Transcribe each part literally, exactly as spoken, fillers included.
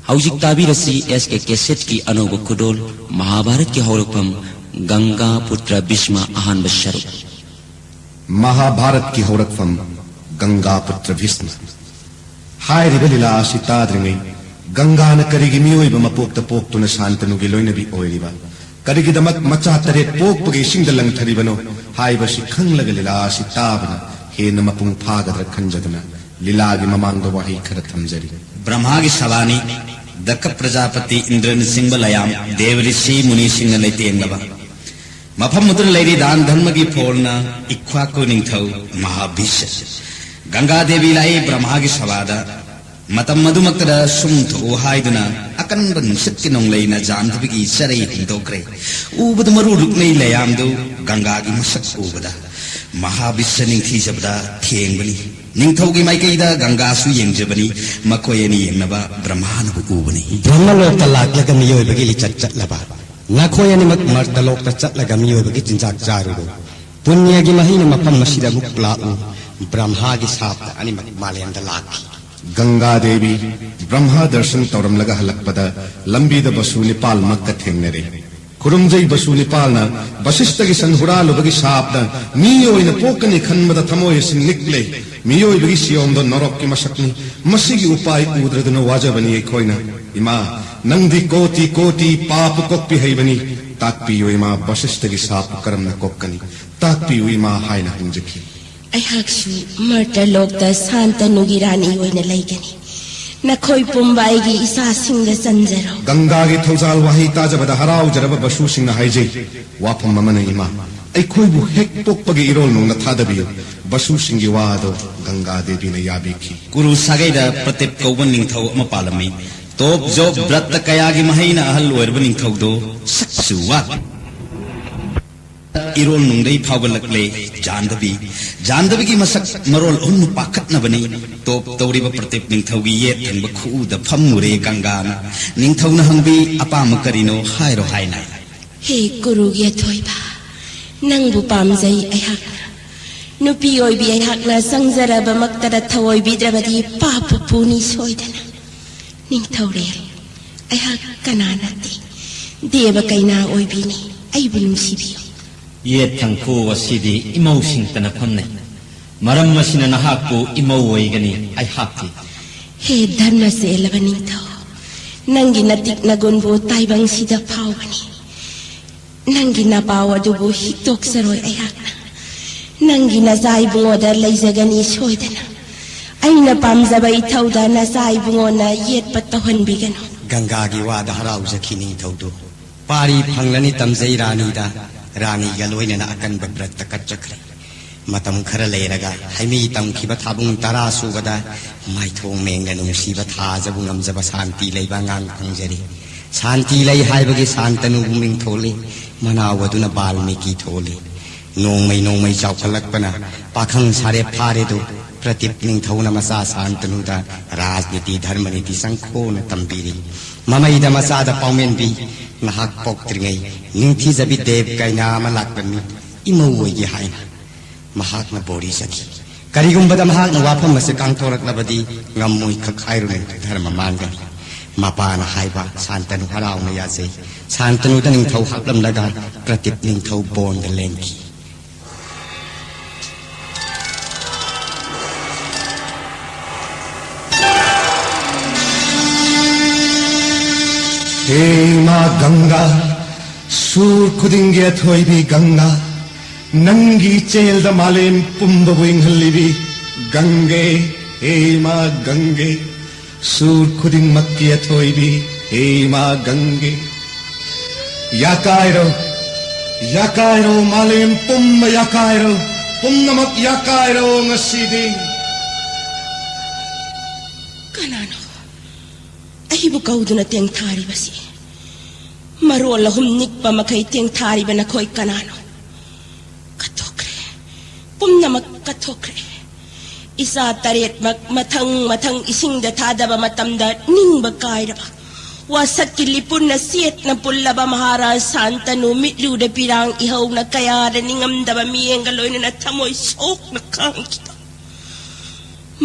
ꯍꯧꯖꯤꯛ ꯇꯥꯕꯤꯔꯁꯤ ꯑꯦꯁ ꯀꯦ ꯀꯦꯁꯦꯠꯀꯤ ꯑꯅꯧꯕ ꯈꯨꯗꯣꯜ, ꯃꯍꯥꯚꯥꯔꯠꯀꯤ ꯍꯧꯔꯛꯐꯝ, ꯒꯪꯒꯥ ꯄꯨꯇ꯭ꯔ ꯚꯤꯁꯃ ꯑꯍꯥꯟꯕ ꯁꯔꯨꯛ꯫ ꯃꯍꯥꯚꯥꯔꯠꯀꯤ ꯍꯧꯔꯛꯐꯝ, ꯒꯪꯒꯥ ꯄꯨꯇ꯭ꯔ ꯚꯤꯁꯃ꯫ ꯍꯥꯏꯔꯤꯕ ꯂꯤꯂꯥ ꯑꯁꯤ ꯇꯥꯗ꯭ꯔꯤꯉꯩ, ꯒꯪꯒꯥꯅ ꯀꯔꯤꯒꯤ ꯃꯤꯑꯣꯏꯕ ꯃꯄꯣꯛꯇ ꯄꯣꯛꯇꯨꯅ ꯁꯥꯟꯇꯅꯨꯒꯤ ꯂꯣꯏꯅꯕꯤ ꯑꯣꯏꯔꯤꯕ? ꯀꯔꯤꯒꯤꯗꯃꯛ ꯃꯆꯥ ꯇꯔꯦꯠ ꯄꯣꯛꯄꯒꯤ ꯏꯁꯤꯡꯗ ꯂꯪꯊꯔꯤꯕꯅꯣ ꯍꯥꯏꯕꯁꯤ ꯈꯪꯂꯒ ꯂꯤꯂꯥ ꯑꯁꯤ ꯇꯥꯕꯅ ꯍꯦꯟꯅ ꯃꯄꯨꯡ ꯐꯥꯒꯗ꯭ꯔꯥ ꯈꯟꯖꯗꯨꯅ ꯂꯤꯂꯥꯒꯤ ꯃꯃꯥꯡꯗ ꯋꯥꯍꯩ ꯈꯔ ꯊꯝꯖꯔꯤ꯫ ꯕ꯭ꯔꯍꯃꯥꯒꯤ ꯁꯚꯥꯅꯤ, ꯗꯛꯈ ꯄ꯭ꯔꯖꯥꯄꯇꯤ ꯏꯟꯗ꯭ꯔꯅꯆꯤꯡꯕ ꯂꯌꯥꯝ, ꯗꯦꯕ ꯔꯤꯁꯤ ꯃꯨꯅꯤꯁꯤꯡꯅ ꯂꯩꯇꯦꯡꯂꯕ ꯃꯐꯝ ꯑꯗꯨꯗ ꯂꯩꯔꯤ ꯗꯥꯟ ꯙꯔꯃꯒꯤ ꯐꯣꯜꯅ ꯏꯛꯈ꯭ꯋꯥꯀꯨ ꯅꯤꯡꯊꯧ ꯃꯍꯥꯕꯤꯁ꯫ ꯒꯪꯒꯥ ꯗꯦꯕꯤ ꯂꯥꯛꯏ ꯕ꯭ꯔꯍꯃꯥꯒꯤ ꯁꯚꯥꯗ꯫ ꯃꯇꯝ ꯑꯗꯨꯃꯛꯇꯗ ꯁꯨꯝ ꯊꯣꯛꯎ ꯍꯥꯏꯗꯨꯅ ꯑꯀꯟꯕ ꯅꯨꯡꯁꯤꯠꯀꯤ ꯅꯣꯡꯂꯩꯅ ꯖꯥꯟꯗꯕꯤꯒꯤ ꯆꯔꯩ ꯍꯨꯝꯗꯣꯛꯈ꯭ꯔꯦ꯫ ꯎꯕꯗ ꯃꯔꯨ ꯂꯨꯛꯅꯩ ꯂꯌꯥꯝꯗꯨ ꯒꯪꯒꯥꯒꯤ ꯃꯁꯛ ꯎꯕꯗ ꯃꯍꯥꯕꯤꯁ ꯅꯤꯡꯊꯤꯖꯕꯗ ꯊꯦꯡꯕꯅꯤ꯫ ꯅꯤꯡꯊꯧꯒꯤ ꯃꯥꯏꯀꯩꯗ ꯒꯪꯒꯥꯁꯨ ꯌꯦꯡꯖꯕꯅꯤ꯫ ꯃꯈꯣꯏ ꯑꯅꯤ ꯌꯦꯡꯅꯕ ꯕ꯭ꯔꯍꯃꯥꯅꯕꯨ ꯎꯕꯅꯤ꯫ ꯕ꯭ꯔꯍꯃꯂꯣꯛꯇ ꯂꯥꯛꯂꯒ ꯃꯤꯑꯣꯏꯕꯒꯤ ꯂꯤꯆꯠ ꯆꯠꯂꯕ ꯅꯈꯣꯏ ꯑꯅꯤꯃꯛ ꯃꯔꯇꯂꯣꯛꯇ ꯆꯠꯂꯒ ꯃꯤꯑꯣꯏꯕꯒꯤ ꯆꯤꯟꯖꯥꯛ ꯆꯥꯔꯨꯔꯣ꯫ ꯄꯨꯅ꯭ꯌꯒꯤ ꯃꯍꯩꯅ ꯃꯐꯝ ꯑꯁꯤꯗ ꯑꯃꯨꯛ ꯂꯥꯛꯎ꯫ ꯕ꯭ꯔꯍꯃꯥꯒꯤ ꯁꯥꯞꯇ ꯑꯅꯤꯃꯛ ꯃꯥꯂꯦꯝꯗ ꯂꯥꯛꯈꯤ꯫ ꯒꯪꯒꯥ ꯗꯦꯕꯤ ꯕ꯭ꯔꯍꯃꯥ ꯗꯔꯁꯟ ꯇꯧꯔꯝꯂꯒ ꯍꯜꯂꯛꯄꯗ ꯂꯝꯕꯤꯗ ꯕꯁꯨ ꯅꯤꯄꯥꯜꯃꯛꯀ ꯊꯦꯡꯅꯔꯦ꯫ ꯈꯨꯔꯨꯝꯖꯩ ꯕꯁꯨ ꯅꯤꯄꯥꯜꯅ ꯕꯁꯤꯁꯇꯒꯤ ꯁꯟ ꯍꯨꯔꯥꯜꯂꯨꯕꯒꯤ ꯁꯥꯞꯅ ꯃꯤ ꯑꯣꯏꯅ ꯄꯣꯛꯀꯅꯤ ꯈꯟꯕꯗ ꯊꯃꯣꯏ ꯑꯁꯤ ꯅꯤꯛꯂꯦ꯫ ꯃꯤꯑꯣꯏꯕꯒꯤ ꯁꯤꯌꯣꯝꯗꯣ ꯅꯔꯣꯛꯀꯤ ꯃꯁꯛꯅꯤ꯫ ꯃꯁꯤꯒꯤ ꯎꯄꯥꯏ ꯎꯗ꯭ꯔꯗꯨꯅ ꯋꯥꯖꯕꯅꯤ ꯑꯩꯈꯣꯏꯅ꯫ ꯏꯃꯥ, ꯅꯪꯗꯤ ꯀꯣꯇꯤ ꯀꯣꯇꯤ ꯄꯥꯄ ꯀꯣꯛꯄꯤ ꯍꯩꯕꯅꯤ꯫ ꯇꯥꯛꯄꯤꯌꯨ ꯏꯃꯥ, ꯕꯁꯤꯁꯇꯒꯤ ꯁꯥꯞꯄꯨ ꯀꯔꯝꯅ ꯀꯣꯛꯀꯅꯤ? ꯇꯥꯛꯄꯤꯌꯨ ꯏꯃꯥ ꯍꯥꯏꯅ ꯍꯪꯖꯈꯤ꯫ ꯑꯩꯍꯥꯛꯁꯨ ꯃꯔꯇꯂꯣꯛꯇ ꯁꯥꯟꯇꯅꯨꯒꯤ ꯔꯥꯅꯤ ꯑꯣꯏꯅ ꯂꯩꯒꯅꯤ꯫ ꯅꯈꯣꯏ ꯄꯨꯝꯕ ꯑꯩꯒꯤ ꯏꯆꯥꯁꯤꯡꯗ ꯆꯟꯖꯔꯣ꯫ ꯒꯪꯒꯥꯒꯤ ꯊꯧꯖꯥꯜ ꯋꯥꯍꯩ ꯇꯥꯖꯕꯗ ꯍꯔꯥꯎꯖꯔꯕ ꯕꯁꯨꯁꯤꯡꯅ ꯍꯥꯏꯖꯩ, ꯋꯥꯐꯝ ꯑꯃꯅ ꯏꯃꯥ, ꯑꯩꯈꯣꯏꯕꯨ ꯍꯦꯛ ꯄꯣꯛꯄꯒꯤ ꯏꯔꯣꯜ ꯅꯨꯡꯅ ꯊꯥꯗꯕꯤꯌꯨ꯫ ꯕꯁꯨꯁꯤꯡꯒꯤ ꯋꯥ ꯑꯗꯣ ꯒꯪꯒꯥ ꯗꯦꯕꯤꯅ ꯌꯥꯕꯤꯈꯤ꯫ ꯀꯨꯔꯨ ꯁꯥꯒꯩꯗ ꯄ꯭ꯔꯇꯤꯞ ꯀꯧꯕ ꯅꯤꯡꯊꯧ ꯑꯃ ꯄꯥꯜꯂꯝꯃꯤ꯫ ꯇꯣꯞ ꯖꯣꯞ ꯕ꯭ꯔꯠꯇ ꯀꯌꯥꯒꯤ ꯃꯍꯩꯅ ꯑꯍꯜ ꯑꯣꯏꯔꯕ ꯅꯤꯡꯊꯧꯗꯣ ꯁꯛꯁꯨ ꯋꯥꯠ ꯏꯔꯣꯜ ꯅꯨꯡꯗꯩ ꯐꯥꯎꯒꯠꯂꯛꯂꯦ ꯖꯥꯟꯗꯕꯤ꯫ ꯖꯥꯟꯗꯕꯤꯒꯤ ꯃꯁꯛ ꯃꯔꯣꯜ ꯑꯍꯨꯝꯅ ꯄꯥꯈꯠꯅꯕꯅꯤ꯫ ꯇꯣꯞ ꯇꯧꯔꯤꯕ ꯄ꯭ꯔꯇꯤꯞ ꯅꯤꯡꯊꯧꯒꯤ ꯌꯦꯠ ꯊꯪꯕ ꯈꯨꯎꯗ ꯐꯝꯃꯨꯔꯦ ꯒꯪꯒꯥꯅ꯫ ꯅꯤꯡꯊꯧꯅ ꯍꯪꯕꯤ, "ꯑꯄꯥꯝꯕ ꯀꯔꯤꯅꯣ ꯍꯥꯏꯔꯣ" ꯍꯥꯏꯅ꯫ ꯍꯦ ꯀꯨꯔꯨꯒꯤ ꯑꯊꯣꯏꯕ, ꯅꯪꯕꯨ ꯄꯥꯝꯖꯩ ꯑꯩꯍꯥꯛꯅ꯫ ꯅꯨꯄꯤ ꯑꯣꯏꯕꯤ ꯑꯩꯍꯥꯛꯅ ꯆꯪꯖꯔꯕꯃꯛꯇꯗ ꯊꯑꯣꯏꯕꯤꯗ꯭ꯔꯕꯗꯤ ꯄꯥꯞꯄꯨ ꯄꯨꯅꯤ ꯁꯣꯏꯗꯅ꯫ ꯅꯤꯡꯊꯧꯔꯦꯜ, ꯑꯩꯍꯥꯛ ꯀꯅꯥ ꯅꯠꯇꯦ, ꯗꯦꯕ ꯀꯩꯅꯥ ꯑꯣꯏꯕꯤꯅꯤ꯫ ꯑꯩꯕꯨ ꯅꯨꯡꯁꯤꯕꯤꯌꯨ꯫ ꯌꯦꯠ ꯊꯪꯈꯨ ꯑꯁꯤꯗꯤ ꯏꯃꯧꯁꯤꯡꯇꯅ ꯐꯝꯅꯩ꯫ ꯃꯔꯝ ꯑꯁꯤꯅ ꯅꯍꯥꯛꯄꯨ ꯏꯃꯧ ꯑꯣꯏꯒꯅꯤ, ꯑꯩꯍꯥꯛꯇꯤ꯫ ꯍꯦ ꯙꯔꯃ ꯆꯦꯜꯂꯕ ꯅꯤꯡꯊꯧ, ꯅꯪꯒꯤ ꯅꯇꯤꯛ ꯅꯒꯨꯟꯕꯨ ꯇꯥꯏꯕꯪꯁꯤꯗ ꯐꯥꯎꯕꯅꯤ꯫ ꯅꯪꯒꯤ ꯅꯄꯥꯎ ꯑꯗꯨꯕꯨ ꯍꯤꯛꯇꯣꯛꯆꯔꯣꯏ ꯑꯩꯍꯥꯛꯅ꯫ ꯅꯪꯒꯤ ꯅꯆꯥ ꯏꯕꯨꯡꯉꯣꯗ ꯂꯩꯖꯒꯅꯤ ꯁꯣꯏꯗꯅ꯫ ꯑꯩꯅ ꯄꯥꯝꯖꯕ ꯏꯊꯧꯗ ꯅꯆꯥ ꯏꯕꯨꯡꯉꯣꯅ ꯌꯦꯠꯄ ꯇꯧꯍꯟꯕꯤꯒꯅꯨ꯫ ꯒꯪꯒꯥꯒꯤ ꯋꯥꯗ ꯍꯔꯥꯎꯖꯈꯤ ꯅꯤꯡꯊꯧꯗꯨ꯫ ꯄꯥꯔꯤ ꯐꯪꯂꯅꯤ ꯇꯝꯖꯩ ꯔꯥꯅꯤꯗ꯫ ꯔꯥꯅꯤꯒ ꯂꯣꯏꯅꯅ ꯑꯀꯟꯕ ꯕ꯭ꯔꯠꯇ ꯀꯠꯆꯈ꯭ꯔꯦ꯫ ꯃꯇꯝ ꯈꯔ ꯂꯩꯔꯒ ꯍꯩꯃꯤ ꯇꯝꯈꯤꯕ ꯊꯥꯕꯨꯡ ꯇꯔꯥ ꯁꯨꯕꯗ ꯃꯥꯏꯊꯣꯡ ꯃꯦꯡꯅ ꯅꯨꯡꯁꯤꯕ ꯊꯥꯖꯕꯨ ꯉꯝꯖꯕ ꯁꯥꯟꯇꯤ ꯂꯩꯕ ꯑꯉꯥꯡ ꯐꯪꯖꯔꯤ꯫ ꯁꯥꯟꯇꯤ ꯂꯩ ꯍꯥꯏꯕꯒꯤ ꯁꯥꯟꯇꯅꯨꯕꯨ ꯃꯤꯡ ꯊꯣꯜꯂꯤ꯫ ꯃꯅꯥꯎ ꯑꯗꯨꯅ ꯕꯥꯜꯃꯤꯀꯤ ꯊꯣꯜꯂꯤ꯫ ꯅꯣꯡꯃꯩ ꯅꯣꯡꯃꯩ ꯆꯥꯎꯈꯠꯂꯛꯄꯅ ꯄꯥꯈꯪ ꯁꯥꯔꯦꯞ ꯐꯥꯔꯦꯗꯨ꯫ ꯄ꯭ꯔꯗꯤꯞ ꯅꯤꯡꯊꯧꯅ ꯃꯆꯥ ꯁꯥꯟꯇꯅꯨꯗ ꯔꯥꯖꯅꯤꯇꯤ ꯙꯔꯃꯅꯤꯇꯤ ꯆꯪꯈꯣꯅ ꯇꯝꯕꯤꯔꯤ꯫ ꯃꯃꯩꯗ ꯃꯆꯥꯗ ꯄꯥꯎꯃꯦꯟꯕꯤ, ꯅꯍꯥꯛ ꯄꯣꯛꯇ꯭ꯔꯤꯉꯩ ꯅꯤꯡꯊꯤꯖꯕꯤ ꯗꯦꯕ ꯀꯩꯅꯥ ꯑꯃ ꯂꯥꯛꯂꯝꯃꯤ, ꯏꯃꯧ ꯑꯣꯏꯒꯦ ꯍꯥꯏꯅ꯫ ꯃꯍꯥꯛꯅ ꯕꯣꯔꯤ ꯆꯠꯈꯤ꯫ ꯀꯔꯤꯒꯨꯝꯕꯗ ꯃꯍꯥꯛꯅ ꯋꯥꯐꯝ ꯑꯁꯤ ꯀꯥꯡꯊꯣꯔꯛꯂꯕꯗꯤ ꯉꯝꯃꯣꯏ ꯈꯛ ꯍꯥꯏꯔꯨꯅꯨ, ꯙꯔꯃ ꯃꯥꯡꯒꯅꯤ꯫ ꯃꯄꯥꯅ ꯍꯥꯏꯕ ꯁꯥꯟꯇꯅꯨ ꯍꯔꯥꯎꯅ ꯌꯥꯖꯩ꯫ ꯁꯥꯟꯇꯅꯨꯗ ꯅꯤꯡꯊꯧ ꯍꯥꯞꯂꯝꯂꯒ ꯄ꯭ꯔꯗꯤꯞ ꯅꯤꯡꯊꯧ ꯕꯣꯟꯗ ꯂꯦꯟꯈꯤ꯫ ꯍꯦ ꯏꯃꯥ ꯒꯪꯒꯥ, ꯁꯨꯔ ꯈꯨꯗꯤꯡꯒꯤ ꯑꯊꯣꯏꯕꯤ ꯒꯪꯒꯥ, ꯅꯪꯒꯤ ꯏꯆꯦꯜꯗ ꯃꯥꯂꯦꯝ ꯄꯨꯝꯕꯕꯨ ꯏꯪꯍꯜꯂꯤꯕꯤ ꯒꯪꯒꯦ, ꯍꯦ ꯏꯃꯥ ꯒꯪꯒꯦ, ꯁꯨꯔ ꯈꯨꯗꯤꯡꯃꯛꯀꯤ ꯑꯊꯣꯏꯕꯤ, ꯍꯦ ꯏꯃꯥ ꯒꯪꯒꯦ꯫ ꯌꯥꯀꯥꯏꯔꯣ, ꯌꯥꯀꯥꯏꯔꯣ, ꯃꯥꯂꯦꯝ ꯄꯨꯝꯕ ꯌꯥꯀꯥꯏꯔꯣ, ꯄꯨꯝꯅꯃꯛ ꯌꯥꯀꯥꯏꯔꯣ ꯉꯁꯤꯗꯤ꯫ ꯀꯅꯥꯅꯣ ꯑꯩꯕꯨ ꯀꯧꯗꯨꯅ ꯇꯦꯡꯊꯥꯔꯤꯕꯁꯤ? ꯃꯔꯣꯜ ꯑꯍꯨꯝ ꯅꯤꯛꯄ ꯃꯈꯩ ꯇꯦꯡꯊꯥꯔꯤꯕ ꯅꯈꯣꯏ ꯀꯅꯥꯅꯣ? ꯀꯠꯊꯣꯛꯈ꯭ꯔꯦ, ꯄꯨꯝꯅꯃꯛ ꯀꯠꯊꯣꯛꯈ꯭ꯔꯦ꯫ ꯏꯆꯥ ꯇꯔꯦꯠꯃꯛ ꯃꯊꯪ ꯃꯊꯪ ꯏꯁꯤꯡꯗ ꯊꯥꯗꯕ ꯃꯇꯝꯗ ꯅꯤꯡꯕ ꯀꯥꯏꯔꯕ, ꯋꯥꯁꯛꯀꯤ ꯂꯤꯄꯨꯟꯅ ꯆꯦꯠꯅ ꯄꯨꯜꯂꯕ ꯃꯍꯥꯔꯥꯖ ꯁꯥꯟꯇꯅꯨ ꯃꯤꯠꯂꯨꯗ ꯄꯤꯔꯥꯡ ꯏꯍꯧꯅ ꯀꯌꯥꯗ ꯅꯤꯡꯉꯝꯗꯕ ꯃꯤꯠꯌꯦꯡꯒ ꯂꯣꯏꯅꯅ ꯊꯃꯣꯏ ꯁꯣꯛꯅ ꯈꯥꯡꯈꯤꯕ꯫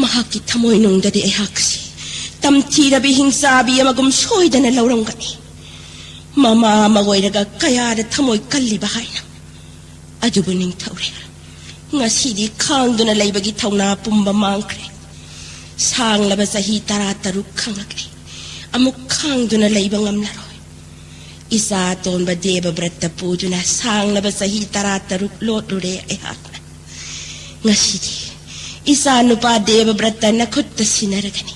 ꯃꯍꯥꯛꯀꯤ ꯊꯃꯣꯏꯅꯨꯡꯗꯗꯤ ꯑꯩꯍꯥꯛꯁꯤ ꯇꯝꯊꯤꯔꯕꯤ ꯍꯤꯡꯆꯥꯕꯤ ꯑꯃꯒꯨꯝ ꯁꯣꯏꯗꯅ ꯂꯧꯔꯝꯒꯅꯤ꯫ ꯃꯃꯥ ꯑꯃ ꯑꯣꯏꯔꯒ ꯀꯌꯥꯗ ꯊꯃꯣꯏ ꯀꯜꯂꯤꯕ ꯍꯥꯏꯅ꯫ ꯑꯗꯨꯕꯨ ꯅꯤꯡꯊꯧꯔꯦꯜ, ꯉꯁꯤꯗꯤ ꯈꯥꯡꯗꯨꯅ ꯂꯩꯕꯒꯤ ꯊꯧꯅꯥ ꯄꯨꯝꯕ ꯃꯥꯡꯈ꯭ꯔꯦ꯫ ꯁꯥꯡꯂꯕ ꯆꯍꯤ ꯇꯔꯥ ꯇꯔꯨꯛ ꯈꯪꯂꯛꯂꯦ꯫ ꯑꯃꯨꯛ ꯈꯥꯡꯗꯨꯅ ꯂꯩꯕ ꯉꯝꯂꯔꯣꯏ꯫ ꯏꯆꯥ ꯑꯇꯣꯟꯕ ꯗꯦꯕꯕ꯭ꯔꯠꯇ ꯄꯨꯗꯨꯅ ꯁꯥꯡꯂꯕ ꯆꯍꯤ ꯇꯔꯥ ꯇꯔꯨꯛ ꯂꯣꯠꯂꯨꯔꯦ ꯑꯩꯍꯥꯛꯅ꯫ ꯉꯁꯤꯗꯤ ꯏꯆꯥ ꯅꯨꯄꯥ ꯗꯦꯕꯕ꯭ꯔꯠꯇ ꯅꯈꯨꯠꯇ ꯁꯤꯟꯅꯔꯒꯅꯤ꯫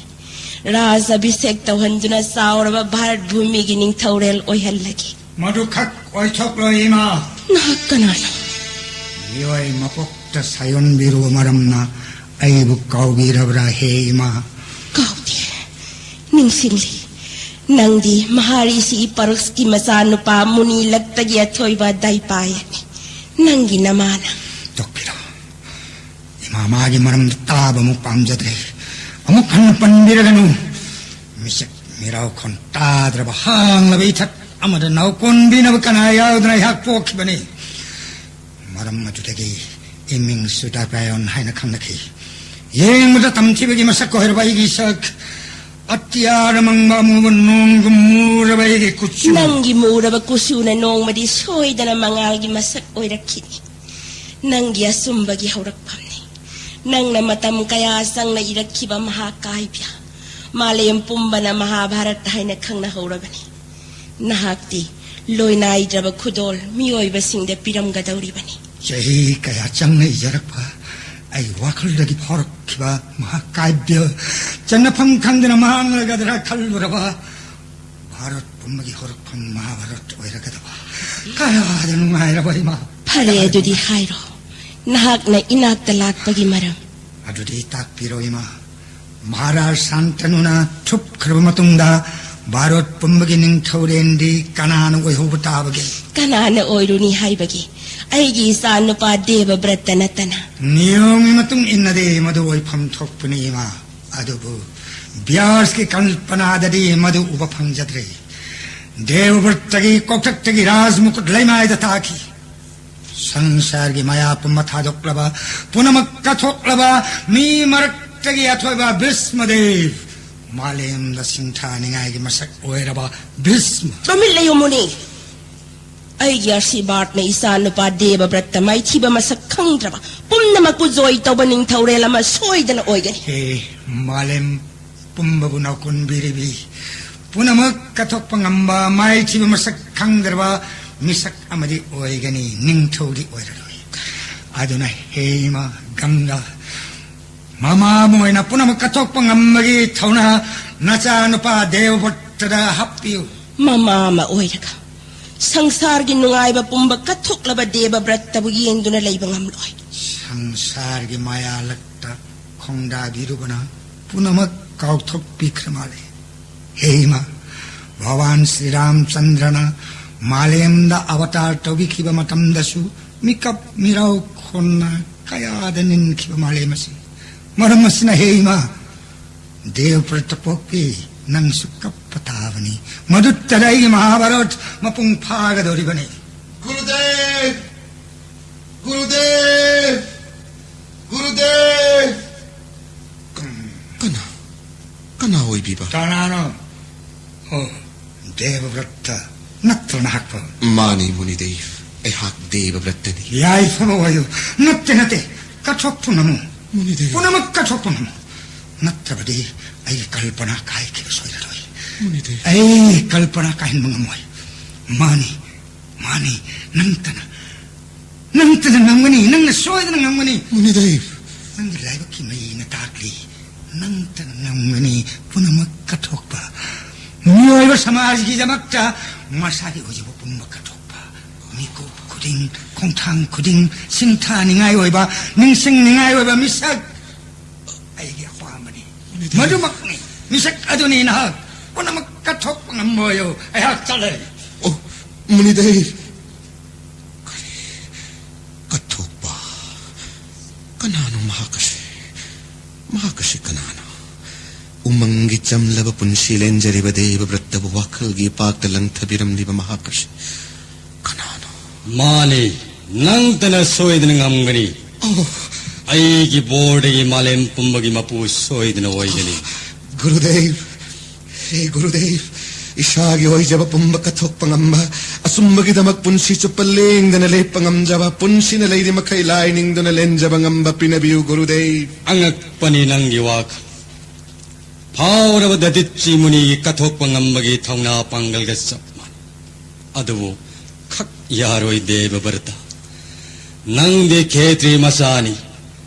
ꯔꯥꯖ ꯑꯚꯤꯁꯦꯛ ꯇꯧꯍꯟꯗꯨꯅ ꯆꯥꯎꯔꯕ ꯚꯥꯔꯠ ꯚꯨꯃꯤꯒꯤ ꯅꯤꯡꯊꯧꯔꯦꯜ ꯑꯣꯏꯍꯜꯂꯒꯦ꯫ ꯃꯗꯨꯈꯛ ꯑꯣꯏꯊꯣꯛꯂꯣꯏ, ꯏꯃꯥ꯫ ꯅꯍꯥꯛ ꯀꯅꯥꯅꯣ? ꯃꯤꯑꯣꯏ ꯃꯄꯣꯛꯇ ꯁꯥꯌꯣꯟꯕꯤꯔꯨꯕ ꯃꯔꯝꯅ ꯑꯩꯕꯨ ꯀꯥꯎꯕꯤꯔꯕ꯭ꯔꯥ, ꯍꯦ ꯏꯃꯥ? ꯀꯥꯎꯗꯦ꯫ ꯅꯤꯡꯁꯤꯡꯂꯤ꯫ ꯅꯪꯗꯤ ꯃꯍꯥꯔꯤꯁꯤ ꯄꯔꯨꯁꯀꯤ ꯃꯆꯥꯅꯨꯄꯥ ꯃꯨꯅꯤ ꯂꯛꯇꯒꯤ ꯑꯊꯣꯏꯕ ꯗꯥꯏꯄꯥꯌꯅꯤ꯫ ꯅꯪꯒꯤ ꯅꯃꯥꯅ꯫ ꯇꯣꯛꯄꯤꯔꯣ꯫ ꯏꯃꯥ, ꯃꯥꯒꯤ ꯃꯔꯝꯗ ꯇꯥꯕ ꯑꯃꯨꯛ ꯄꯥꯝꯖꯗ꯭ꯔꯦ꯫ ꯑꯃꯨꯛ ꯍꯟꯅ ꯄꯟꯕꯤꯔꯒꯅꯨ꯫ ꯃꯤꯆꯠ ꯃꯤꯔꯥꯎꯈꯣꯟ ꯇꯥꯗ꯭ꯔꯕ ꯍꯥꯡꯂꯕ ꯏꯊꯠ ꯑꯃꯗ ꯅꯥꯎꯀꯣꯟꯕꯤꯅꯕ ꯀꯅꯥ ꯌꯥꯎꯗꯅ ꯑꯩꯍꯥꯛ ꯄꯣꯛꯈꯤꯕꯅꯤ꯫ ꯃꯔꯝ ꯑꯗꯨꯗꯒꯤ ꯏꯃꯤꯡꯁꯨ ꯗꯥꯏꯄꯥꯌꯣꯟ ꯍꯥꯏꯅ ꯈꯪꯅꯈꯤ꯫ ꯌꯦꯡꯕꯗ ꯇꯝꯊꯤꯕꯒꯤ ꯃꯁꯛ ꯑꯣꯏꯔꯕ ꯑꯩꯒꯤ ꯁꯛ, ꯑꯇꯤꯌꯥꯗ ꯃꯪꯕ ꯑꯃꯨꯕ ꯅꯣꯡꯒꯨꯝ ꯃꯨꯔꯕ ꯑꯩꯒꯤ ꯀꯨꯆꯨ꯫ ꯅꯪꯒꯤ ꯃꯨꯔꯕ ꯀꯨꯆꯨꯅ ꯅꯣꯡꯃꯗꯤ ꯁꯣꯏꯗꯅ ꯃꯉꯥꯜꯒꯤ ꯃꯁꯛ ꯑꯣꯏꯔꯛꯈꯤꯅꯤ꯫ ꯅꯪꯒꯤ ꯑꯆꯨꯝꯕꯒꯤ ꯍꯧꯔꯛꯐꯝꯅꯤ꯫ ꯅꯪꯅ ꯃꯇꯝ ꯀꯌꯥ ꯆꯪꯅ ꯏꯔꯛꯈꯤꯕ ꯃꯍꯥꯀꯥꯕ꯭ꯌ, ꯃꯥꯂꯦꯝ ꯄꯨꯝꯕꯅ ꯃꯍꯥꯚꯥꯔꯠ ꯍꯥꯏꯅ ꯈꯪꯅꯍꯧꯔꯕꯅꯤ꯫ ꯅꯍꯥꯛꯇꯤ ꯂꯣꯏꯅꯥꯏꯗ꯭ꯔꯕ ꯈꯨꯗꯣꯜ ꯃꯤꯑꯣꯏꯕꯁꯤꯡꯗ ꯄꯤꯔꯝꯒꯗꯧꯔꯤꯕꯅꯤ꯫ ꯆꯍꯤ ꯀꯌꯥ ꯆꯪꯅ ꯏꯖꯔꯛꯄ ꯑꯩ ꯋꯥꯈꯜꯗꯒꯤ ꯐꯥꯎꯔꯛꯈꯤꯕ ꯃꯍꯥꯀꯥꯕ꯭ꯌ, ꯆꯟꯅꯐꯝ ꯈꯪꯗꯅ ꯃꯥꯡꯂꯒꯗ꯭ꯔꯥ ꯈꯜꯂꯨꯔꯕ ꯚꯥꯔꯠ ꯄꯨꯝꯕꯒꯤ ꯍꯧꯔꯛꯐꯝ ꯃꯍꯥꯚꯥꯔꯠ ꯑꯣꯏꯔꯒꯗꯕ꯫ ꯀꯌꯥꯗ ꯅꯨꯡꯉꯥꯏꯔꯕ ꯏꯃꯥ! ꯐꯔꯦ, ꯑꯗꯨꯗꯤ ꯍꯥꯏꯔꯣ, ꯅꯍꯥꯛꯅ ꯏꯅꯥꯛꯇ ꯂꯥꯛꯄꯒꯤ ꯃꯔꯝ꯫ ꯑꯗꯨꯗꯤ ꯇꯥꯛꯄꯤꯔꯣ ꯏꯃꯥ꯫ ꯃꯍꯥꯔꯥꯖ ꯁꯥꯟꯇꯅꯨꯅ ꯊꯨꯞꯈ꯭ꯔꯕ ꯃꯇꯨꯡꯗ ꯚꯥꯔꯠ ꯄꯨꯝꯕꯒꯤ ꯅꯤꯡꯊꯧꯔꯦꯜꯗꯤ ꯀꯅꯥꯅ ꯑꯣꯏꯍꯧꯕ ꯇꯥꯕꯒꯦ? ꯀꯅꯥꯅ ꯑꯣꯏꯔꯨꯅꯤ ꯍꯥꯏꯕꯒꯤ? ꯑꯩꯒꯤ ꯏꯆꯥ ꯅꯨꯄꯥ ꯗꯦꯕꯕ꯭ꯔꯠꯇ ꯅꯠꯇꯅ꯫ ꯅꯤꯌꯣꯝꯒꯤ ꯃꯇꯨꯡ ꯏꯟꯅꯗꯤ ꯃꯗꯨ ꯑꯣꯏꯐꯝ ꯊꯣꯛꯄꯅꯤ ꯏꯃꯥ꯫ ꯑꯗꯨꯕꯨ ꯕ꯭ꯌꯥꯁꯀꯤ ꯀꯜꯄꯅꯥꯗꯗꯤ ꯃꯗꯨ ꯎꯕ ꯐꯪꯖꯗ꯭ꯔꯦ꯫ ꯗꯦꯕꯕ꯭ꯔꯠꯇꯒꯤ ꯀꯣꯛꯊꯛꯇꯒꯤ ꯔꯥꯖ ꯃꯨꯀꯨꯠ ꯂꯩꯃꯥꯏꯗ ꯇꯥꯈꯤ꯫ ꯁꯪꯁꯥꯔꯒꯤ ꯃꯌꯥ ꯄꯨꯝꯕ ꯊꯥꯗꯣꯛꯂꯕ, ꯄꯨꯝꯅꯃꯛ ꯀꯠꯊꯣꯛꯂꯕ ꯃꯤ ꯃꯔꯛꯇꯒꯤ ꯑꯊꯣꯏꯕ ꯚꯤꯁꯃꯗꯦꯕ ꯃꯥꯂꯦꯝꯗ ꯁꯤꯡꯊꯥꯅꯤꯡꯉꯥꯏꯒꯤ ꯃꯁꯛ ꯑꯣꯏꯔꯕ ꯚꯤꯁꯃ꯫ ꯇꯨꯃꯤꯟ ꯂꯩꯌꯨ ꯃꯨꯅꯤ꯫ ꯑꯩꯒꯤ ꯑꯥꯁꯤꯔꯕꯥꯗꯅ ꯏꯆꯥ ꯅꯨꯄꯥ ꯗꯦꯕꯕ꯭ꯔꯠꯇ ꯃꯥꯏꯊꯤꯕ ꯃꯁꯛ ꯈꯪꯗ꯭ꯔꯕ ꯄꯨꯝꯅꯃꯛꯄꯨ ꯖꯣꯏ ꯇꯧꯕ ꯅꯤꯡꯊꯧꯔꯦꯜ ꯑꯃ ꯁꯣꯏꯗꯅ ꯑꯣꯏꯒꯅꯤ꯫ ꯍꯦ ꯃꯥꯂꯦꯝ ꯄꯨꯝꯕꯕꯨ ꯅꯥꯎꯀꯣꯟꯕꯤꯔꯤꯕꯤ, ꯄꯨꯝꯅꯃꯛ ꯀꯠꯊꯣꯛꯄ ꯉꯝꯕ ꯃꯥꯏꯊꯤꯕ ꯃꯁꯛ ꯈꯪꯗ꯭ꯔꯕ ꯃꯤꯁꯛ ꯑꯃꯗꯤ ꯑꯣꯏꯒꯅꯤ, ꯅꯤꯡꯊꯧꯗꯤ ꯑꯣꯏꯔꯔꯣꯏ꯫ ꯑꯗꯨꯅ ꯍꯦ ꯏꯃꯥ ꯒꯪꯒꯥ, ꯃꯃꯥ ꯑꯃ ꯑꯣꯏꯅ ꯄꯨꯝꯅꯃꯛ ꯀꯠꯊꯣꯛꯄ ꯉꯝꯕꯒꯤ ꯊꯧꯅꯥ ꯅꯆꯥꯅꯨꯄꯥ ꯗꯦꯕꯕ꯭ꯔꯠꯇꯗ ꯍꯥꯞꯄꯤꯌꯨ꯫ ꯃꯃꯥ ꯑꯃ ꯑꯣꯏꯔꯒ ꯁꯪꯁꯥꯔꯒꯤ ꯅꯨꯡꯉꯥꯏꯕ ꯄꯨꯝꯕ ꯀꯠꯊꯣꯛꯂꯕ ꯗꯦꯕꯕ꯭ꯔꯠꯇꯕꯨ ꯌꯦꯡꯗꯨꯅ ꯂꯩꯕ ꯉꯝꯂꯣꯏ꯫ ꯁꯪꯁꯥꯔꯒꯤ ꯃꯥꯌꯥ ꯂꯛꯇ ꯈꯣꯡꯗꯥꯕꯤꯔꯨꯕꯅ ꯄꯨꯝꯅꯃꯛ ꯀꯥꯎꯊꯣꯛꯄꯤꯈ꯭ꯔ ꯃꯥꯜꯂꯦ꯫ ꯍꯦ ꯏꯃꯥ, ꯚꯒꯋꯥꯟ ꯁ꯭ꯔꯤ ꯔꯥꯝꯆꯟꯗ꯭ꯔꯅ ꯃꯥꯂꯦꯝꯗ ꯑꯕꯇꯥꯔ ꯇꯧꯕꯤꯈꯤꯕ ꯃꯇꯝꯗꯁꯨ ꯃꯤꯀꯞ ꯃꯤꯔꯥꯎ ꯈꯣꯟꯅ ꯀꯌꯥꯗ ꯅꯤꯟꯈꯤꯕ ꯃꯥꯂꯦꯝ ꯑꯁꯤ꯫ ꯃꯔꯝ ꯑꯁꯤꯅ ꯍꯦ ꯏꯃꯥ, ꯗꯦꯕꯕ꯭ꯔꯠꯇ ꯄꯣꯛꯄꯤ, ꯅꯪꯁꯨ ꯀꯞꯄ ꯇꯥꯕꯅꯤ꯫ ꯃꯗꯨꯇꯗ ꯑꯩꯒꯤ ꯃꯍꯥꯚꯥꯔꯠ ꯃꯄꯨꯡ ꯐꯥꯒꯗꯧꯔꯤꯕꯅꯤ꯫ ꯒꯨꯔꯨꯗꯦꯕ! ꯒꯨꯔꯨꯗꯦꯕ! ꯒꯨꯔꯨꯗꯦꯕ! ꯀꯅꯥ? ꯀꯅꯥ ꯑꯣꯏꯕꯤꯕ? ꯀꯅꯥꯅꯣ? ꯑꯣ, ꯗꯦꯕꯕ꯭ꯔꯠꯇ ꯅꯠꯇ꯭ꯔꯣ ꯅꯍꯥꯛꯄꯣ? ꯃꯥꯅꯤ, ꯃꯨꯅꯤꯗꯦꯕ꯫ ꯑꯩꯍꯥꯛ ꯗꯦꯕꯕ꯭ꯔꯠꯇꯅꯤ꯫ ꯌꯥꯏꯐꯕ ꯑꯣꯏꯌꯨ꯫ ꯅꯠꯇꯦ, ꯅꯠꯇꯦ꯫ ꯀꯠꯊꯣꯛꯄ ꯉꯝꯃꯨ꯫ ꯃꯨꯅꯤꯗꯦꯕ꯫ ꯄꯨꯝꯅꯃꯛ ꯀꯠꯊꯣꯛꯄ ꯉꯝꯃꯨ꯫ ꯅꯠꯇ꯭ꯔꯕꯗꯤ ꯑꯩꯒꯤ ꯀꯜꯄꯅꯥ ꯀꯥꯏꯈꯤꯕ ꯁꯣꯏꯔꯔꯣꯏ꯫ ꯃꯨꯅꯤꯗꯦꯕ꯫ ꯑꯩ ꯀꯜꯄꯅꯥ ꯀꯥꯏꯍꯟꯕ ꯉꯝꯃꯣꯏ꯫ ꯃꯥꯅꯤ, ꯃꯥꯅꯤ, ꯅꯪꯇꯅ, ꯅꯪꯇꯅ ꯉꯝꯒꯅꯤ, ꯅꯪꯅ ꯁꯣꯏꯗꯅ ꯉꯝꯒꯅꯤ꯫ ꯃꯨꯅꯤꯗꯦꯕ꯫ ꯅꯪꯒꯤ ꯂꯥꯏꯕꯛꯀꯤ ꯃꯩꯅ ꯇꯥꯛꯂꯤ, ꯅꯪꯇꯅ ꯉꯝꯒꯅꯤ ꯄꯨꯝꯅꯃꯛ ꯀꯠꯊꯣꯛꯄ꯫ ꯃꯤꯑꯣꯏꯕ ꯁꯃꯥꯖꯒꯤꯗꯃꯛꯇ ꯃꯁꯥꯒꯤ ꯑꯣꯏꯖꯕ ꯄꯨꯝꯕ ꯀꯠꯊꯣꯛꯄ꯫ ꯃꯤꯀꯨꯞ ꯈꯨꯗꯤꯡ, ꯈꯣꯡꯊꯥꯡ ꯈꯨꯗꯤꯡ ꯁꯤꯡꯊꯥꯅꯤꯡꯉꯥꯏ ꯑꯣꯏꯕ, ꯅꯤꯡꯁꯤꯡꯅꯤꯡꯉꯥꯏ ꯑꯣꯏꯕ ꯃꯤꯁꯛ ꯑꯩꯒꯤ ꯑꯄꯥꯝꯕꯅꯤ꯫ ꯃꯗꯨꯃꯛꯅꯤ꯫ ꯃꯤꯁꯛ ꯑꯗꯨꯅꯤ ꯅꯍꯥꯛ꯫ ꯄꯨꯝꯅꯃꯛ ꯀꯠꯊꯣꯛꯄ ꯉꯝꯕ ꯑꯣꯏꯌꯨ꯫ ꯑꯩꯍꯥꯛ ꯆꯠꯂꯦ꯫ ꯑꯣ, ꯃꯨꯅꯤꯗꯦꯕ꯫ ꯀꯔꯤ? ꯀꯠꯊꯣꯛꯄ? ꯀꯅꯥꯅꯣ ꯃꯍꯥꯛ ꯑꯁꯤ? ꯃꯍꯥꯛ ꯑꯁꯤ ꯀꯅꯥꯅꯣ? ꯎꯃꯪꯒꯤ ꯆꯝꯂꯕ ꯄꯨꯟꯁꯤ ꯂꯦꯟꯖꯔꯤꯕ ꯗꯦꯕꯕ꯭ꯔꯠꯇꯕꯨ ꯋꯥꯈꯜꯒꯤ ꯏꯄꯥꯛꯇ ꯂꯪꯊꯕꯤꯔꯝꯂꯤꯕ ꯃꯍꯥꯛ ꯑꯁꯤ ꯀꯅꯥꯅꯣ? ꯃꯥꯅꯤ, ꯅꯪꯇꯅ ꯁꯣꯏꯗꯅ ꯉꯝꯒꯅꯤ꯫ ꯑꯣ꯫ ꯑꯩꯒꯤ ꯕꯣꯔꯗꯒꯤ ꯃꯥꯂꯦꯝ ꯄꯨꯝꯕꯒꯤ ꯃꯄꯨ ꯁꯣꯏꯗꯅ ꯑꯣꯏꯒꯅꯤ꯫ ꯒꯨꯔꯨꯗꯦꯕ, ꯍꯦ ꯒꯨꯔꯨꯗꯦꯕ, ꯏꯁꯥꯒꯤ ꯑꯣꯏꯖꯕ ꯄꯨꯝꯕ ꯀꯠꯊꯣꯛꯄ ꯉꯝꯕ, ꯑꯆꯨꯝꯕꯒꯤꯗꯃꯛ ꯄꯨꯟꯁꯤ ꯆꯨꯞꯄ ꯂꯦꯡꯗꯅ ꯂꯦꯞꯄ ꯉꯝꯖꯕ, ꯄꯨꯟꯁꯤꯅ ꯂꯩꯔꯤ ꯃꯈꯩ ꯂꯥꯏ ꯅꯤꯡꯗꯨꯅ ꯂꯦꯟꯖꯕ ꯉꯝꯕ ꯄꯤꯅꯕꯤꯌꯨ ꯒꯨꯔꯨꯗꯦꯕ꯫ ꯑꯉꯛꯄꯅꯤ ꯅꯪꯒꯤ ꯋꯥꯈꯜ꯫ ꯐꯥꯎꯔꯕ ꯗꯗꯤꯠꯆꯤ ꯃꯨꯅꯤꯒꯤ ꯀꯠꯊꯣꯛꯄ ꯉꯝꯕꯒꯤ ꯊꯧꯅꯥ ꯄꯥꯡꯒꯜꯒ ꯆꯞ ꯃꯥꯟꯅꯩ꯫ ꯑꯗꯨꯕꯨ ꯈꯛ ꯌꯥꯔꯣꯏ ꯗꯦꯕ ꯚ꯭ꯔꯇ꯫ ꯅꯪꯗꯤ ꯈꯦꯇ꯭ꯔꯤ ꯃꯆꯥꯅꯤ꯫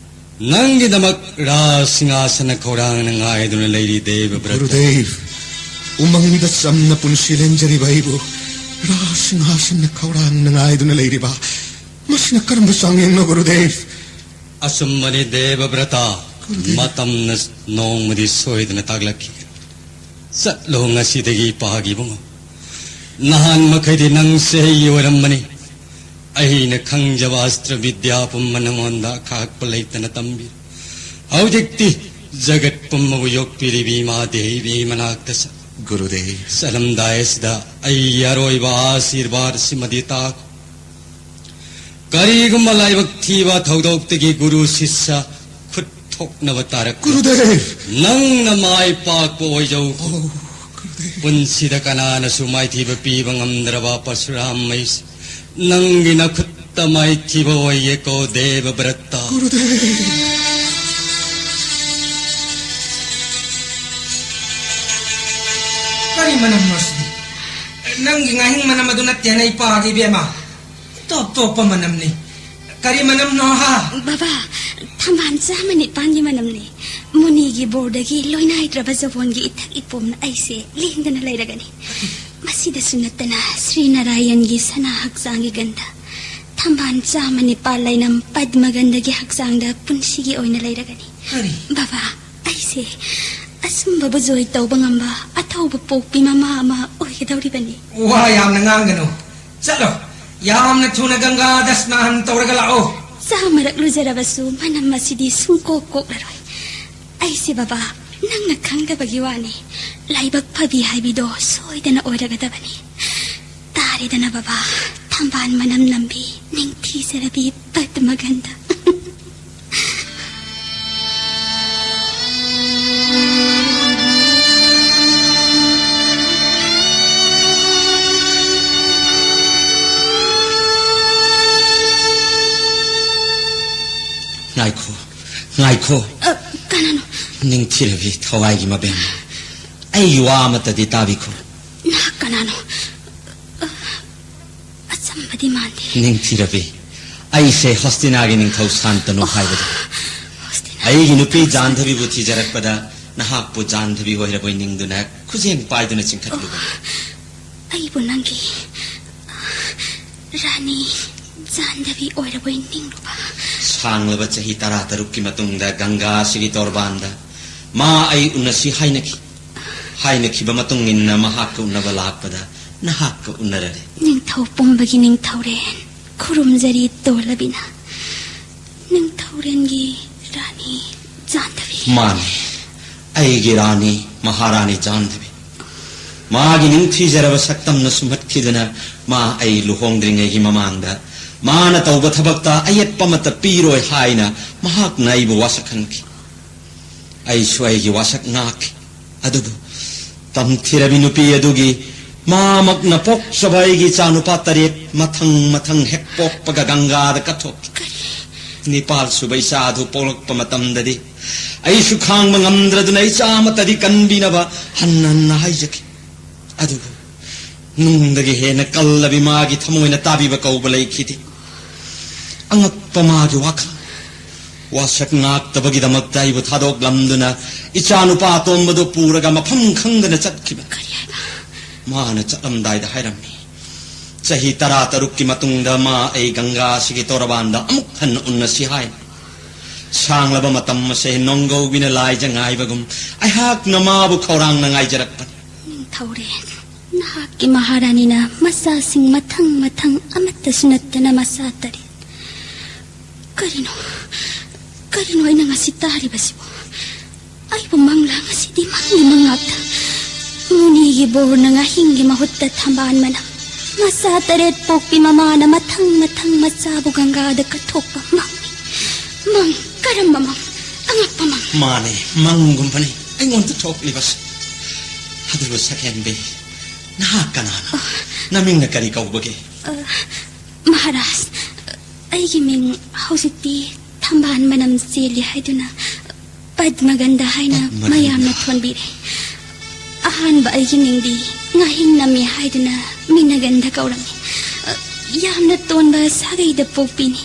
ꯅꯪꯒꯤꯗꯃꯛ ꯔꯥꯖ ꯁꯤꯡꯍꯥꯁꯅ ꯈꯧꯔꯥꯡꯅ ꯉꯥꯏꯗꯨꯅ ꯂꯩꯔꯤ ꯗꯦꯕ ꯚ꯭ꯔꯇ꯫ ꯒꯨꯔꯨꯗꯦꯕ, ꯎꯃꯪꯗ ꯆꯝꯅ ꯄꯨꯟꯁꯤ ꯂꯦꯟꯖꯔꯤꯕ ꯑꯩꯕꯨ ꯔꯥꯖ ꯁꯤꯡꯍꯥꯁꯟꯅ ꯈꯧꯔꯥꯡꯅ ꯉꯥꯏꯗꯨꯅ ꯂꯩꯔꯤꯕ, ꯃꯁꯤꯅ ꯀꯔꯝꯕ ꯆꯥꯡꯌꯦꯡꯅꯣ ꯒꯨꯔꯨꯗꯦꯕ? ꯑꯆꯨꯝꯕꯅꯤ ꯗꯦꯕ ꯚ꯭ꯔꯇ꯫ ꯒꯨꯔꯨꯗꯦꯕ꯫ ꯃꯇꯝꯅ ꯅꯣꯡꯃꯗꯤ ꯁꯣꯏꯗꯅ ꯇꯥꯛꯂꯛꯈꯤ꯫ ꯆꯠꯂꯣ ꯉꯁꯤꯗꯒꯤ ꯏꯄꯥꯒꯤ ꯏꯕꯨꯡꯉꯣ꯫ ꯅꯍꯥꯟ ꯃꯈꯩꯗꯤ ꯅꯪ ꯆꯍꯤ ꯑꯣꯏꯔꯝꯕꯅꯤ꯫ ꯑꯩꯅ ꯈꯪꯖꯕ ꯑꯁꯇ꯭ꯔ ꯕꯤꯗ꯭ꯌꯥ ꯄꯨꯝꯕ ꯅꯉꯣꯟꯗ ꯈꯥꯛꯄ ꯂꯩꯇꯅ ꯇꯝꯕꯤ꯫ ꯍꯧꯖꯤꯛꯇꯤ ꯖꯒꯠ ꯄꯨꯝꯕꯕꯨ ꯌꯣꯛꯄꯤꯔꯤꯕꯤ ꯏꯃꯥ ꯗꯦꯕꯤ ꯃꯅꯥꯛꯇ ꯆꯠ꯫ ꯒꯨꯔꯨꯗꯦꯕ꯫ ꯆꯠꯂꯝꯗꯥꯏ ꯑꯁꯤꯗ ꯑꯩꯒꯤ ꯑꯔꯣꯏꯕ ꯑꯥꯁꯤꯔꯕꯥꯗ ꯁꯤꯃꯗꯤ ꯇꯥꯛꯈꯣ꯫ ꯀꯔꯤꯒꯨꯝꯕ ꯂꯥꯏꯕꯛ ꯊꯤꯕ ꯊꯧꯗꯣꯛꯇꯒꯤ ꯒꯨꯔꯨ ꯁꯤꯁ꯭ꯌ ꯈꯨꯠ ꯊꯣꯛꯅꯕ ꯇꯥꯔꯛꯄ꯫ ꯒꯨꯔꯨꯗꯦꯕ! ꯅꯪꯅ ꯃꯥꯏ ꯄꯥꯛꯄ ꯑꯣꯏꯖꯧ꯫ ꯑꯣ, ꯒꯨꯔꯨꯗꯦꯕ꯫ ꯄꯨꯟꯁꯤꯗ ꯀꯅꯥꯅꯁꯨ ꯃꯥꯏꯊꯤꯕ ꯄꯤꯕ ꯉꯝꯗ꯭ꯔꯕ ꯄꯔꯁꯨꯔꯥꯝ ꯃꯩꯁ, ꯅꯪꯒꯤ ꯅꯈꯨꯠꯇ ꯃꯥꯏꯊꯤꯕ ꯑꯣꯏꯌꯦꯀꯣ ꯗꯦꯕ ꯚ꯭ꯔꯇ꯫ ꯒꯨꯔꯨꯗꯦꯕ! ꯀꯔꯤ ꯃꯅꯝꯅꯣ ꯁꯤꯗꯤ? ꯅꯪꯒꯤ ꯉꯥꯍꯤꯡ ꯃꯅꯝ ꯑꯗꯨ ꯅꯠꯇꯦꯅ ꯏꯄꯥꯒꯤ ꯏꯕꯦꯝꯃ꯫ ꯇꯣꯞ ꯇꯣꯞꯄ ꯃꯅꯝꯅꯤ꯫ ꯀꯔꯤ ꯃꯅꯝꯅꯣ ꯍꯥ? ꯕꯕꯥ, ꯊꯝꯕꯥꯜ ꯆꯥꯝꯃ ꯅꯤꯄꯥꯟꯒꯤ ꯃꯅꯝꯅꯤ꯫ ꯃꯨꯅꯤꯒꯤ ꯕꯣꯔꯗꯒꯤ ꯂꯣꯏꯅꯥꯏꯗ꯭ꯔꯕ ꯖꯕꯣꯟꯒꯤ ꯏꯊꯛ ꯏꯄꯣꯝꯅ ꯑꯩꯁꯦ ꯂꯦꯡꯗꯅ ꯂꯩꯔꯒꯅꯤ꯫ ꯃꯁꯤꯗꯁꯨ ꯅꯠꯇꯅ ꯁ꯭ꯔꯤ ꯅꯥꯔꯥꯌꯟꯒꯤ ꯁꯅꯥ ꯍꯛꯆꯥꯡꯒꯤ ꯒꯟꯙ, ꯊꯝꯕꯥꯜ ꯆꯥꯝꯃ ꯅꯤꯄꯥꯜ ꯂꯩꯅꯝ ꯄꯗ꯭ꯃꯒꯟꯙꯒꯤ ꯍꯛꯆꯥꯡꯗ ꯄꯨꯟꯁꯤꯒꯤ ꯑꯣꯏꯅ ꯂꯩꯔꯒꯅꯤ꯫ ꯀꯔꯤ? ꯕꯕꯥ, ꯑꯩꯁꯦ ꯑꯆꯨꯝꯕꯕꯨ ꯖꯣꯏ ꯇꯧꯕ ꯉꯝꯕ ꯑꯊꯧꯕ ꯄꯣꯛꯄꯤ ꯃꯃꯥ ꯑꯃ ꯑꯣꯏꯒꯗꯧꯔꯤꯕꯅꯤ꯫ ꯋꯥ ꯌꯥꯝꯅ ꯉꯥꯡꯒꯅꯨ꯫ ꯆꯠꯂꯣ, ꯌꯥꯝꯅ ꯊꯨꯅ ꯒꯪꯒꯥ ꯗꯁꯅꯥꯍꯟ ꯇꯧꯔꯒ ꯂꯥꯛꯑꯣ꯫ ꯆꯥꯃꯔꯛ ꯂꯨꯖꯔꯕꯁꯨ ꯃꯅꯝ ꯑꯁꯤꯗꯤ ꯁꯨꯡꯀꯣꯛ ꯀꯣꯛꯂꯔꯣꯏ꯫ ꯑꯩꯁꯦ ꯕꯕꯥ, ꯅꯪꯅ ꯈꯪꯗꯕꯒꯤ ꯋꯥꯅꯤ꯫ ꯂꯥꯏꯕꯛ ꯐꯕꯤ ꯍꯥꯏꯕꯤꯗꯣ ꯁꯣꯏꯗꯅ ꯑꯣꯏꯔꯒꯗꯕꯅꯤ꯫ ꯇꯥꯔꯦꯗꯅ ꯕꯕꯥ, ꯊꯝꯕꯥꯜ ꯃꯅꯝ ꯅꯝꯕꯤ, ꯅꯤꯡꯊꯤꯖꯔꯕꯤ ꯄꯗ꯭ꯃꯒꯟꯙ꯫ ꯉꯥꯏꯈꯣ꯫ ꯑ, ꯀꯅꯥꯅꯣ? ꯅꯤꯡꯊꯤꯔꯕꯤ ꯊꯋꯥꯏꯒꯤ ꯃꯕꯦꯝꯃ, ꯑꯩꯒꯤ ꯋꯥ ꯑꯃꯠꯇꯗꯤ ꯇꯥꯕꯤꯈꯣ꯫ ꯅꯍꯥꯛ ꯀꯅꯥꯅꯣ? ꯑ, ꯑꯆꯝꯕꯗꯤ ꯃꯥꯟꯗꯦ꯫ ꯅꯤꯡꯊꯤꯔꯕꯤ, ꯑꯩꯁꯦ ꯍꯣꯁꯇꯤꯅꯥꯒꯤ ꯅꯤꯡꯊꯧ ꯁꯥꯟꯇꯅꯨ ꯍꯥꯏꯕꯗꯨ꯫ ꯍꯣꯁꯇꯤꯅꯥ꯫ ꯑꯩꯒꯤ ꯅꯨꯄꯤ ꯖꯥꯟꯙꯕꯤꯕꯨ ꯊꯤꯖꯔꯛꯄꯗ ꯅꯍꯥꯛꯄꯨ ꯖꯥꯟꯙꯕꯤ ꯑꯣꯏꯔꯕꯣꯏ ꯅꯤꯡꯗꯨꯅ ꯈꯨꯖꯦꯡ ꯄꯥꯏꯗꯨꯅ ꯆꯤꯡꯈꯠꯂꯨꯕꯅꯤ꯫ ꯑꯩꯕꯨ ꯅꯪꯒꯤ ꯔꯥꯅꯤ ꯖꯥꯟꯙꯕꯤ ꯑꯣꯏꯔꯕꯣꯏ ꯅꯤꯡꯂꯨꯕ꯫ ꯁꯥꯡꯂꯕ ꯆꯍꯤ ꯇꯔꯥꯇꯔꯨꯛꯀꯤ ꯃꯇꯨꯡꯗ ꯒꯪꯒꯥ ꯑꯁꯤꯒꯤ ꯇꯣꯔꯕꯥꯟꯗ ꯃꯥ ꯑꯩ ꯎꯅꯁꯤ ꯍꯥꯏꯅꯈꯤ꯫ ꯍꯥꯏꯅꯈꯤꯕ ꯃꯇꯨꯡ ꯏꯟꯅ ꯃꯍꯥꯛꯀ ꯎꯅꯕ ꯂꯥꯛꯄꯗ ꯅꯍꯥꯛꯀ ꯎꯅꯔꯔꯦ꯫ ꯅꯤꯡꯊꯧ ꯄꯨꯝꯕꯒꯤ ꯅꯤꯡꯊꯧꯔꯦꯟ ꯈꯨꯔꯨꯝꯖꯔꯤ ꯇꯣꯜꯂꯕꯤꯅ꯫ ꯅꯤꯡꯊꯧꯔꯦꯟꯒꯤ ꯔꯥꯅꯤ ꯖꯥꯟꯙꯕꯤ꯫ ꯃꯥꯅꯤ, ꯑꯩꯒꯤ ꯔꯥꯅꯤ, ꯃꯍꯥꯔꯥꯅꯤ ꯖꯥꯟꯙꯕꯤ꯫ ꯃꯥꯒꯤ ꯅꯤꯡꯊꯤꯖꯔꯕ ꯁꯛꯇꯝꯅ ꯁꯨꯝꯍꯠꯈꯤꯗꯨꯅ ꯃꯥ ꯑꯩ ꯂꯨꯍꯣꯡꯗ꯭ꯔꯤꯉꯩꯒꯤ ꯃꯃꯥꯡꯗ ꯃꯥꯅ ꯇꯧꯕ ꯊꯕꯛꯇ ꯑꯌꯦꯠꯄ ꯑꯃꯠꯇ ꯄꯤꯔꯣꯏ ꯍꯥꯏꯅ ꯃꯍꯥꯛꯅ ꯑꯩꯕꯨ ꯋꯥꯁꯛꯍꯟꯈꯤ꯫ ꯑꯩꯁꯨ ꯑꯩꯒꯤ ꯋꯥꯁꯛ ꯉꯥꯛꯈꯤ꯫ ꯑꯗꯨꯕꯨ ꯇꯝꯊꯤꯔꯕꯤ ꯅꯨꯄꯤ ꯑꯗꯨꯒꯤ ꯃꯥꯃꯛꯅ ꯄꯣꯛꯆꯕ ꯑꯩꯒꯤ ꯏꯆꯥꯅꯨꯄꯥ ꯇꯔꯦꯠ ꯃꯊꯪ ꯃꯊꯪ ꯍꯦꯛ ꯄꯣꯛꯄꯒ ꯒꯪꯒꯥꯗ ꯀꯠꯊꯣꯛꯈꯤ꯫ ꯅꯤꯄꯥꯜ ꯁꯨꯕ ꯏꯆꯥ ꯑꯗꯨ ꯄꯣꯛꯂꯛꯄ ꯃꯇꯝꯗꯗꯤ ꯑꯩꯁꯨ ꯈꯥꯡꯕ ꯉꯝꯗ꯭ꯔꯗꯨꯅ ꯏꯆꯥ ꯑꯃꯠꯇꯗꯤ ꯀꯟꯕꯤꯅꯕ ꯍꯟꯅ ꯍꯟꯅ ꯍꯥꯏꯖꯈꯤ꯫ ꯑꯗꯨꯕꯨ ꯅꯨꯡꯗꯒꯤ ꯍꯦꯟꯅ ꯀꯜꯂꯕꯤ ꯃꯥꯒꯤ ꯊꯃꯣꯏꯅ ꯇꯥꯕꯤꯕ ꯀꯧꯕ ꯂꯩꯈꯤꯗꯦ꯫ ꯑꯉꯛꯄ ꯃꯥꯒꯤ ꯋꯥꯈꯜ꯫ ꯋꯥꯁꯛ ꯉꯥꯛꯇꯕꯒꯤꯗꯃꯛꯇ ꯑꯩꯕꯨ ꯊꯥꯗꯣꯛꯂꯝꯗꯨꯅ ꯏꯆꯥꯅꯨꯄꯥ ꯑꯇꯣꯝꯕꯗꯨ ꯄꯨꯔꯒ ꯃꯐꯝ ꯈꯪꯗꯅ ꯆꯠꯈꯤꯕ꯫ ꯀꯔꯤ ꯍꯥꯏꯕ? ꯃꯥꯅ ꯆꯠꯂꯝꯗꯥꯏꯗ ꯍꯥꯏꯔꯝꯃꯤ, "ꯆꯍꯤ ꯇꯔꯥꯇꯔꯨꯛꯀꯤ ꯃꯇꯨꯡꯗ ꯃꯥ ꯑꯩ ꯒꯪꯒꯥ ꯑꯁꯤꯒꯤ ꯇꯣꯔꯕꯥꯟꯗ ꯑꯃꯨꯛ ꯍꯟꯅ ꯎꯅꯁꯤ" ꯍꯥꯏꯅ꯫ ꯁꯥꯡꯂꯕ ꯃꯇꯝ ꯑꯁꯦ ꯅꯣꯡꯒꯧꯕꯤꯅ ꯂꯥꯏꯖ ꯉꯥꯏꯕꯒꯨꯝ ꯑꯩꯍꯥꯛꯅ ꯃꯥꯕꯨ ꯈꯧꯔꯥꯡꯅ ꯉꯥꯏꯖꯔꯛꯄꯅꯤ꯫ ꯅꯤꯡꯊꯧꯔꯦꯟ, ꯅꯍꯥꯛꯀꯤ ꯃꯍꯥꯔꯥꯅꯤꯅ ꯃꯆꯥꯁꯤꯡ ꯃꯊꯪ ꯃꯊꯪ ꯑꯃꯠꯇꯁꯨ ꯅꯠꯇꯅ ꯃꯆꯥ ꯇꯔꯦꯠ꯫ ꯀꯔꯤꯅꯣ? ꯀꯔꯤꯅꯣ ꯑꯩꯅ ꯉꯁꯤ ꯇꯥꯔꯤꯕꯁꯤꯕꯨ? ꯑꯩꯕꯨ ꯃꯪꯂꯥ? ꯉꯁꯤꯗꯤ ꯃꯪꯒꯤ ꯃꯪ ꯉꯥꯛꯇ꯫ ꯃꯨꯅꯤꯒꯤ ꯕꯣꯔꯅ ꯉꯥꯍꯤꯡꯒꯤ ꯃꯍꯨꯠꯇ ꯊꯝꯕꯥꯜ ꯃꯅꯝ꯫ ꯃꯆꯥ ꯇꯔꯦꯠ ꯄꯣꯛꯄꯤ ꯃꯃꯥꯅ ꯃꯊꯪ ꯃꯊꯪ ꯃꯆꯥꯕꯨ ꯒꯪꯒꯥꯗ ꯀꯠꯊꯣꯛꯄ ꯃꯪꯅꯤ꯫ ꯃꯪ? ꯀꯔꯝꯕ ꯃꯪ? ꯑꯉꯛꯄ ꯃꯪ꯫ ꯃꯥꯅꯦ, ꯃꯪꯒꯨꯝꯕꯅꯤ ꯑꯩꯉꯣꯟꯗ ꯊꯣꯛꯂꯤꯕꯁꯦ꯫ ꯑꯗꯨꯕꯨ ꯁꯛꯍꯦꯟꯕꯤ, ꯅꯍꯥꯛ ꯀꯅꯥꯅꯣ? ꯑ꯫ ꯅꯃꯤꯡꯅ ꯀꯔꯤ ꯀꯧꯕꯒꯦ? ꯑ, ꯃꯍꯥꯔꯥꯖ, ꯑꯩꯒꯤ ꯃꯤꯡ ꯍꯧꯖꯤꯛꯇꯤ ꯊꯝꯕꯥꯜ ꯃꯅꯝ ꯆꯦꯜꯂꯤ ꯍꯥꯏꯗꯨꯅ ꯄꯗꯃꯒꯟꯙ ꯍꯥꯏꯅ ꯄꯗꯃꯒꯟꯙ꯫ ꯃꯌꯥꯝꯅ ꯊꯣꯟꯕꯤꯔꯦ꯫ ꯑꯍꯥꯟꯕ ꯑꯩꯒꯤ ꯃꯤꯡꯗꯤ ꯉꯥꯍꯤꯡ ꯅꯝꯃꯤ ꯍꯥꯏꯗꯨꯅ ꯃꯤꯅ ꯒꯟꯙ ꯀꯧꯔꯝꯃꯤ꯫ ꯑ, ꯌꯥꯝꯅ ꯇꯣꯟꯕ ꯁꯥꯒꯩꯗ ꯄꯣꯛꯄꯤꯅꯤ꯫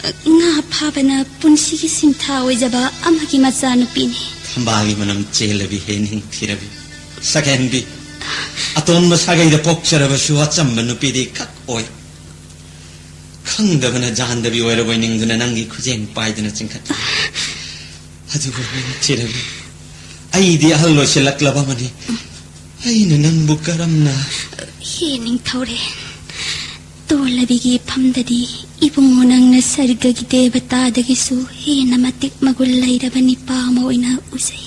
ꯑ, ꯉꯥ ꯐꯥꯕꯅ ꯄꯨꯟꯁꯤꯒꯤ ꯁꯤꯟꯊꯥ ꯑꯣꯏꯖꯕ ꯑꯃꯒꯤ ꯃꯆꯥꯅꯨꯄꯤꯅꯤ꯫ ꯊꯝꯕꯥꯜꯒꯤ ꯃꯅꯝ ꯆꯦꯜꯂꯕꯤ ꯍꯦ ꯅꯤꯡꯊꯤꯔꯕꯤ꯫ ꯁꯛꯍꯦꯟꯕꯤ, ꯑꯇꯣꯟꯕ ꯁꯥꯒꯩꯗ ꯄꯣꯛꯆꯔꯕꯁꯨ ꯑꯆꯝꯕ ꯅꯨꯄꯤꯗꯤ ꯈꯛ ꯑꯣꯏ꯫ ꯈꯪꯗꯕꯅ ꯖꯥꯟꯗꯕꯤ ꯑꯣꯏꯔꯕꯣꯏ ꯅꯤꯡꯗꯨꯅ ꯅꯪꯒꯤ ꯈꯨꯖꯦꯡ ꯄꯥꯏꯗꯨꯅ ꯆꯤꯡꯈꯠꯂꯤ꯫ ꯑꯗꯨꯕꯨ ꯅꯤꯡꯊꯤꯔꯕꯤ, ꯑꯩꯗꯤ ꯑꯍꯜ ꯑꯣꯏꯁꯤꯜꯂꯛꯂꯕ ꯑꯃꯅꯤ꯫ ꯑꯩꯅ ꯅꯪꯕꯨ ꯀꯔꯝꯅ? ꯍꯦ ꯅꯤꯡꯊꯧꯔꯦꯜ, ꯇꯣꯜꯂꯕꯤꯒꯤ ꯏꯐꯝꯗꯗꯤ ꯏꯕꯨꯡꯉꯣ ꯅꯪꯅ ꯁꯔꯒꯒꯤ ꯗꯦꯕꯇꯥꯗꯒꯤꯁꯨ ꯍꯦꯟꯅ ꯃꯇꯤꯛ ꯃꯒꯨꯟ ꯂꯩꯔꯕ ꯅꯤꯄꯥ ꯑꯃ ꯑꯣꯏꯅ ꯎꯖꯩ꯫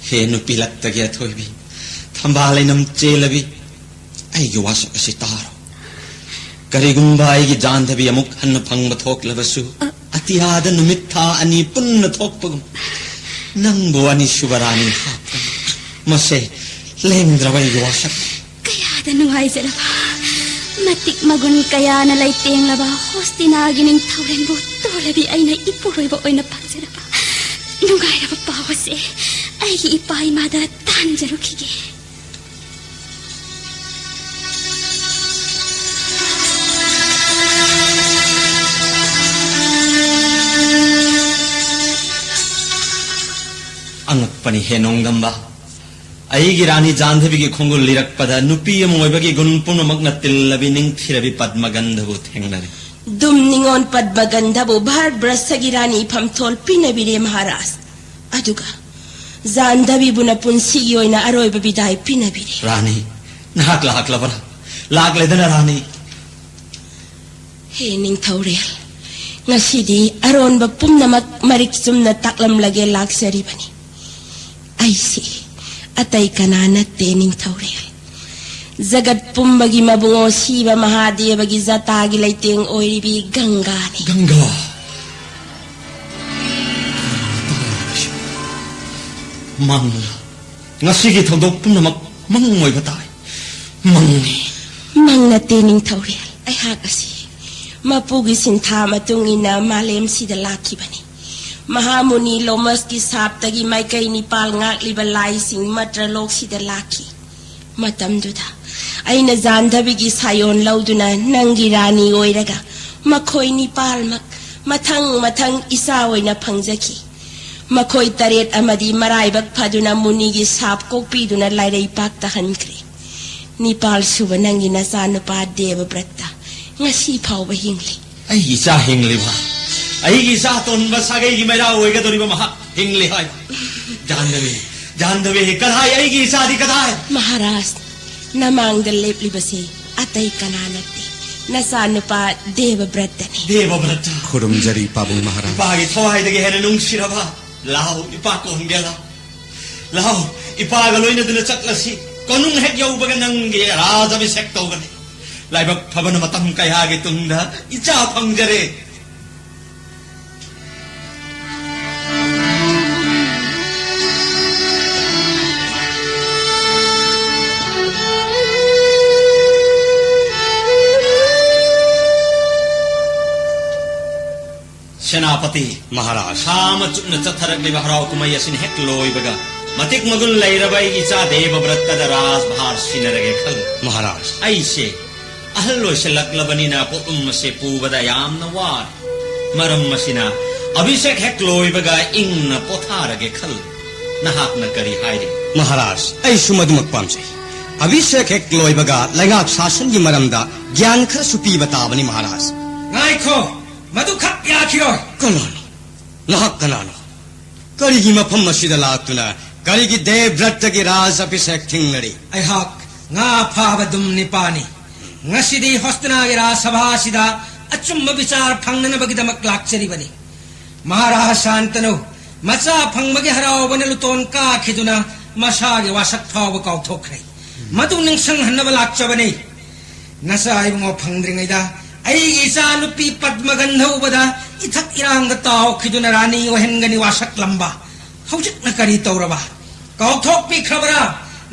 ꯍꯦ ꯅꯨꯄꯤꯂꯛꯇꯒꯤ ꯑꯊꯣꯏꯕꯤ, ꯊꯝꯕꯥꯜ ꯂꯩꯅꯝ ꯆꯦꯜꯂꯕꯤ, ꯑꯩꯒꯤ ꯋꯥꯁꯛ ꯑꯁꯤ ꯇꯥꯔꯣ꯫ ꯀꯔꯤꯒꯨꯝꯕ ꯑꯩꯒꯤ ꯖꯥꯟꯗꯕꯤ ꯑꯃꯨꯛ ꯍꯟꯅ ꯐꯪꯕ ꯊꯣꯛꯂꯕꯁꯨ, ꯑ- ꯑꯇꯤꯌꯥꯗ ꯅꯨꯃꯤꯠ ꯊꯥ ꯑꯅꯤ ꯄꯨꯟꯅ ꯊꯣꯛꯄꯒꯨꯝ, ꯅꯪꯕꯨ ꯑꯅꯤꯁꯨꯕ ꯔꯥꯅꯤ ꯍꯥꯞꯀꯅꯤ꯫ ꯃꯁꯦ ꯂꯦꯡꯗ꯭ꯔꯕ ꯑꯩꯒꯤ ꯋꯥꯁꯛ꯫ ꯀꯌꯥꯗ ꯅꯨꯡꯉꯥꯏꯖꯔꯕ, ꯃꯇꯤꯛ ꯃꯒꯨꯟ ꯀꯌꯥꯅ ꯂꯩꯇꯦꯡꯂꯕ ꯍꯣꯁꯇꯤꯅꯥꯒꯤ ꯅꯤꯡꯊꯧꯔꯦꯜꯕꯨ ꯇꯣꯜꯂꯕꯤ ꯑꯩꯅ ꯏꯄꯨꯔꯣꯏꯕ ꯑꯣꯏꯅ ꯐꯪꯖꯔꯕ꯫ ꯅꯨꯡꯉꯥꯏꯔꯕ ꯄꯥꯎ ꯑꯁꯦ ꯑꯩꯒꯤ ꯏꯄꯥ ꯏꯃꯥꯗ ꯇꯥꯟꯖꯔꯨꯈꯤꯒꯦ꯫ ꯑꯉꯛꯄꯅꯤ ꯍꯦ ꯅꯣꯡꯗꯝꯕ꯫ ꯑꯩꯒꯤ ꯔꯥꯅꯤ ꯖꯥꯟꯙꯕꯤꯒꯤ ꯈꯣꯡꯒꯨꯜ ꯂꯤꯔꯛꯄꯗ ꯅꯨꯄꯤ ꯑꯃ ꯑꯣꯏꯕꯒꯤ ꯒꯨꯟ ꯄꯨꯝꯅꯃꯛꯅ ꯇꯤꯜꯂꯕꯤ ꯅꯤꯡꯊꯤꯔꯕꯤ ꯄꯗꯃꯒꯟꯙꯕꯨ ꯊꯦꯡꯅꯔꯦ꯫ ꯗꯨꯝ ꯅꯤꯉꯣꯟ ꯄꯗꯃꯒꯟꯙꯕꯨ ꯚꯥꯔꯠ ꯕ꯭ꯔꯁꯒꯤ ꯔꯥꯅꯤ ꯏꯐꯝꯊꯣꯜ ꯄꯤꯅꯕꯤꯔꯦ ꯃꯍꯥꯔꯥꯖ꯫ ꯑꯗꯨꯒ ꯖꯥꯟꯙꯕꯤꯕꯨꯅ ꯄꯨꯟꯁꯤꯒꯤ ꯑꯣꯏꯅ ꯑꯔꯣꯏꯕ ꯕꯤꯗꯥꯏ ꯄꯤꯅꯕꯤꯔꯦ꯫ ꯔꯥꯅꯤ, ꯅꯍꯥꯛ ꯂꯥꯛꯂꯕꯔꯥ? ꯂꯥꯛꯂꯦꯗꯅ ꯔꯥꯅꯤ꯫ ꯍꯦ ꯅꯤꯡꯊꯧꯔꯦꯜ, ꯉꯁꯤꯗꯤ ꯑꯔꯣꯟꯕ ꯄꯨꯝꯅꯃꯛ ꯃꯔꯤꯛ ꯆꯨꯝꯅ ꯇꯥꯛꯂꯝꯂꯒꯦ ꯂꯥꯛꯆꯔꯤꯕꯅꯤ꯫ ꯑꯩꯁꯤ ꯑꯇꯩ ꯀꯅꯥ ꯅꯠꯇꯦ ꯅꯤꯡꯊꯧꯔꯦꯜ꯫ ꯖꯒꯠ ꯄꯨꯝꯕꯒꯤ ꯃꯕꯨꯡꯉꯣ ꯁꯤꯕ ꯃꯍꯥꯗꯦꯕꯒꯤ ꯖꯇꯥꯒꯤ ꯂꯩꯇꯦꯡ ꯑꯣꯏꯔꯤꯕꯤ ꯒꯪꯒꯥꯅꯤ꯫ ꯒꯪꯒꯥ꯫ ꯃꯪꯂꯥ? ꯉꯁꯤꯒꯤ ꯊꯧꯗꯣꯛ ꯄꯨꯝꯅꯃꯛ ꯃꯪ ꯑꯣꯏꯕ ꯇꯥꯏ꯫ ꯃꯪꯅꯤ꯫ ꯃꯪ ꯅꯠꯇꯦ ꯅꯤꯡꯊꯧꯔꯦꯜ꯫ ꯑꯩꯍꯥꯛ ꯑꯁꯤ ꯃꯄꯨꯒꯤ ꯁꯤꯟꯊꯥ ꯃꯇꯨꯡ ꯏꯟꯅ ꯃꯥꯂꯦꯝꯁꯤꯗ ꯂꯥꯛꯈꯤꯕꯅꯤ꯫ ꯃꯍꯥꯃꯨꯅꯤ ꯂꯣꯃꯁꯀꯤ ꯁꯥꯞꯇꯒꯤ ꯃꯥꯏꯀꯩ ꯅꯤꯄꯥꯜ ꯉꯥꯛꯂꯤꯕ ꯂꯥꯏꯁꯤꯡ ꯃꯇ꯭ꯔꯂꯣꯛꯁꯤꯗ ꯂꯥꯛꯈꯤ꯫ ꯃꯇꯝꯗꯨꯗ ꯑꯩꯅ ꯖꯥꯟꯙꯕꯤꯒꯤ ꯁꯥꯌꯣꯟ ꯂꯧꯗꯨꯅ ꯅꯪꯒꯤ ꯔꯥꯅꯤ ꯑꯣꯏꯔꯒ ꯃꯈꯣꯏ ꯅꯤꯄꯥꯜꯃꯛ ꯃꯊꯪ ꯃꯊꯪ ꯏꯆꯥ ꯑꯣꯏꯅ ꯐꯪꯖꯈꯤ꯫ ꯃꯈꯣꯏ ꯇꯔꯦꯠ ꯑꯃꯗꯤ ꯃꯔꯥꯏꯕꯛ ꯐꯗꯨꯅ ꯃꯨꯅꯤꯒꯤ ꯁꯥꯞ ꯀꯣꯛꯄꯤꯗꯨꯅ ꯂꯥꯏꯔꯩꯄꯥꯛꯇ ꯍꯟꯈ꯭ꯔꯦ꯫ ꯅꯤꯄꯥꯜ ꯁꯨꯕ ꯅꯪꯒꯤ ꯅꯆꯥꯅꯨꯄꯥ ꯗꯦꯕꯕ꯭ꯔꯠꯇ ꯉꯁꯤ ꯐꯥꯎꯕ ꯍꯤꯡꯂꯤ꯫ ꯑꯩꯒꯤ ꯏꯆꯥ ꯍꯤꯡꯂꯤꯕ? ꯑꯩꯒꯤ ꯏꯆꯥ ꯑꯇꯣꯟꯕ ꯁꯥꯒꯩꯒꯤ ꯃꯩꯔꯥ ꯑꯣꯏꯒꯗꯧꯔꯤꯕ ꯃꯍꯥꯛ ꯍꯤꯡꯂꯤ ꯍꯥꯏ꯫ ꯖꯥꯟꯗꯕꯤ, ꯖꯥꯟꯗꯕꯤ, ꯀꯗꯥꯏ ꯑꯩꯒꯤ ꯏꯆꯥꯗꯤ ꯀꯗꯥꯏ? ꯃꯍꯥꯔꯥꯖ, ꯅꯃꯥꯡꯗ ꯂꯦꯞꯂꯤꯕꯁꯤ ꯑꯇꯩ ꯀꯅꯥ ꯅꯠꯇꯦ, ꯅꯆꯥꯅꯨꯄꯥ ꯗꯦꯕꯕ꯭ꯔꯠꯇꯅꯤ꯫ ꯗꯦꯕꯕ꯭ꯔꯠꯇ꯫ ꯈꯨꯔꯨꯝꯖꯔꯤ ꯄꯥꯕꯨꯡ ꯃꯍꯥꯔꯥꯖ꯫ ꯏꯄꯥꯒꯤ ꯊꯋꯥꯏꯗꯒꯤ ꯍꯦꯟꯅ ꯅꯨꯡꯁꯤꯔꯕ꯫ ꯂꯥꯎ, ꯏꯄꯥ ꯀꯣꯟꯒꯦ ꯂꯥꯎ꯫ ꯂꯥꯎ, ꯏꯄꯥꯒ ꯂꯣꯏꯅꯗꯨꯅ ꯆꯠꯂꯁꯤ꯫ ꯀꯣꯅꯨꯡ ꯍꯦꯛ ꯌꯧꯕꯒ ꯅꯪꯒꯤ ꯔꯥꯖ ꯑꯚꯤꯁꯦꯛ ꯇꯧꯒꯅꯤ꯫ ꯂꯥꯏꯕꯛ ꯐꯕꯅ ꯃꯇꯝ ꯀꯌꯥꯒꯤ ꯇꯨꯡꯗ ꯏꯆꯥ ꯐꯪꯖꯔꯦ꯫ ꯁꯦꯅꯥꯄꯇꯤ꯫ ꯃꯍꯥꯔꯥꯖ꯫ ꯊꯥ ꯑꯃ ꯆꯨꯞꯅ ꯆꯠꯊꯔꯛꯂꯤꯕ ꯍꯔꯥꯎ ꯀꯨꯝꯍꯩ ꯑꯁꯤꯅ ꯍꯦꯛ ꯂꯣꯏꯕꯒ, ꯃꯇꯤꯛ ꯃꯒꯨꯟ ꯂꯩꯔꯕ ꯑꯩꯒꯤ ꯏꯆꯥ ꯗꯦꯕꯕ꯭ꯔꯠꯇꯗ ꯔꯥꯖꯚꯥꯔ ꯁꯤꯟꯅꯔꯒꯦ ꯈꯜꯂꯤ꯫ ꯃꯍꯥꯔꯥꯖ꯫ ꯑꯩꯁꯦ ꯑꯍꯜ ꯑꯣꯏꯁꯤꯜꯂꯛꯂꯕꯅꯤꯅ ꯄꯣꯠꯂꯨꯝ ꯑꯁꯦ ꯄꯨꯕꯗ ꯌꯥꯝꯅ ꯋꯥꯔꯦ꯫ ꯃꯔꯝ ꯑꯁꯤꯅ, ꯑꯚꯤꯁꯦꯛ ꯍꯦꯛ ꯂꯣꯏꯕꯒ ꯏꯪꯅ ꯄꯣꯊꯥꯔꯒꯦ ꯈꯜꯂꯤ꯫ ꯅꯍꯥꯛꯅ ꯀꯔꯤ ꯍꯥꯏꯔꯤ? ꯃꯍꯥꯔꯥꯖ, ꯑꯩꯁꯨ ꯃꯗꯨꯃꯛ ꯄꯥꯝꯖꯩ꯫ ꯑꯚꯤꯁꯦꯛ ꯍꯦꯛ ꯂꯣꯏꯕꯒ ꯂꯩꯉꯥꯛ ꯁꯥꯁꯟꯒꯤ ꯃꯔꯝꯗ ꯒ꯭ꯌꯥꯟ ꯈꯔꯁꯨ ꯄꯤꯕ ꯇꯥꯕꯅꯤ, ꯃꯍꯥꯔꯥꯖ꯫ ꯉꯥꯏꯈꯣ, ꯃꯗꯨꯈꯛ ꯌꯥꯈꯤꯔꯣꯏ꯫ ꯀꯅꯥꯅꯣ? ꯅꯍꯥꯛ ꯀꯅꯥꯅꯣ? ꯀꯔꯤꯒꯤ ꯃꯐꯝ ꯑꯁꯤꯗ ꯂꯥꯛꯇꯨꯅ ꯀꯔꯤꯒꯤ ꯗꯦꯕꯕ꯭ꯔꯠꯇꯒꯤ ꯔꯥꯖ ꯑꯚꯤꯁꯦꯛ ꯊꯤꯡꯂꯔꯤ? ꯑꯩꯍꯥꯛ ꯉꯥ ꯐꯥꯕ ꯗꯨꯝ ꯅꯤꯄꯥꯅꯤ꯫ ꯉꯁꯤꯗꯤ ꯍꯣꯁꯇꯤꯅꯥꯒꯤ ꯔꯥꯖ ꯁꯚꯥ ꯑꯁꯤꯗ ꯑꯆꯨꯝꯕ ꯕꯤꯆꯥꯔ ꯐꯪꯅꯅꯕꯒꯤꯗꯃꯛ ꯂꯥꯛꯆꯔꯤꯕꯅꯤ꯫ ꯃꯍꯥꯔꯥꯖ ꯁꯥꯟꯇꯅꯨ ꯃꯆꯥ ꯐꯪꯕꯒꯤ ꯍꯔꯥꯎꯕꯅ ꯂꯨꯇꯣꯟ ꯀꯥꯈꯤꯗꯨꯅ ꯃꯁꯥꯒꯤ ꯋꯥꯁꯛ ꯐꯥꯎꯕ ꯀꯥꯎꯊꯣꯛꯈ꯭ꯔꯦ꯫ ꯃꯗꯨ ꯅꯤꯡꯁꯤꯡꯍꯟꯅꯕ ꯂꯥꯛꯆꯕꯅꯤ꯫ ꯅꯆꯥ ꯏꯕꯨꯡꯉꯣ ꯐꯪꯗ꯭ꯔꯤꯉꯩꯗ ꯑꯩꯒꯤ ꯏꯆꯥ ꯅꯨꯄꯤ ꯄꯗꯃꯒꯟꯙ ꯎꯕꯗ ꯏꯊꯛ ꯏꯔꯥꯡꯗ ꯇꯥꯎꯈꯤꯗꯨꯅ ꯔꯥꯅꯤ ꯑꯣꯏꯍꯟꯒꯅꯤ ꯋꯥꯁꯛꯂꯝꯕ꯫ ꯍꯧꯖꯤꯛꯅ ꯀꯔꯤ ꯇꯧꯔꯕ? ꯀꯥꯎꯊꯣꯛꯄꯤꯈ꯭ꯔꯕ꯭ꯔꯥ?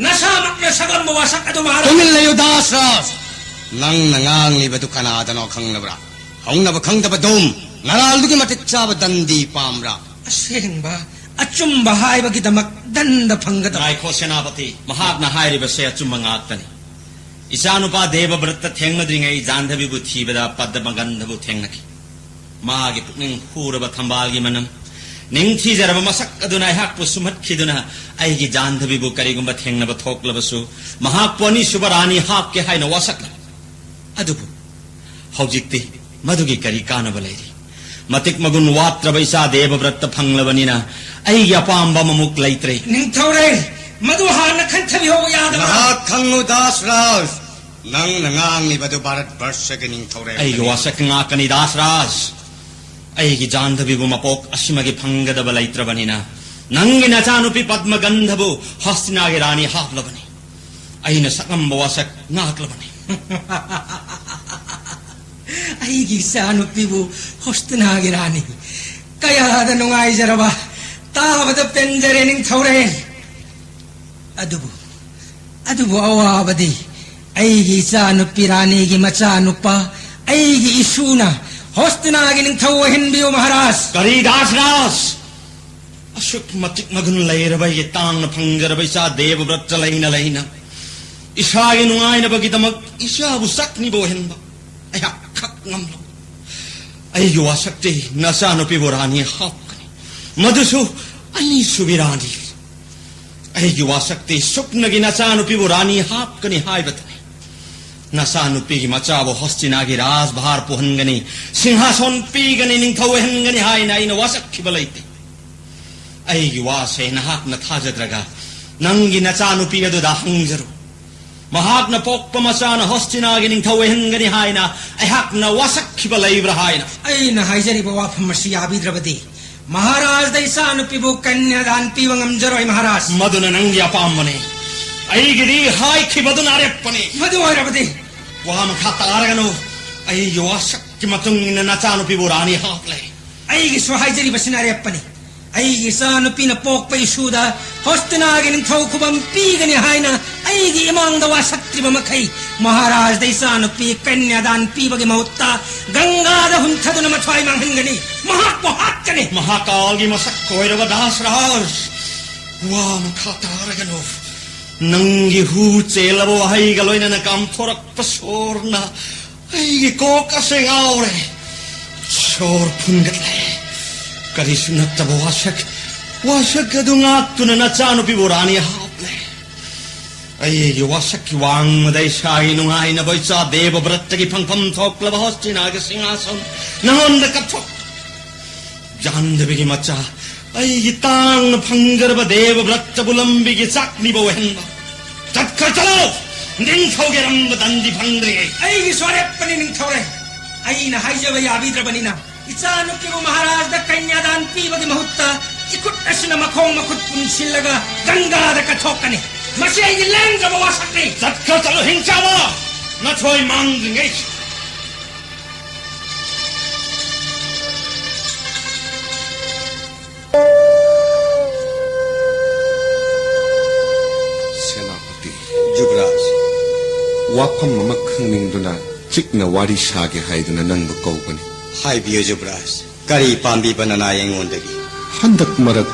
ꯅꯁꯥꯃꯛꯅ ꯁꯛꯂꯝꯕ ꯋꯥꯁꯛ ꯑꯗꯨ ꯃꯍꯥꯔꯥꯖ꯫ ꯇꯨꯃꯤꯟ ꯂꯩꯌꯨ, ꯗꯥꯁ ꯔꯥꯖ꯫ ꯅꯪꯅ ꯉꯥꯡꯂꯤꯕꯗꯨ ꯀꯅꯥꯗꯅꯣ ꯈꯪꯂꯕ꯭ꯔꯥ? ꯍꯧꯅꯕ ꯈꯪꯗꯕ ꯗꯨꯝ꯫ ꯅꯔꯥꯜꯗꯨꯒꯤ ꯃꯇꯤꯛ ꯆꯥꯕ ꯗꯟꯗꯤ ꯄꯥꯝꯕ꯭ꯔꯥ? ꯑꯁꯦꯡꯕ ꯑꯆꯨꯝꯕ ꯍꯥꯏꯕꯒꯤꯗꯃꯛ ꯗꯟꯗ ꯐꯪꯒꯗꯕ꯫ ꯉꯥꯏꯈꯣ ꯁꯦꯅꯥꯄꯇꯤ, ꯃꯍꯥꯛꯅ ꯍꯥꯏꯔꯤꯕꯁꯦ ꯑꯆꯨꯝꯕ ꯉꯥꯛꯇꯅꯤ꯫ ꯏꯆꯥꯅꯨꯄꯥ ꯗꯦꯕꯕ꯭ꯔꯠꯇ ꯊꯦꯡꯅꯗ꯭ꯔꯤꯉꯩ ꯖꯥꯟꯙꯕꯤꯕꯨ ꯊꯤꯕꯗ ꯄꯗꯃꯒꯟꯙꯕꯨ ꯊꯦꯡꯅꯈꯤ꯫ ꯃꯥꯒꯤ ꯄꯨꯛꯅꯤꯡ ꯍꯨꯔꯕ ꯊꯝꯕꯥꯜꯒꯤ ꯃꯅꯝ, ꯅꯤꯡꯊꯤꯖꯔꯕ ꯃꯁꯛ ꯑꯗꯨꯅ ꯑꯩꯍꯥꯛꯄꯨ ꯁꯨꯝꯍꯠꯈꯤꯗꯨꯅ ꯑꯩꯒꯤ ꯖꯥꯟꯙꯕꯤꯕꯨ ꯀꯔꯤꯒꯨꯝꯕ ꯊꯦꯡꯅꯕ ꯊꯣꯛꯂꯕꯁꯨ ꯃꯍꯥꯛꯄꯨ ꯑꯅꯤꯁꯨꯕ ꯔꯥꯅꯤ ꯍꯥꯞꯀꯦ ꯍꯥꯏꯅ ꯋꯥꯁꯛꯂꯦ꯫ ꯑꯗꯨꯕꯨ ꯍꯧꯖꯤꯛꯇꯤ ꯃꯗꯨꯒꯤ ꯀꯔꯤ ꯀꯥꯟꯅꯕ ꯂꯩꯔꯤ? ꯃꯇꯤꯛ ꯃꯒꯨꯟ ꯋꯥꯠꯇ꯭ꯔꯕ ꯏꯆꯥ ꯗꯦꯕꯕ꯭ꯔꯠꯇ ꯐꯪꯂꯕꯅꯤꯅ ꯑꯩꯒꯤ ꯑꯄꯥꯝꯕ ꯑꯃꯃꯨꯛ ꯂꯩꯇ꯭ꯔꯦ꯫ ꯅꯤꯡꯊꯧꯔꯦꯜ, ꯃꯗꯨ ꯍꯥꯟꯅ ꯈꯟꯊꯕꯤꯍꯧꯕ ꯌꯥꯗꯕ꯭ꯔꯥ? ꯉꯥꯏꯍꯥꯛ ꯈꯪꯉꯨ ꯗꯥꯁꯔꯥꯖ꯫ ꯅꯪꯅ ꯉꯥꯡꯂꯤꯕꯗꯨ ꯚꯥꯔꯠ ꯕꯔꯁꯒꯤ ꯅꯤꯡꯊꯧꯔꯦꯜ ꯑꯩꯒꯤ ꯋꯥꯁꯛ ꯉꯥꯛꯀꯅꯤ ꯗꯥꯁꯔꯥꯖ꯫ ꯑꯩꯒꯤ ꯖꯥꯟꯙꯕꯤꯕꯨ ꯃꯄꯣꯛ ꯑꯁꯤꯃꯒꯤ ꯐꯪꯒꯗꯕ ꯂꯩꯇ꯭ꯔꯕꯅꯤꯅ ꯅꯪꯒꯤ ꯅꯆꯥꯅꯨꯄꯤ ꯄꯗꯃꯒꯟꯙꯕꯨ ꯍꯁꯇꯤꯅꯥꯒꯤ ꯔꯥꯅꯤ ꯍꯥꯞꯂꯕꯅꯤ꯫ ꯑꯩꯅ ꯁꯛꯂꯝꯕ ꯋꯥꯁꯛ ꯉꯥꯛꯂꯕꯅꯤ꯫ ꯑꯩꯒꯤ ꯏꯆꯥꯅꯨꯄꯤꯕꯨ ꯍꯣꯁꯇꯤꯅꯥꯒꯤ ꯔꯥꯅꯤ꯫ ꯀꯌꯥꯗ ꯅꯨꯡꯉꯥꯏꯖꯔꯕ! ꯇꯥꯕꯗ ꯄꯦꯟꯖꯔꯦ ꯅꯤꯡꯊꯧꯔꯦꯜ꯫ ꯑꯗꯨꯕꯨ, ꯑꯗꯨꯕꯨ ꯑꯋꯥꯕꯗꯤ ꯑꯩꯒꯤ ꯏꯆꯥꯅꯨꯄꯤ ꯔꯥꯅꯤꯒꯤ ꯃꯆꯥꯅꯨꯄꯥ ꯑꯩꯒꯤ ꯏꯁꯨꯅ ꯍꯣꯁꯇꯤꯅꯥꯒꯤ ꯅꯤꯡꯊꯧ ꯑꯣꯏꯍꯟꯕꯤꯌꯨ ꯃꯍꯥꯔꯥꯖ꯫ ꯀꯔꯤ ꯗꯥꯁꯔꯥꯖ? ꯑꯁꯨꯛ ꯃꯇꯤꯛ ꯃꯒꯨꯟ ꯂꯩꯔꯕ ꯑꯩꯒꯤ ꯇꯥꯡꯅ ꯐꯪꯖꯔꯕ ꯏꯆꯥ ꯗꯦꯕꯕ꯭ꯔꯠꯇ ꯂꯩꯅ ꯂꯩꯅ ꯏꯁꯥꯒꯤ ꯅꯨꯡꯉꯥꯏꯅꯕꯒꯤꯗꯃꯛ ꯏꯆꯥꯕꯨ ꯁꯛꯅꯤꯕ ꯑꯣꯏꯍꯟꯕ ꯑꯩꯍꯥꯛ ꯈꯛ ꯉꯝꯂꯣꯏ꯫ ꯑꯩꯒꯤ ꯋꯥꯁꯛꯇꯤ ꯅꯆꯥꯅꯨꯄꯤꯕꯨ ꯔꯥꯅꯤ ꯍꯥꯞꯀꯅꯤ, ꯃꯗꯨꯁꯨ ꯑꯅꯤꯁꯨꯕꯤ ꯔꯥꯅꯤ꯫ ꯑꯩꯒꯤ ꯋꯥꯁꯛꯇꯤ ꯁꯨꯞꯅꯒꯤ ꯅꯆꯥꯅꯨꯄꯤꯕꯨ ꯔꯥꯅꯤ ꯍꯥꯞꯀꯅꯤ ꯍꯥꯏꯕꯗꯨꯅꯤ꯫ ꯅꯆꯥꯅꯨꯄꯤꯒꯤ ꯃꯆꯥꯕꯨ ꯍꯣꯁꯇꯤꯅꯥꯒꯤ ꯔꯥꯖꯚꯥꯔ ꯄꯨꯍꯟꯒꯅꯤ, ꯁꯤꯡꯍꯥꯁꯣꯟ ꯄꯤꯒꯅꯤ, ꯅꯤꯡꯊꯧ ꯑꯣꯏꯍꯟꯒꯅꯤ ꯍꯥꯏꯅ ꯑꯩꯅ ꯋꯥꯁꯛꯈꯤꯕ ꯂꯩꯇꯦ꯫ ꯑꯩꯒꯤ ꯋꯥꯁꯦ ꯅꯍꯥꯛꯅ ꯊꯥꯖꯗ꯭ꯔꯒ ꯅꯪꯒꯤ ꯅꯆꯥꯅꯨꯄꯤ ꯑꯗꯨꯗ ꯍꯪꯖꯔꯨ꯫ ꯃꯍꯥꯛꯅ ꯄꯣꯛꯄ ꯃꯆꯥꯅ ꯍꯣꯁꯇꯤꯅꯥꯒꯤ ꯅꯤꯡꯊꯧ ꯑꯣꯏꯍꯟꯒꯅꯤ ꯍꯥꯏꯅ ꯑꯩꯍꯥꯛꯅ ꯋꯥꯁꯛꯈꯤꯕ ꯂꯩꯕ꯭ꯔꯥ ꯍꯥꯏꯅ꯫ ꯑꯩꯅ ꯍꯥꯏꯖꯔꯤꯕ ꯋꯥꯐꯝ ꯑꯁꯤ ꯌꯥꯕꯤꯗ꯭ꯔꯕꯗꯤ ꯃꯍꯥꯔꯥꯖꯗ ꯏꯆꯥꯅꯨꯄꯤꯕꯨ ꯀꯟꯌꯥꯗꯥꯟ ꯄꯤꯕ ꯉꯝꯖꯔꯣꯏ ꯃꯍꯥꯔꯥꯖ꯫ ꯃꯗꯨꯅ ꯅꯪꯒꯤ ꯑꯄꯥꯝꯕꯅꯤ꯫ ꯑꯩꯒꯤꯗꯤ ꯍꯥꯏꯈꯤꯕꯗꯨꯅ ꯑꯔꯦꯞꯄꯅꯤ꯫ ꯃꯗꯨ ꯑꯣꯏꯔꯕꯗꯤ ꯋꯥ ꯃꯈꯥ ꯇꯥꯔꯒꯅꯨ꯫ ꯑꯩꯒꯤ ꯋꯥꯁꯛꯀꯤ ꯃꯇꯨꯡ ꯏꯟꯅ ꯅꯆꯥꯅꯨꯄꯤꯕꯨ ꯔꯥꯅꯤ ꯍꯥꯞꯂꯦ꯫ ꯑꯩꯒꯤꯁꯨ ꯍꯥꯏꯖꯔꯤꯕꯁꯤꯅ ꯑꯔꯦꯞꯄꯅꯤ꯫ ꯑꯩꯒꯤ ꯏꯆꯥꯅꯨꯄꯤꯅ ꯄꯣꯛꯄ ꯏꯁꯨꯗ ꯍꯣꯁꯇꯤꯅꯥꯒꯤ ꯅꯤꯡꯊꯧ ꯈꯨꯕꯝ ꯄꯤꯒꯅꯤ ꯍꯥꯏꯅ ꯑꯩꯒꯤ ꯏꯃꯥꯡꯗ ꯋꯥꯁꯛꯇ꯭ꯔꯤꯕ ꯃꯈꯩ, ꯃꯍꯥꯔꯥꯖꯗ ꯏꯆꯥꯅꯨꯄꯤ ꯀꯟꯌꯥꯗꯥꯟ ꯄꯤꯕꯒꯤ ꯃꯍꯨꯠꯇ ꯒꯪꯒꯥꯗ ꯍꯨꯟꯊꯗꯨꯅ ꯃꯊ꯭ꯋꯥꯏ ꯃꯥꯡꯍꯟꯒꯅꯤ꯫ ꯃꯍꯥꯛꯄꯨ ꯍꯥꯠꯀꯅꯤ꯫ ꯃꯍꯥꯀꯥꯜꯒꯤ ꯃꯁꯛ ꯀꯣꯏꯔꯕ ꯗꯥꯁ ꯔꯥꯖ, ꯋꯥ ꯃꯈꯥ ꯇꯥꯔꯒꯅꯨ꯫ ꯅꯪꯒꯤ ꯍꯨ ꯆꯦꯜꯂꯕ ꯋꯥꯍꯩꯒ ꯂꯣꯏꯅꯅ ꯀꯥꯝꯊꯣꯔꯛꯄ ꯁꯣꯔꯅ ꯑꯩꯒꯤ ꯀꯣꯛ ꯑꯁꯦ ꯉꯥꯎꯔꯦ꯫ ꯁꯣꯔ ꯐꯨꯟꯒꯠꯂꯦ꯫ ꯀꯔꯤꯁꯨ ꯅꯠꯇꯕ ꯋꯥꯁꯛ, ꯋꯥꯁꯛ ꯑꯗꯨ ꯉꯥꯛꯇꯨꯅ ꯅꯆꯥꯅꯨꯄꯤꯕꯨ ꯔꯥꯅꯤ ꯍꯥꯞꯂꯦ꯫ ꯑꯩꯒꯤ ꯋꯥꯁꯛꯀꯤ ꯋꯥꯡꯃꯗ ꯏꯁꯥꯒꯤ ꯅꯨꯡꯉꯥꯏꯅꯕ ꯏꯆꯥ ꯗꯦꯕ ꯕ꯭ꯔꯠꯇꯒꯤ ꯐꯪꯐꯝ ꯊꯣꯛꯂꯕ ꯍꯣꯁꯇꯤꯅꯥꯒꯤ ꯁꯤꯡꯍꯥꯁꯟ ꯅꯉꯣꯟꯗ ꯀꯠꯊꯣꯛ꯫ ꯖꯥꯟꯗꯕꯤꯒꯤ ꯃꯆꯥ, ꯑꯩꯒꯤ ꯇꯥꯡꯅ ꯐꯪꯖꯔꯕ ꯗꯦꯕ ꯕ꯭ꯔꯠꯇꯕꯨ ꯂꯝꯕꯤꯒꯤ ꯆꯥꯛꯅꯤꯕ ꯑꯣꯏꯍꯟꯕ꯫ ꯆꯠꯈ꯭ꯔ ꯆꯠꯂꯣ! ꯅꯤꯡꯊꯧꯒꯤ ꯑꯔꯝꯕ ꯗꯟꯗꯤ ꯐꯪꯗ꯭ꯔꯤꯉꯩ꯫ ꯑꯩꯒꯤꯁꯨ ꯑꯔꯦꯞꯄꯅꯤ ꯅꯤꯡꯊꯧꯔꯦ꯫ ꯑꯩꯅ ꯍꯥꯏꯖꯕ ꯌꯥꯕꯤꯗ꯭ꯔꯕꯅꯤꯅ, ꯏꯆꯥꯅꯨꯄꯤꯕꯨ ꯃꯍꯥꯔꯥꯖꯗ ꯀꯟꯌꯥꯗꯥꯟ ꯄꯤꯕꯒꯤ ꯃꯍꯨꯠꯇ ꯏꯈꯨꯠ ꯑꯁꯤꯅ ꯃꯈꯣꯡ ꯃꯈꯨꯠ ꯄꯨꯟꯁꯤꯜꯂꯒ ꯒꯪꯒꯥꯗ ꯀꯠꯊꯣꯛꯀꯅꯤ꯫ ꯃꯁꯤ ꯑꯩꯒꯤ ꯂꯦꯡꯗ꯭ꯔꯕ ꯋꯥꯁꯛꯅꯤ꯫ ꯆꯠꯈ꯭ꯔ ꯆꯠꯂꯣ ꯍꯤꯡꯆꯥꯕ! ꯅꯊꯣꯏ ꯃꯥꯡꯗ꯭ꯔꯤꯉꯩ꯫ ꯁꯦꯅꯥꯄꯇꯤ꯫ ꯌꯨꯕꯔꯥꯖ꯫ ꯋꯥꯐꯝ ꯑꯃ ꯈꯪꯅꯤꯡꯗꯨꯅ ꯆꯤꯛꯅ ꯋꯥꯔꯤ ꯁꯥꯒꯦ ꯍꯥꯏꯗꯨꯅ ꯅꯪꯕꯨ ꯀꯧꯕꯅꯤ꯫ ꯍꯥꯏꯕꯤꯌꯨ ꯌꯨꯕꯔꯥꯖ, ꯀꯔꯤ ꯄꯥꯝꯕꯤꯕ ꯅꯅꯥꯏ ꯑꯩꯉꯣꯟꯗꯒꯤ? ꯍꯟꯗꯛ ꯃꯔꯛ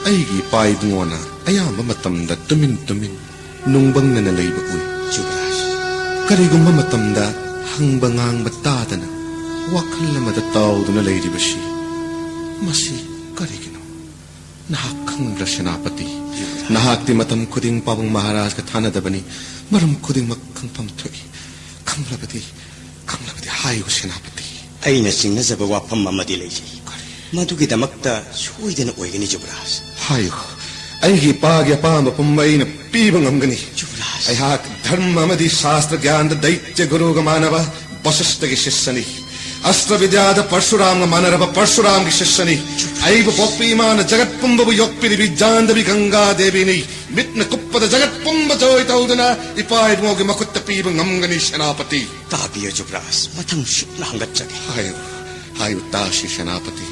ꯑꯩꯒꯤ ꯏꯄꯥ ꯏꯕꯨꯡꯉꯣꯅ ꯑꯌꯥꯝꯕ ꯃꯇꯝꯗ ꯇꯨꯃꯤꯟ ꯇꯨꯃꯤꯟ ꯅꯨꯡꯕꯪꯅꯅ ꯂꯩꯕ ꯎꯏ꯫ ꯌꯨꯕꯔꯥꯖ꯫ ꯀꯔꯤꯒꯨꯝꯕ ꯃꯇꯝꯗ ꯍꯪꯕ ꯉꯥꯡꯕ ꯇꯥꯗꯅ ꯋꯥꯈꯜ ꯑꯃꯗ ꯇꯥꯎꯗꯨꯅ ꯂꯩꯔꯤꯕꯁꯤ ꯃꯁꯤ ꯀꯔꯤꯒꯤꯅꯣ? ꯅꯍꯥꯛ ꯈꯪꯕ꯭ꯔꯥ ꯁꯦꯅꯥꯄꯇꯤ? ꯌꯨꯕꯔꯥꯖ꯫ ꯅꯍꯥꯛꯇꯤ ꯃꯇꯝ ꯈꯨꯗꯤꯡ ꯄꯥꯕꯨꯡ ꯃꯍꯥꯔꯥꯖꯒ ꯊꯥꯅꯗꯕꯅꯤ꯫ ꯃꯔꯝ ꯈꯨꯗꯤꯡꯃꯛ ꯈꯪꯐꯝ ꯊꯣꯛꯏ꯫ ꯈꯪꯂꯕꯗꯤ, ꯈꯪꯂꯕꯗꯤ ꯍꯥꯏꯌꯨ ꯁꯦꯅꯥꯄꯇꯤ꯫ ꯑꯩꯅ ꯆꯤꯡꯅꯖꯕ ꯋꯥꯐꯝ ꯑꯃꯗꯤ ꯂꯩꯖꯩ꯫ ꯀꯔꯤ? ꯃꯗꯨꯒꯤꯗꯃꯛꯇ ꯁꯣꯏꯗꯅ ꯑꯣꯏꯒꯅꯤ ꯌꯨꯕꯔꯥꯖ꯫ ꯍꯥꯏꯌꯨ꯫ ꯑꯩꯒꯤ ꯏꯄꯥꯒꯤ ꯑꯄꯥꯝꯕ ꯄꯨꯝꯕ ꯑꯩꯅ ꯄꯤꯕ ꯉꯝꯒꯅꯤ꯫ ꯌꯨꯕꯔꯥꯖ꯫ ꯑꯩꯍꯥꯛ ꯙꯔꯃ ꯑꯃꯗꯤ ꯁꯥꯁꯇ꯭ꯔ ꯒ꯭ꯌꯥꯟꯗ ꯗꯩꯇ꯭ꯌ ꯒꯨꯔꯨꯒ ꯃꯥꯟꯅꯕ ꯕꯁꯤꯁꯇꯒꯤ ꯁꯤꯁ꯭ꯌꯅꯤ꯫ ꯑꯁꯇ꯭ꯔ ꯕꯤꯗ꯭ꯌꯥꯗ ꯄꯔꯁꯨꯔꯥꯝꯒ ꯃꯥꯟꯅꯔꯕ ꯄꯔꯁꯨꯔꯥꯝꯒꯤ ꯁꯤꯁ꯭ꯌꯅꯤ꯫ ꯑꯩꯕꯨ ꯄꯣꯛꯄꯤ ꯏꯃꯥꯅ ꯖꯒꯠ ꯄꯨꯝꯕꯕꯨ ꯌꯣꯛꯄꯤꯔꯤꯕꯤ ꯖꯥꯟꯗꯕꯤ ꯒꯪꯒꯥ ꯗꯦꯕꯤꯅꯤ꯫ ꯃꯤꯠꯅ ꯀꯨꯞꯄꯗ ꯖꯒꯠ ꯄꯨꯝꯕ ꯖꯣꯏ ꯇꯧꯗꯨꯅ ꯏꯄꯥ ꯏꯕꯨꯡꯉꯣꯒꯤ ꯃꯈꯨꯠꯇ ꯄꯤꯕ ꯉꯝꯒꯅꯤ ꯁꯦꯅꯥꯄꯇꯤ꯫ ꯇꯥꯕꯤꯌꯨ ꯌꯨꯕꯔꯥꯖ, ꯃꯊꯪ ꯁꯨꯞꯅ ꯍꯪꯒꯠꯆꯒꯦ꯫ ꯍꯥꯏꯌꯨ, ꯍꯥꯏꯌꯨ ꯇꯥꯁꯤ ꯁꯦꯅꯥꯄꯇꯤ꯫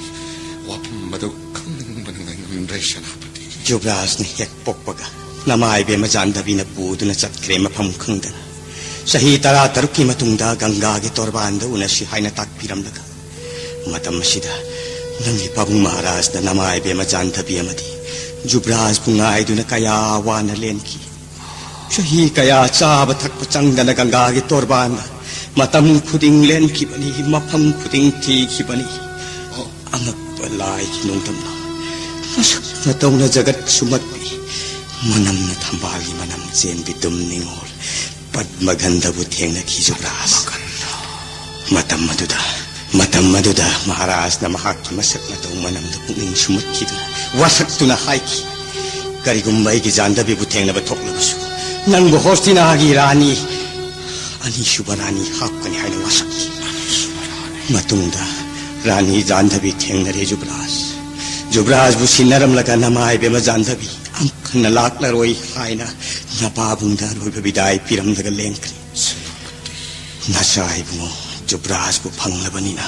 ꯋꯥꯐꯝ ꯑꯗꯨ ꯈꯪꯅꯤꯡꯕꯅ ꯉꯥꯏꯉꯝꯗ꯭ꯔꯦ ꯁꯦꯅꯥꯄꯇꯤ꯫ ꯖꯨꯕ꯭ꯔꯥꯖꯅ ꯍꯦꯛ ꯄꯣꯛꯄꯒ ꯅꯃꯥ ꯏꯕꯦꯝꯃ ꯖꯥꯟꯗꯕꯤꯅ ꯄꯨꯗꯨꯅ ꯆꯠꯈ꯭ꯔꯦ ꯃꯐꯝ ꯈꯪꯗꯅ꯫ ꯆꯍꯤ ꯇꯔꯥ ꯇꯔꯨꯛꯀꯤ ꯃꯇꯨꯡꯗ ꯒꯪꯒꯥꯒꯤ ꯇꯣꯔꯕꯥꯟꯗ ꯎꯅꯁꯤ ꯍꯥꯏꯅ ꯇꯥꯛꯄꯤꯔꯝꯂꯒ, ꯃꯇꯝ ꯑꯁꯤꯗ ꯅꯪꯒꯤ ꯄꯥꯕꯨꯡ ꯃꯍꯥꯔꯥꯖꯅ ꯅꯃꯥ ꯏꯕꯦꯝꯃ ꯖꯥꯟꯗꯕꯤ ꯑꯃꯗꯤ ꯖꯨꯕ꯭ꯔꯥꯖꯄꯨ ꯉꯥꯏꯗꯨꯅ ꯀꯌꯥ ꯋꯥꯅ ꯂꯦꯟꯈꯤ꯫ ꯆꯍꯤ ꯀꯌꯥ ꯆꯥꯕ ꯊꯛꯄ ꯆꯪꯗꯅ ꯒꯪꯒꯥꯒꯤ ꯇꯣꯔꯕꯥꯟꯗ ꯃꯇꯝ ꯈꯨꯗꯤꯡ ꯂꯦꯟꯈꯤꯕꯅꯤ, ꯃꯐꯝ ꯈꯨꯗꯤꯡ ꯊꯤꯈꯤꯕꯅꯤ꯫ ꯑꯉꯛꯄ ꯂꯥꯏꯒꯤ ꯅꯣꯡꯗꯝꯅ ꯃꯁꯛ ꯃꯇꯧꯅ ꯖꯒꯠ ꯁꯨꯝꯍꯠꯄꯤ꯫ ꯃꯅꯝꯅ ꯊꯝꯕꯥꯜꯒꯤ ꯃꯅꯝ ꯆꯦꯟꯕꯤ ꯗꯨꯝ ꯅꯤꯉꯣꯜ ꯄꯗꯃꯒꯟꯙꯕꯨ ꯊꯦꯡꯅꯈꯤ ꯖꯨꯕ꯭ꯔꯥꯖ꯫ ꯃꯇꯝ ꯑꯗꯨꯗ, ꯃꯇꯝ ꯑꯗꯨꯗ ꯃꯍꯥꯔꯥꯖꯅ ꯃꯍꯥꯛꯀꯤ ꯃꯁꯛ ꯃꯇꯧ ꯃꯅꯝꯗ ꯄꯨꯛꯅꯤꯡ ꯁꯨꯝꯍꯠꯈꯤꯗꯨꯅ ꯋꯥꯁꯛꯇꯨꯅ ꯍꯥꯏꯈꯤ, "ꯀꯔꯤꯒꯨꯝꯕ ꯑꯩꯒꯤ ꯖꯥꯟꯗꯕꯤꯕꯨ ꯊꯦꯡꯅꯕ ꯊꯣꯛꯂꯕꯁꯨ, ꯅꯪꯕꯨ ꯍꯣꯁꯇꯤꯅꯥꯒꯤ ꯔꯥꯅꯤ, ꯑꯅꯤꯁꯨꯕ ꯔꯥꯅꯤ ꯍꯥꯞꯀꯅꯤ" ꯍꯥꯏꯅ ꯋꯥꯁꯛꯈꯤ꯫ ꯃꯇꯨꯡꯗ ꯔꯥꯅꯤ ꯖꯥꯟꯗꯕꯤ ꯊꯦꯡꯅꯔꯦ ꯖꯨꯕ꯭ꯔꯥꯖ꯫ ꯖꯨꯕ꯭ꯔꯥꯖꯕꯨ ꯁꯤꯟꯅꯔꯝꯂꯒ ꯅꯃꯥ ꯏꯕꯦꯝꯃ ꯖꯥꯟꯗꯕꯤ ꯑꯃꯨꯛ ꯍꯟꯅ ꯂꯥꯛꯂꯔꯣꯏ ꯍꯥꯏꯅ ꯅꯄꯥꯕꯨꯡꯗ ꯑꯔꯣꯏꯕ ꯕꯤꯗꯥꯏ ꯄꯤꯔꯝꯂꯒ ꯂꯦꯡꯈ꯭ꯔꯦ꯫ ꯅꯆꯥ ꯏꯕꯨꯡꯉꯣ ꯖꯨꯕ꯭ꯔꯥꯖꯕꯨ ꯐꯪꯂꯕꯅꯤꯅ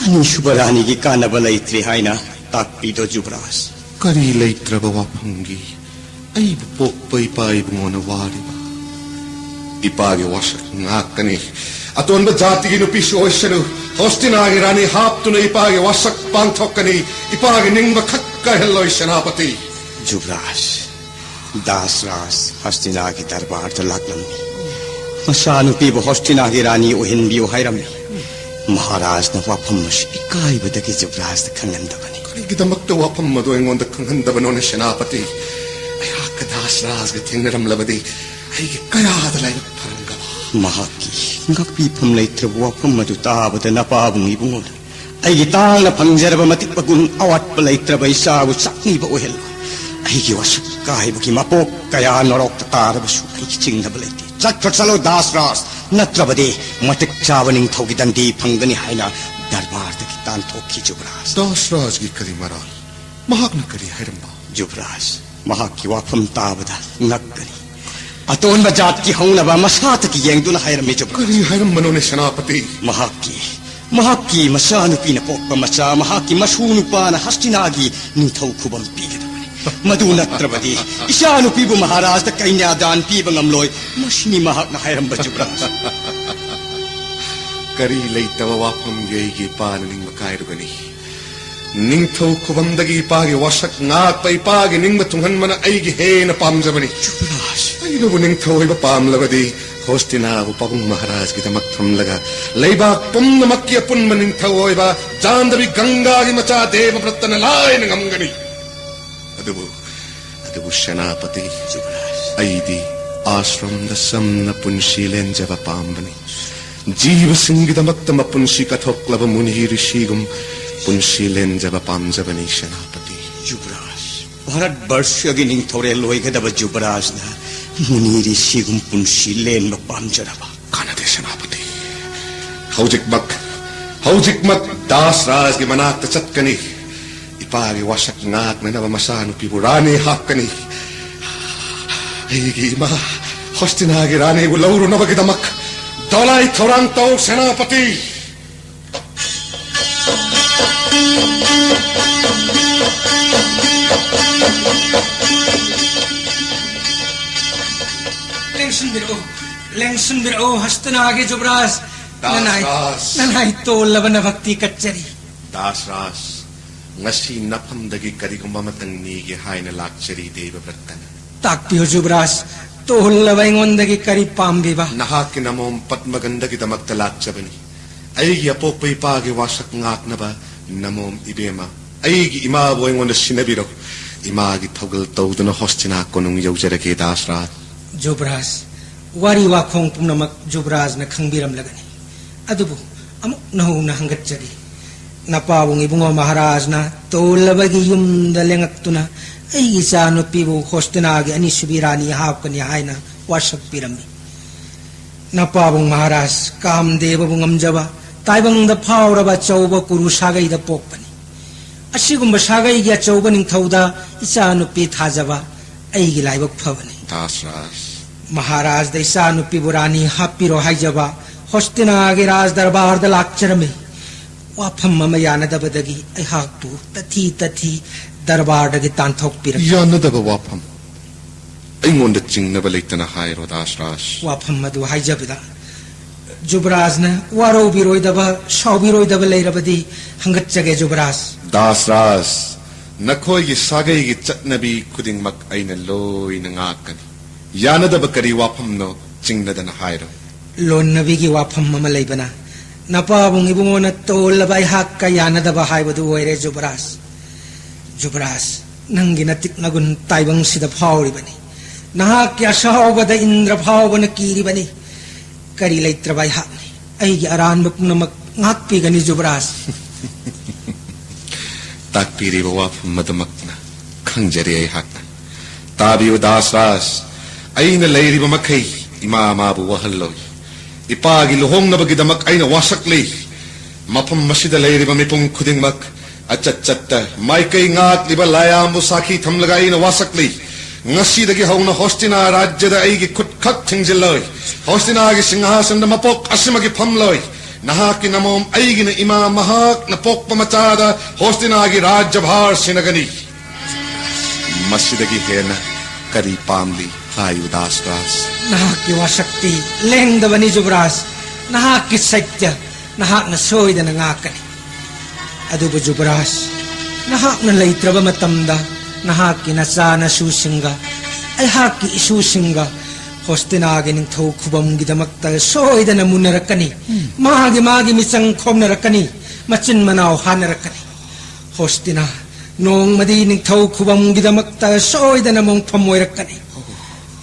ꯑꯅꯤꯁꯨꯕ ꯔꯥꯅꯤꯒꯤ ꯀꯥꯟꯅꯕ ꯂꯩꯇ꯭ꯔꯦ ꯍꯥꯏꯅ ꯇꯥꯛꯄꯤꯗꯣ ꯖꯨꯕ꯭ꯔꯥꯖ꯫ ꯀꯔꯤ ꯂꯩꯇ꯭ꯔꯕ ꯋꯥꯐꯝꯒꯤ ꯑꯩꯕꯨ ꯄꯣꯛꯄ ꯏꯄꯥ ꯏꯕꯨꯡꯉꯣꯅ ꯋꯥꯔꯤꯕ? ꯏꯄꯥꯒꯤ ꯋꯥꯁꯛ ꯉꯥꯛꯀꯅꯤ꯫ ꯑꯇꯣꯟꯕ ꯖꯥꯇꯤꯒꯤ ꯅꯨꯄꯤꯁꯨ ꯑꯣꯏꯁꯅꯨ, ꯍꯣꯁꯇꯤꯅꯥꯒꯤ ꯔꯥꯅꯤ ꯍꯥꯞꯇꯨꯅ ꯏꯄꯥꯒꯤ ꯋꯥꯁꯛ ꯄꯥꯡꯊꯣꯛꯀꯅꯤ꯫ ꯏꯄꯥꯒꯤ ꯅꯤꯡꯕ ꯈꯛ ꯀꯥꯏꯍꯜꯂꯣꯏ ꯁꯦꯅꯥꯄꯇꯤ꯫ ꯖꯨꯕ꯭ꯔꯥꯖ, ꯗꯥꯁꯔꯥꯖ ꯍꯣꯁꯇꯤꯅꯥꯒꯤ ꯗꯔꯕꯥꯔꯗ ꯂꯥꯛꯂꯝꯃꯤ꯫ ꯃꯆꯥꯅꯨꯄꯤꯕꯨ ꯍꯣꯁꯇꯤꯅꯥꯒꯤ ꯔꯥꯅꯤ ꯑꯣꯏꯍꯟꯕꯤꯌꯨ ꯍꯥꯏꯔꯝꯃꯤ꯫ ꯃꯍꯥꯔꯥꯖꯅ ꯋꯥꯐꯝ ꯑꯁꯤ ꯏꯀꯥꯏꯕꯗꯒꯤ ꯖꯨꯕ꯭ꯔꯥꯖꯇ ꯈꯪꯍꯟꯗꯕꯅꯤ꯫ ꯀꯔꯤꯒꯤꯗꯃꯛꯇ ꯋꯥꯐꯝ ꯑꯗꯨ ꯑꯩꯉꯣꯟꯗ ꯈꯪꯍꯟꯗꯕꯅꯣꯅꯦ ꯁꯦꯅꯥꯄꯇꯤ? ꯑꯩꯍꯥꯛꯀ ꯗꯥꯁꯔꯥꯖꯒ ꯊꯦꯡꯅꯔꯝꯂꯕꯗꯤ ꯑꯩꯒꯤ ꯀꯌꯥꯗ ꯂꯥꯏꯕꯛ ꯐꯔꯝꯒꯕ꯫ ꯃꯍꯥꯛꯀꯤ ꯉꯥꯛꯄꯤꯐꯝ ꯂꯩꯇ꯭ꯔꯕ ꯋꯥꯐꯝ ꯑꯗꯨ ꯇꯥꯕꯗ ꯅꯄꯥꯕꯨꯡ ꯏꯕꯨꯡꯉꯣꯅ ꯑꯩꯒꯤ ꯇꯥꯡꯅ ꯐꯪꯖꯔꯕ ꯃꯇꯤꯛ ꯃꯒꯨꯟ ꯑꯋꯥꯠꯄ ꯂꯩꯇ꯭ꯔꯕ ꯏꯆꯥꯕꯨ ꯆꯥꯛꯅꯤꯕ ꯑꯣꯏꯍꯜꯂꯣꯏ꯫ ꯑꯩꯒꯤ ꯋꯥꯁꯛ ꯀꯥꯏꯕꯒꯤ ꯃꯄꯣꯛ ꯀꯌꯥ ꯅꯣꯔꯣꯛꯇ ꯇꯥꯔꯕꯁꯨ ꯑꯩꯒꯤ ꯆꯤꯡꯅꯕ ꯂꯩꯇꯦ꯫ ꯆꯠꯈ꯭ꯔꯣ ꯆꯠꯂꯣ ꯗꯥꯁꯔꯥꯖ, ꯅꯠꯇ꯭ꯔꯕꯗꯤ ꯃꯇꯤꯛ ꯆꯥꯕ ꯅꯤꯡꯊꯧꯒꯤ ꯗꯟꯗꯤ ꯐꯪꯒꯅꯤ ꯍꯥꯏꯅ ꯗꯔꯕꯥꯔꯗꯒꯤ ꯇꯥꯟꯊꯣꯛꯈꯤ ꯖꯨꯕ꯭ꯔꯥꯖ꯫ ꯗꯥꯁꯔꯥꯖꯒꯤ ꯀꯔꯤ ꯃꯔꯥꯜ? ꯃꯍꯥꯛꯅ ꯀꯔꯤ ꯍꯥꯏꯔꯝꯕ? ꯖꯨꯕ꯭ꯔꯥꯖ, ꯃꯍꯥꯛꯀꯤ ꯋꯥꯐꯝ ꯇꯥꯕꯗ ꯉꯛꯀꯅꯤ꯫ ꯑꯇꯣꯟꯕ ꯖꯥꯠꯀꯤ ꯍꯧꯅꯕ ꯃꯁꯥꯇꯒꯤ ꯌꯦꯡꯗꯨꯅ ꯍꯥꯏꯔꯝꯃꯤ ꯖꯨꯕ꯭ꯔꯥꯖ꯫ ꯀꯔꯤ ꯍꯥꯏꯔꯝꯕꯅꯣꯅꯦ ꯁꯦꯅꯥꯄꯇꯤ? ꯃꯍꯥꯛꯀꯤ, ꯃꯍꯥꯛꯀꯤ ꯃꯆꯥꯅꯨꯄꯤꯅ ꯄꯣꯛꯄ ꯃꯆꯥ, ꯃꯍꯥꯛꯀꯤ ꯃꯁꯨ ꯅꯨꯄꯥꯅ ꯍꯁꯇꯤꯅꯥꯒꯤ ꯅꯤꯡꯊꯧ ꯈꯨꯕꯝ ꯄꯤꯒꯗꯕꯅꯤ꯫ ꯃꯗꯨ ꯅꯠꯇ꯭ꯔꯕꯗꯤ ꯏꯆꯥꯅꯨꯄꯤꯕꯨ ꯃꯍꯥꯔꯥꯖꯗ ꯀꯩꯅꯥꯗꯥꯟ ꯄꯤꯕ ꯉꯝꯂꯣꯏ꯫ ꯃꯁꯤꯅꯤ ꯃꯍꯥꯛꯅ ꯍꯥꯏꯔꯝꯕ, ꯖꯨꯕꯔꯥꯖ꯫ ꯀꯔꯤ ꯂꯩꯇꯕ ꯋꯥꯐꯝꯒꯤ ꯑꯩꯒꯤ ꯏꯄꯥꯅ ꯅꯤꯡꯕ ꯀꯥꯏꯔꯨꯒꯅꯤ? ꯅꯤꯡꯊꯧ ꯈꯨꯕꯝꯗꯒꯤ ꯏꯄꯥꯒꯤ ꯋꯥꯁꯛ ꯉꯥꯛꯄ, ꯏꯄꯥꯒꯤ ꯅꯤꯡꯕ ꯊꯨꯡꯍꯟꯕꯅ ꯑꯩꯒꯤ ꯍꯦꯟꯅ ꯄꯥꯝꯖꯕꯅꯤ꯫ ꯖꯨꯕꯔꯥꯖ꯫ ꯑꯩꯅꯕꯨ ꯅꯤꯡꯊꯧ ꯑꯣꯏꯕ ꯄꯥꯝꯂꯕꯗꯤ ꯍꯣꯁꯇꯤꯅꯥꯕꯨ ꯄꯥꯕꯨꯡ ꯃꯍꯥꯔꯥꯖꯒꯤꯗꯃꯛ ꯊꯝꯂꯒ ꯂꯩꯕꯥꯛ ꯄꯨꯝꯅꯃꯛꯀꯤ ꯑꯄꯨꯟꯕ ꯅꯤꯡꯊꯧ ꯑꯣꯏꯕ ꯖꯥꯟꯗꯕꯤ ꯒꯪꯒꯥꯒꯤ ꯃꯆꯥ ꯗꯦꯕ ꯕ꯭ꯔꯠꯇꯅ ꯂꯥꯏꯅ ꯉꯝꯒꯅꯤ꯫ ꯑꯗꯨꯕꯨ, ꯑꯗꯨꯕꯨ ꯁꯦꯅꯥꯄꯇꯤ, ꯖꯨꯕꯔꯥꯖ꯫ ꯑꯩꯗꯤ ꯑꯥꯁ꯭ꯔꯝꯗ ꯆꯝꯅ ꯄꯨꯟꯁꯤ ꯂꯦꯟꯖꯕ ꯄꯥꯝꯕꯅꯤ꯫ ꯖꯤꯕꯁꯤꯡꯒꯤꯗꯃꯛꯇ ꯃꯄꯨꯟꯁꯤ ꯀꯠꯊꯣꯛꯂꯕ ꯃꯨꯅꯤ ꯔꯤꯁꯤꯒꯨꯝ ꯄꯨꯟꯁꯤ ꯂꯦꯟꯖꯕ ꯄꯥꯝꯖꯕꯅꯤ, ꯁꯦꯅꯥꯄꯇꯤ꯫ ꯖꯨꯕꯔꯥꯖ, ꯚꯥꯔꯠ ꯕꯔꯁꯒꯤ ꯅꯤꯡꯊꯧꯔꯦꯜ ꯑꯣꯏꯒꯗꯕ ꯖꯨꯕꯔꯥꯖꯅ ꯃꯨꯅꯤ ꯔꯤꯁꯤꯒꯨꯝ ꯄꯨꯟꯁꯤ ꯂꯦꯟꯕ ꯄꯥꯝꯖꯔꯕ? ꯀꯥꯟꯅꯗꯦ, ꯁꯦꯅꯥꯄꯇꯤ꯫ ꯍꯧꯖꯤꯛꯃꯛ, ꯍꯧꯖꯤꯛꯃꯛ ꯗꯥꯁ ꯔꯥꯖꯒꯤ ꯃꯅꯥꯛꯇ ꯆꯠꯀꯅꯤ꯫ ꯏꯄꯥꯒꯤ ꯋꯥꯁꯛ ꯉꯥꯛꯅꯅꯕ ꯃꯆꯥꯅꯨꯄꯤꯕꯨ ꯔꯥꯅꯤ ꯍꯥꯞꯀꯅꯤ꯫ ꯑꯩꯒꯤ ꯏꯃꯥ ꯍꯣꯁꯇꯤꯅꯥꯒꯤ ꯔꯥꯅꯤꯕꯨ ꯂꯧꯔꯨꯅꯕꯒꯤꯗꯃꯛ ꯗꯣꯂꯥꯏ ꯊꯧꯔꯥꯡ ꯇꯧ, ꯁꯦꯅꯥꯄꯇꯤ꯫ ꯂꯦꯡꯁꯤꯟꯕꯤꯔꯛꯎ, ꯂꯦꯡꯁꯤꯟꯕꯤꯔꯛꯎ, ꯍꯣꯁꯇꯤꯅꯥꯒꯤ ꯖꯨꯕꯔꯥꯖ꯫ ꯅꯅꯥꯏ, ꯗꯥꯁ ꯔꯥꯖ꯫ ꯅꯅꯥꯏ ꯇꯣꯜꯂꯕ ꯅꯚꯛꯇꯤ ꯀꯠꯆꯔꯤ꯫ ꯗꯥꯁ ꯔꯥꯖ, ꯉꯁꯤ ꯅꯐꯝꯗꯒꯤ ꯀꯔꯤꯒꯨꯝꯕ ꯑꯃꯇꯪ ꯅꯤꯒꯦ ꯍꯥꯏꯅ ꯂꯥꯛꯆꯔꯤ, ꯗꯦꯕ ꯕ꯭ꯔꯠꯇꯅ꯫ ꯇꯥꯛꯄꯤꯌꯨ ꯖꯨꯕꯔꯥꯖ, ꯇꯣꯜꯂꯕ ꯑꯩꯉꯣꯟꯗꯒꯤ ꯀꯔꯤ ꯄꯥꯝꯕꯤꯕ? ꯅꯍꯥꯛꯀꯤ ꯅꯃꯣꯝ ꯄꯗꯃꯒꯟꯗꯒꯤꯗꯃꯛꯇ ꯂꯥꯛꯆꯕꯅꯤ꯫ ꯑꯩꯒꯤ ꯑꯄꯣꯛꯄ ꯏꯄꯥꯒꯤ ꯋꯥꯁꯛ ꯉꯥꯛꯅꯕ ꯅꯃꯣꯝ ꯏꯕꯦꯝꯃ, ꯑꯩꯒꯤ ꯏꯃꯥꯕꯨ ꯑꯩꯉꯣꯟꯗ ꯁꯤꯟꯅꯕꯤꯔꯣ꯫ ꯏꯃꯥꯒꯤ ꯊꯧꯒꯜ ꯇꯧꯗꯨꯅ ꯍꯣꯁꯇꯤꯅꯥ ꯀꯣꯅꯨꯡ ꯌꯧꯖꯔꯒꯦ, ꯗꯥꯁ ꯔꯥꯖ꯫ ꯖꯨꯕꯔꯥꯖ, ꯋꯥꯔꯤ ꯋꯥꯈꯣꯡ ꯄꯨꯝꯅꯃꯛ ꯖꯨꯕꯔꯥꯖꯅ ꯈꯪꯕꯤꯔꯝꯂꯒꯅꯤ꯫ ꯑꯗꯨꯕꯨ ꯑꯃꯨꯛ ꯅꯧꯅ ꯍꯪꯒꯠꯆꯒꯦ꯫ ꯅꯄꯥꯕꯨꯡ ꯏꯕꯨꯡꯉꯣ ꯃꯍꯥꯔꯥꯖꯅ ꯇꯣꯜꯂꯕꯒꯤ ꯌꯨꯝꯗ ꯂꯦꯡꯉꯛꯇꯨꯅ ꯑꯩꯒꯤ ꯏꯆꯥ ꯅꯨꯄꯤꯕꯨ ꯍꯣꯁꯇꯤꯅꯥꯒꯤ ꯑꯅꯤꯁꯨꯕꯤ ꯔꯥꯅꯤ ꯍꯥꯞꯀꯅꯤ ꯍꯥꯏꯅ ꯋꯥꯁꯛ ꯄꯤꯔꯝꯃꯤ꯫ ꯅꯄꯥꯕꯨꯡ ꯃꯍꯥꯔꯥꯖ ꯀꯥꯝꯗꯦꯕꯕꯨ ꯉꯝꯖꯕ, ꯇꯥꯏꯕꯪꯗ ꯐꯥꯎꯔꯕ ꯑꯆꯧꯕ ꯀꯨꯔꯨ ꯁꯥꯒꯩꯗ ꯄꯣꯛꯄꯅꯤ꯫ ꯑꯁꯤꯒꯨꯝꯕ ꯁꯥꯒꯩꯒꯤ ꯑꯆꯧꯕ ꯅꯤꯡꯊꯧꯗ ꯏꯆꯥ ꯅꯨꯄꯤ ꯊꯥꯖꯕ ꯑꯩꯒꯤ ꯂꯥꯏꯕꯛ ꯐꯕꯅꯤ꯫ ꯗꯥꯁ ꯔꯥꯖ꯫ ꯃꯍꯥꯔꯥꯖꯗ ꯏꯆꯥ ꯅꯨꯄꯤꯕꯨ ꯔꯥꯅꯤ ꯍꯥꯞꯄꯤꯔꯣ ꯍꯥꯏꯖꯕ ꯍꯣꯁꯇꯤꯅꯥꯒꯤ ꯔꯥꯖ ꯗꯔꯕꯥꯔꯗ ꯂꯥꯛꯆꯔꯝꯃꯤ꯫ ꯋꯥꯐꯝ ꯑꯃ ꯌꯥꯅꯗꯕꯗꯒꯤ ꯑꯩꯍꯥꯛꯄꯨ ꯇꯊꯤ ꯇꯊꯤ ꯗꯔꯕꯥꯔꯗꯒꯤ ꯇꯥꯟꯊꯣꯛꯄꯤꯔꯛ꯫ ꯌꯥꯅꯗꯕ ꯋꯥꯐꯝ ꯑꯩꯉꯣꯟꯗ ꯆꯤꯡꯅꯕ ꯂꯩꯇꯅ ꯍꯥꯏꯔꯣ, ꯗꯥꯁꯔꯥꯖ꯫ ꯋꯥꯐꯝ ꯑꯗꯨ ꯍꯥꯏꯖꯕꯗ ꯖꯨꯕꯔꯥꯖꯅ ꯋꯥꯔꯧꯕꯤꯔꯣꯏꯗꯕ, ꯁꯥꯎꯕꯤꯔꯣꯏꯗꯕ ꯂꯩꯔꯕꯗꯤ ꯍꯪꯒꯠꯆꯒꯦ, ꯖꯨꯕꯔꯥꯖ꯫ ꯗꯥꯁꯔꯥꯖ, ꯅꯈꯣꯏꯒꯤ ꯁꯥꯒꯩꯒꯤ ꯆꯠꯅꯕꯤ ꯈꯨꯗꯤꯡꯃꯛ ꯑꯩꯅ ꯂꯣꯏꯅ ꯉꯥꯛꯀꯅꯤ꯫ ꯌꯥꯅꯗꯕ ꯀꯔꯤ ꯋꯥꯐꯝꯅꯣ? ꯆꯤꯡꯅꯗꯅ ꯍꯥꯏꯔꯣ꯫ ꯂꯣꯟꯅꯕꯤꯒꯤ ꯋꯥꯐꯝ ꯑꯃ ꯂꯩꯕꯅ ꯅꯄꯥꯕꯨꯡ ꯏꯕꯨꯡꯉꯣꯅ ꯇꯣꯜꯂꯕ ꯑꯩꯍꯥꯛꯀ ꯌꯥꯅꯗꯕ ꯍꯥꯏꯕꯗꯨ ꯑꯣꯏꯔꯦ, ꯖꯨꯕꯔꯥꯖ꯫ ꯖꯨꯕꯔꯥꯖ, ꯅꯪꯒꯤ ꯅꯇꯤꯛ ꯅꯒꯨꯟ ꯇꯥꯏꯕꯪꯁꯤꯗ ꯐꯥꯎꯔꯤꯕꯅꯤ꯫ ꯅꯍꯥꯛꯀꯤ ꯑꯁꯥꯎꯕꯗ ꯏꯟꯗ꯭ꯔ ꯐꯥꯎꯕꯅ ꯀꯤꯔꯤꯕꯅꯤ꯫ ꯀꯔꯤ ꯂꯩꯇ꯭ꯔꯕ ꯑꯩꯍꯥꯛꯅꯤ꯫ ꯑꯩꯒꯤ ꯑꯔꯥꯟꯕ ꯄꯨꯝꯅꯃꯛ ꯉꯥꯛꯄꯤꯒꯅꯤ, ꯖꯨꯕꯔꯥꯖ꯫ ꯇꯥꯛꯄꯤꯔꯤꯕ ꯋꯥꯐꯝ ꯑꯗꯨꯃꯛꯅ ꯈꯪꯖꯔꯤ ꯑꯩꯍꯥꯛꯅ꯫ ꯇꯥꯕꯤꯌꯨ ꯗꯥꯁꯔꯥꯖ, ꯑꯩꯅ ꯂꯩꯔꯤꯕ ꯃꯈꯩ ꯏꯃꯥ ꯃꯥꯕꯨ ꯋꯥꯍꯜꯂꯣꯏ꯫ ꯏꯄꯥꯒꯤ ꯂꯨꯍꯣꯡꯅꯕꯒꯤꯗꯃꯛ ꯑꯩꯅ ꯋꯥꯁꯛꯂꯤ꯫ ꯃꯐꯝ ꯑꯁꯤꯗ ꯂꯩꯔꯤꯕ ꯃꯤꯄꯨꯝ ꯈꯨꯗꯤꯡꯃꯛ ꯑꯆꯠ ꯆꯠꯇ ꯃꯥꯏꯀꯩ ꯉꯥꯛꯂꯤꯕ ꯂꯥꯏꯌꯥꯝꯕꯨ ꯁꯥꯈꯤ ꯊꯝꯂꯒ ꯑꯩꯅ ꯋꯥꯁꯛꯂꯤ꯫ ꯉꯁꯤꯗꯒꯤ ꯍꯧꯅ ꯍꯣꯁꯇꯤꯅꯥ ꯔꯥꯖ꯭ꯌꯗ ꯑꯩꯒꯤ ꯈꯨꯠ ꯈꯛ ꯊꯤꯡꯖꯤꯜꯂꯣꯏ꯫ ꯍꯣꯁꯇꯤꯅꯥꯒꯤ ꯁꯤꯡꯍꯥꯁꯟꯗ ꯃꯄꯣꯛ ꯑꯁꯤꯃꯒꯤ ꯐꯝꯂꯣꯏ꯫ ꯅꯍꯥꯛꯀꯤ ꯅꯃꯣꯝ ꯑꯩꯒꯤꯅ ꯏꯃꯥ ꯃꯍꯥꯛꯅ ꯄꯣꯛꯄ ꯃꯆꯥꯗ ꯍꯣꯁꯇꯤꯅꯥꯒꯤ ꯔꯥꯖ꯭ꯌ ꯚꯥꯔ ꯁꯤꯟꯅꯒꯅꯤ꯫ ꯃꯁꯤꯗꯒꯤ ꯍꯦꯟꯅ ꯀꯔꯤ ꯄꯥꯝꯂꯤ? ꯍꯥꯏꯌꯨ ꯗꯥꯁꯔꯥꯖ꯫ ꯅꯍꯥꯛꯀꯤ ꯋꯥꯁꯛꯇꯤ ꯂꯦꯡꯗꯕꯅꯤ, ꯖꯨꯕꯔꯥꯖ꯫ ꯅꯍꯥꯛꯀꯤ ꯁꯩꯇ꯭ꯌ ꯅꯍꯥꯛꯅ ꯁꯣꯏꯗꯅ ꯉꯥꯛꯀꯅꯤ꯫ ꯑꯗꯨꯕꯨ ꯖꯨꯕꯔꯥꯖ, ꯅꯍꯥꯛꯅ ꯂꯩꯇ꯭ꯔꯕ ꯃꯇꯝꯗ ꯅꯍꯥꯛꯀꯤ ꯅꯆꯥ ꯅꯁꯨꯁꯤꯡꯒ ꯑꯩꯍꯥꯛꯀꯤ ꯏꯁꯨꯁꯤꯡꯒ ꯍꯣꯁꯇꯤꯅꯥꯒꯤ ꯅꯤꯡꯊꯧ ꯈꯨꯕꯝꯒꯤꯗꯃꯛꯇ ꯁꯣꯏꯗꯅ ꯃꯨꯟꯅꯔꯛꯀꯅꯤ꯫ ꯃꯥꯒꯤ ꯃꯥꯒꯤ ꯃꯤꯆꯪ ꯈꯣꯝꯅꯔꯛꯀꯅꯤ, ꯃꯆꯤꯟ ꯃꯅꯥꯎ ꯍꯥꯟꯅꯔꯛꯀꯅꯤ꯫ ꯍꯣꯁꯇꯤꯅꯥ ꯅꯣꯡꯃꯗꯤ ꯅꯤꯡꯊꯧ ꯈꯨꯕꯝꯒꯤꯗꯃꯛꯇ ꯁꯣꯏꯗꯅ ꯃꯣꯡꯐꯝ ꯑꯣꯏꯔꯛꯀꯅꯤ꯫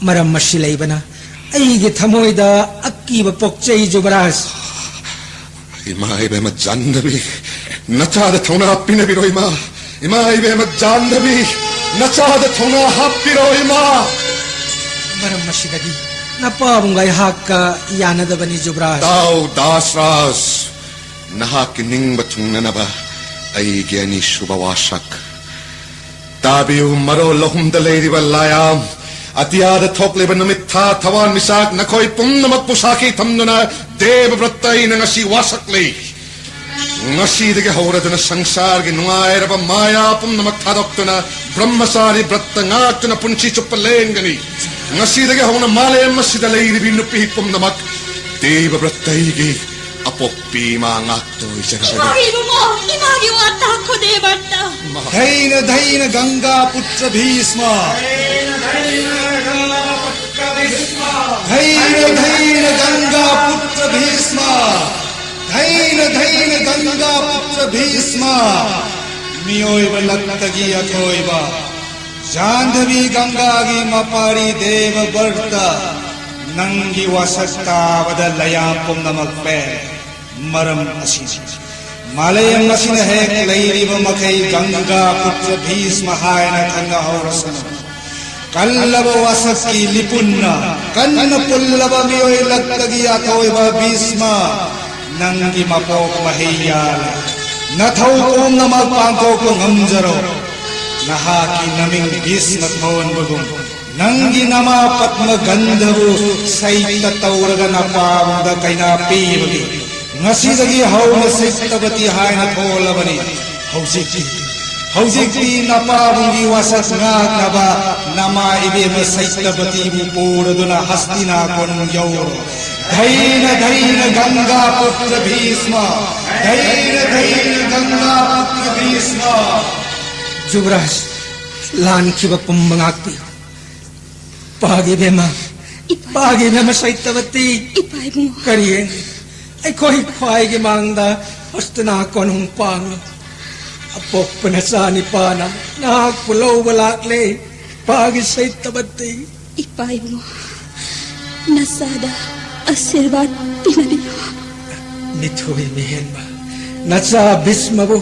ꯃꯔꯝ ꯑꯁꯤ ꯂꯩꯕꯅ ꯑꯩꯒꯤ ꯊꯃꯣꯏꯗ ꯑꯀꯤꯕ ꯄꯣꯛꯆꯩ, ꯖꯨꯕꯔꯥꯖ꯫ ꯏꯃꯥ ꯏꯕꯦꯝꯃ ꯖꯥꯟꯗꯕꯤ, ꯅꯆꯥꯗ ꯊꯧꯅꯥ ꯄꯤꯅꯕꯤꯔꯣ ꯏꯃꯥ꯫ ꯏꯃꯥ ꯏꯕꯦꯝꯃ ꯖꯥꯟꯗꯕꯤ, ꯅꯆꯥꯗ ꯊꯧꯅꯥ ꯍꯥꯞꯄꯤꯔꯣ ꯏꯃꯥ꯫ ꯃꯔꯝ ꯑꯁꯤꯗꯒꯤ ꯅꯄꯥꯕꯨꯡꯒ ꯑꯩꯍꯥꯛꯀ ꯌꯥꯅꯗꯕꯅꯤ, ꯖꯨꯕꯔꯥꯖ꯫ ꯇꯥꯎ ꯗꯥꯁꯔꯥꯖ, ꯅꯍꯥꯛꯀꯤ ꯅꯤꯡꯕ ꯊꯨꯡꯅꯅꯕ ꯑꯩꯒꯤ ꯑꯅꯤꯁꯨꯕ ꯋꯥꯁꯛ ꯇꯥꯕꯤꯌꯨ꯫ ꯃꯔꯣꯜ ꯑꯍꯨꯝꯗ ꯂꯩꯔꯤꯕ ꯂꯥꯌꯥꯝ, ꯑꯇꯤꯌꯥꯗ ꯊꯣꯛꯂꯤꯕ ꯅꯨꯃꯤꯠ, ꯊꯥ, ꯊꯋꯥꯟ ꯃꯤꯆꯥꯛ, ꯅꯈꯣꯏ ꯄꯨꯝꯅꯃꯛꯄꯨ ꯁꯥꯈꯤ ꯊꯝꯗꯨꯅ ꯗꯦꯕ ꯕ꯭ꯔꯠꯇ ꯑꯩꯅ ꯉꯁꯤ ꯋꯥꯁꯛꯂꯤ꯫ ꯉꯁꯤꯗꯒꯤ ꯍꯧꯔꯗꯨꯅ ꯁꯪꯁꯥꯔꯒꯤ ꯅꯨꯡꯉꯥꯏꯔꯕ ꯃꯥꯌꯥ ꯄꯨꯝꯅꯃꯛ ꯊꯥꯗꯣꯛꯇꯨꯅ ꯕ꯭ꯔꯍ꯭ꯃꯆꯥꯔꯤ ꯕ꯭ꯔꯠꯇ ꯉꯥꯛꯇꯨꯅ ꯄꯨꯟꯁꯤ ꯆꯨꯞꯄ ꯂꯦꯟꯒꯅꯤ꯫ ꯉꯁꯤꯗꯒꯤ ꯍꯧꯅ ꯃꯥꯂꯦꯝ ꯑꯁꯤꯗ ꯂꯩꯔꯤꯕꯤ ꯅꯨꯄꯤ ꯄꯨꯝꯅꯃꯛ ꯗꯦꯕ ꯕ꯭ꯔꯠꯇ ꯑꯩꯒꯤ ꯑꯄꯣꯛꯄꯤ ꯏꯃꯥ ꯉꯥꯛꯇ ꯑꯣꯏꯖꯔꯒꯅꯤ꯫ ꯏꯃꯥ ꯏꯕꯨꯡꯉꯣ, ꯏꯃꯥꯒꯤ ꯋꯥ ꯇꯥꯈꯣ ꯗꯦꯕ ꯕ꯭ꯔꯠꯇ꯫ ꯙꯩꯅ ꯙꯩꯅ ꯒꯪꯒꯥ ꯄꯨꯇ꯭ꯔ ꯚꯤꯁꯃ꯫ ꯙꯩꯅ ꯙꯩꯅ ꯒꯪꯒꯥ ꯄꯨꯇ꯭ꯔ ꯚꯤꯁꯃ꯫ ꯙꯩꯅ ꯙꯩꯅ ꯒꯪꯒꯥ ꯄꯨꯇ꯭ꯔ ꯚꯤꯁꯃ꯫ ꯃꯤꯑꯣꯏꯕ ꯂꯛꯇꯒꯤ ꯑꯊꯣꯏꯕ ꯖꯥꯟꯙꯕꯤ ꯒꯪꯒꯥꯒꯤ ꯃꯄꯥꯔꯤ ꯗꯦꯕ ꯕ꯭ꯔꯠꯇ, ꯅꯪꯒꯤ ꯋꯥꯁꯛ ꯇꯥꯕꯗ ꯂꯩꯌꯥꯝ ꯄꯨꯝꯅꯃꯛ ꯄꯦꯜꯂꯦ꯫ ꯃꯔꯝ ꯑꯁꯤꯅ ꯃꯥꯂꯦꯝ ꯑꯁꯤꯅ ꯍꯦꯛ ꯂꯩꯔꯤꯕ ꯃꯈꯩ ꯒꯪꯒꯥ ꯄꯨꯇ꯭ꯔ ꯚꯤꯁꯃ ꯍꯥꯏꯅ ꯈꯪꯅꯍꯧꯔꯁꯅꯨ꯫ ꯀꯜꯂꯕ ꯋꯥꯁꯛꯀꯤ ꯂꯤꯄꯨꯟꯅ ꯀꯟꯅ ꯄꯨꯜꯂꯕ ꯃꯤꯑꯣꯏ ꯂꯛꯇꯒꯤ ꯑꯊꯣꯏꯕ ꯚꯤꯁꯃ, ꯅꯪꯒꯤ ꯃꯄꯣꯛ ꯃꯍꯩ ꯌꯥꯜꯂꯦ꯫ ꯅꯊꯧ ꯄꯨꯝꯅꯃꯛ ꯄꯥꯡꯊꯣꯛꯄ ꯉꯝꯖꯔꯣ꯫ ꯅꯍꯥꯛꯀꯤ ꯅꯃꯤꯡ ꯚꯤꯁꯃ ꯊꯣꯟꯕꯒꯨꯝ ꯅꯪꯒꯤ ꯅꯃꯥ ꯄꯗ꯭ꯃ ꯒꯟꯙꯕꯨ ꯁꯩꯇ ꯇꯧꯔꯒ ꯅꯄꯥꯕꯨꯡꯗ ꯀꯩꯅꯥ ꯄꯤꯕꯒꯤ ꯉꯁꯤꯗꯒꯤ ꯍꯧꯅ ꯁꯩꯇꯕꯇꯤ ꯍꯥꯏꯅ ꯊꯣꯜꯂꯕꯅꯤ꯫ ꯍꯧꯖꯤꯛꯇꯤ, ꯍꯧꯖꯤꯛꯇꯤ ꯅꯄꯥꯕꯨꯡꯒꯤ ꯋꯥꯁꯛ ꯉꯥꯛꯅꯕ ꯅꯃꯥ ꯏꯕꯦꯝꯃ ꯁꯩꯇꯕꯇꯤꯕꯨ ꯄꯨꯔꯗꯨꯅ ꯍꯁꯇꯤꯅꯥꯀꯣꯟ ꯌꯧꯔꯣ꯫ ꯙꯩꯅ ꯙꯩꯅ ꯒꯪꯒꯥ ꯄꯨꯇ꯭ꯔ ꯚꯤꯁꯃ, ꯙꯩꯅ ꯙꯩꯅ ꯒꯪꯒꯥ ꯄꯨꯇ꯭ꯔ ꯚꯤꯁꯃ꯫ ꯖꯨꯕꯔꯥꯖ, ꯂꯥꯟꯈꯤꯕ ꯄꯨꯝꯕ ꯉꯥꯛꯄꯤꯌꯨ꯫ ꯄꯥꯒꯤ ꯕꯦꯝꯃ, ꯏꯄꯥ꯫ ꯄꯥꯒꯤ ꯕꯦꯝꯃ ꯁꯩꯇꯕꯇꯤ꯫ ꯏꯄꯥ ꯏꯕꯨꯡꯉꯣ꯫ ꯀꯔꯤ ꯌꯦꯡꯂꯤ? ꯑꯩꯈꯣꯏ ꯈ꯭ꯋꯥꯏꯒꯤ ꯃꯥꯡꯗ ꯍꯁꯇꯤꯅꯥ ꯀꯣꯅꯨꯡ ꯄꯥꯡꯂꯣ꯫ ꯑꯄꯣꯛꯄ ꯅꯆꯥ ꯅꯤꯄꯥꯅ ꯅꯍꯥꯛꯄꯨ ꯂꯧꯕ ꯂꯥꯛꯂꯦ꯫ ꯄꯥꯒꯤ ꯁꯩꯇꯕꯇꯤ꯫ ꯏꯄꯥ ꯏꯕꯨꯡꯉꯣ, ꯅꯆꯥꯗ ꯑꯁꯤꯔꯕꯥꯗ ꯄꯤꯅꯕꯤꯌꯨ꯫ ꯃꯤꯊꯣꯏ ꯃꯤꯍꯦꯟꯕ ꯅꯆꯥ ꯚꯤꯁꯃꯕꯨ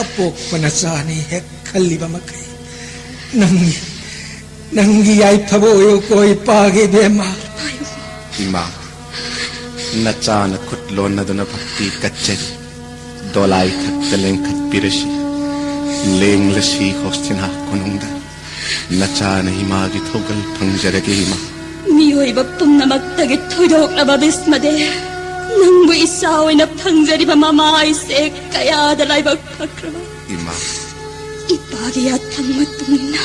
ꯑꯄꯣꯛꯄ ꯅꯆꯥꯅꯤ ꯍꯦꯛ ꯈꯜꯂꯤꯕ ꯃꯈꯩ ꯅꯪꯒꯤ, ꯅꯪꯒꯤ ꯌꯥꯏꯐꯕ ꯑꯣꯏꯌꯨꯀꯣ ꯏꯄꯥꯒꯤ ꯏꯕꯦꯝꯃ꯫ ꯏꯃꯥ, ꯅꯆꯥꯅ ꯈꯨꯠ ꯂꯣꯟꯅꯗꯨꯅ ꯚꯛꯇꯤ ꯀꯠꯆꯔꯤ꯫ ꯗꯣꯂꯥꯏ ꯊꯛꯇ ꯂꯦꯡꯈꯠꯄꯤꯔꯁꯤ, ꯂꯦꯡꯂꯁꯤ ꯍꯣꯁꯇꯤꯅꯥ ꯀꯣꯅꯨꯡꯗ꯫ ꯅꯆꯥꯅ ꯏꯃꯥꯒꯤ ꯊꯧꯒꯜ ꯐꯪꯖꯔꯒꯦ ꯏꯃꯥ꯫ ꯃꯤꯑꯣꯏꯕ ꯄꯨꯝꯅꯃꯛꯇꯒꯤ ꯊꯣꯏꯗꯣꯛꯂꯕ ꯚꯤꯁꯃꯗꯦꯕ, ꯅꯪꯕꯨ ꯏꯆꯥ ꯑꯣꯏꯅ ꯐꯪꯖꯔꯤꯕ ꯃꯃꯥ ꯑꯩꯁꯦ ꯀꯌꯥꯗ ꯂꯥꯏꯕꯛ ꯐꯈ꯭ꯔꯕ꯫ ꯏꯃꯥ꯫ ꯏꯄꯥꯒꯤ ꯌꯥꯊꯪ ꯃꯇꯨꯡ ꯏꯟꯅ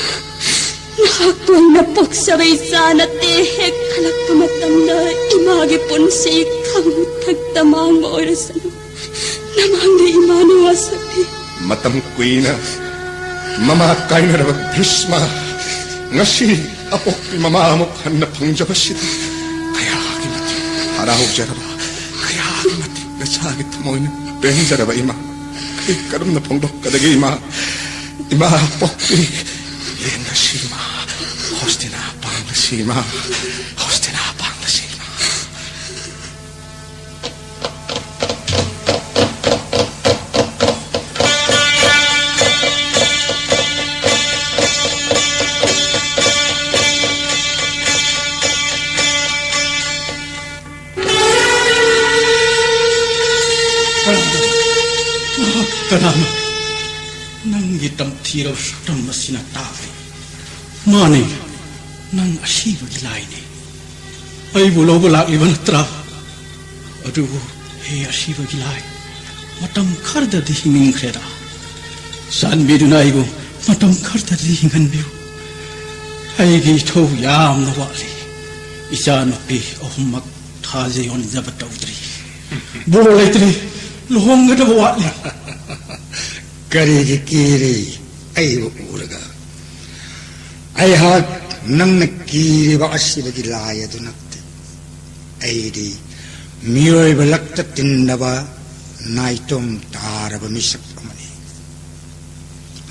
ꯅꯍꯥꯛꯄꯨ ꯑꯩꯅ ꯄꯣꯛꯆꯕ ꯏꯆꯥ ꯅꯠꯇꯦ꯫ ꯍꯦꯛ ꯈꯜꯂꯛꯄ ꯃꯇꯝꯗ ꯏꯃꯥꯒꯤ ꯄꯨꯟꯁꯤ ꯈꯪꯊꯛꯇ ꯃꯥꯡꯕ ꯑꯣꯏꯔꯁꯅꯨ꯫ ꯅꯃꯥꯡꯗ ꯏꯃꯥꯅ ꯋꯥꯁꯛꯂꯤ꯫ ꯃꯇꯝ ꯀꯨꯏꯅ ꯃꯃꯥ ꯀꯥꯏꯅꯔꯕ ꯚꯤꯁꯃ, ꯉꯁꯤ ꯑꯄꯣꯛꯄꯤ ꯃꯃꯥ ꯑꯃꯨꯛ ꯍꯟꯅ ꯐꯪꯖꯕꯁꯤꯗ ꯀꯌꯥꯒꯤ ꯃꯇꯤꯛ ꯍꯔꯥꯎꯖꯔꯕ, ꯀꯌꯥꯒꯤ ꯃꯇꯤꯛ ꯅꯆꯥꯒꯤ ꯊꯃꯣꯏꯅ ꯄꯦꯟꯖꯔꯕ ꯏꯃꯥ꯫ ꯑꯩ ꯀꯔꯝꯅ ꯐꯣꯡꯗꯣꯛꯀꯗꯒꯦ ꯏꯃꯥ? ꯏꯃꯥ ꯄꯣꯛꯄꯤ, ꯂꯦꯡꯂꯁꯤ ꯏꯃꯥ, ꯍꯣꯁꯇꯤꯅꯥ ꯄꯥꯡꯂꯁꯤ ꯏꯃꯥ, ꯍꯣꯁꯇꯤꯅꯥ ꯄꯥꯡꯂꯁꯤ ꯏꯃꯥ꯫ ꯀꯅꯥꯅꯣ? ꯅꯪꯒꯤ ꯇꯝꯊꯤꯔꯕ ꯁꯛꯇꯝ ꯑꯁꯤꯅ ꯇꯥꯛꯂꯤ꯫ ꯃꯥꯅꯤ, ꯅꯪ ꯑꯁꯤꯕꯒꯤ ꯂꯥꯏꯅꯤ꯫ ꯑꯩꯕꯨ ꯂꯧꯕ ꯂꯥꯛꯂꯤꯕ ꯅꯠꯇ꯭ꯔꯥ? ꯑꯗꯨꯕꯨ, ꯍꯦ ꯑꯁꯤꯕꯒꯤ ꯂꯥꯏ, ꯃꯇꯝ ꯈꯔꯗꯗꯤ ꯍꯤꯡꯅꯤꯡꯈ꯭ꯔꯦꯗ꯫ ꯆꯥꯟꯕꯤꯗꯨꯅ ꯑꯩꯕꯨ ꯃꯇꯝ ꯈꯔꯗꯗꯤ ꯍꯤꯡꯍꯟꯕꯤꯌꯨ꯫ ꯑꯩꯒꯤ ꯏꯊꯧ ꯌꯥꯝꯅ ꯋꯥꯠꯂꯤ꯫ ꯏꯆꯥꯅꯨꯄꯤ ꯑꯍꯨꯝꯃꯛ ꯊꯥꯖ ꯌꯣꯟꯖꯕ ꯇꯧꯗ꯭ꯔꯤ꯫ ꯕꯣꯔ ꯂꯩꯇ꯭ꯔꯤ꯫ ꯂꯨꯍꯣꯡꯒꯗꯕ ꯋꯥꯠꯂꯤ꯫ ꯀꯔꯤꯒꯤ ꯀꯤꯔꯤ? ꯑꯩꯕꯨ ꯎꯔꯒ꯫ ꯑꯩꯍꯥꯛ ꯅꯪꯅ ꯀꯤꯔꯤꯕ ꯑꯁꯤꯕꯒꯤ ꯂꯥꯏ ꯑꯗꯨ ꯅꯠꯇꯦ꯫ ꯑꯩꯗꯤ ꯃꯤꯑꯣꯏꯕ ꯂꯛꯇ ꯇꯤꯟꯅꯕ ꯅꯥꯏꯇꯣꯝ ꯇꯥꯔꯕ ꯃꯤꯁꯛ ꯑꯃꯅꯤ꯫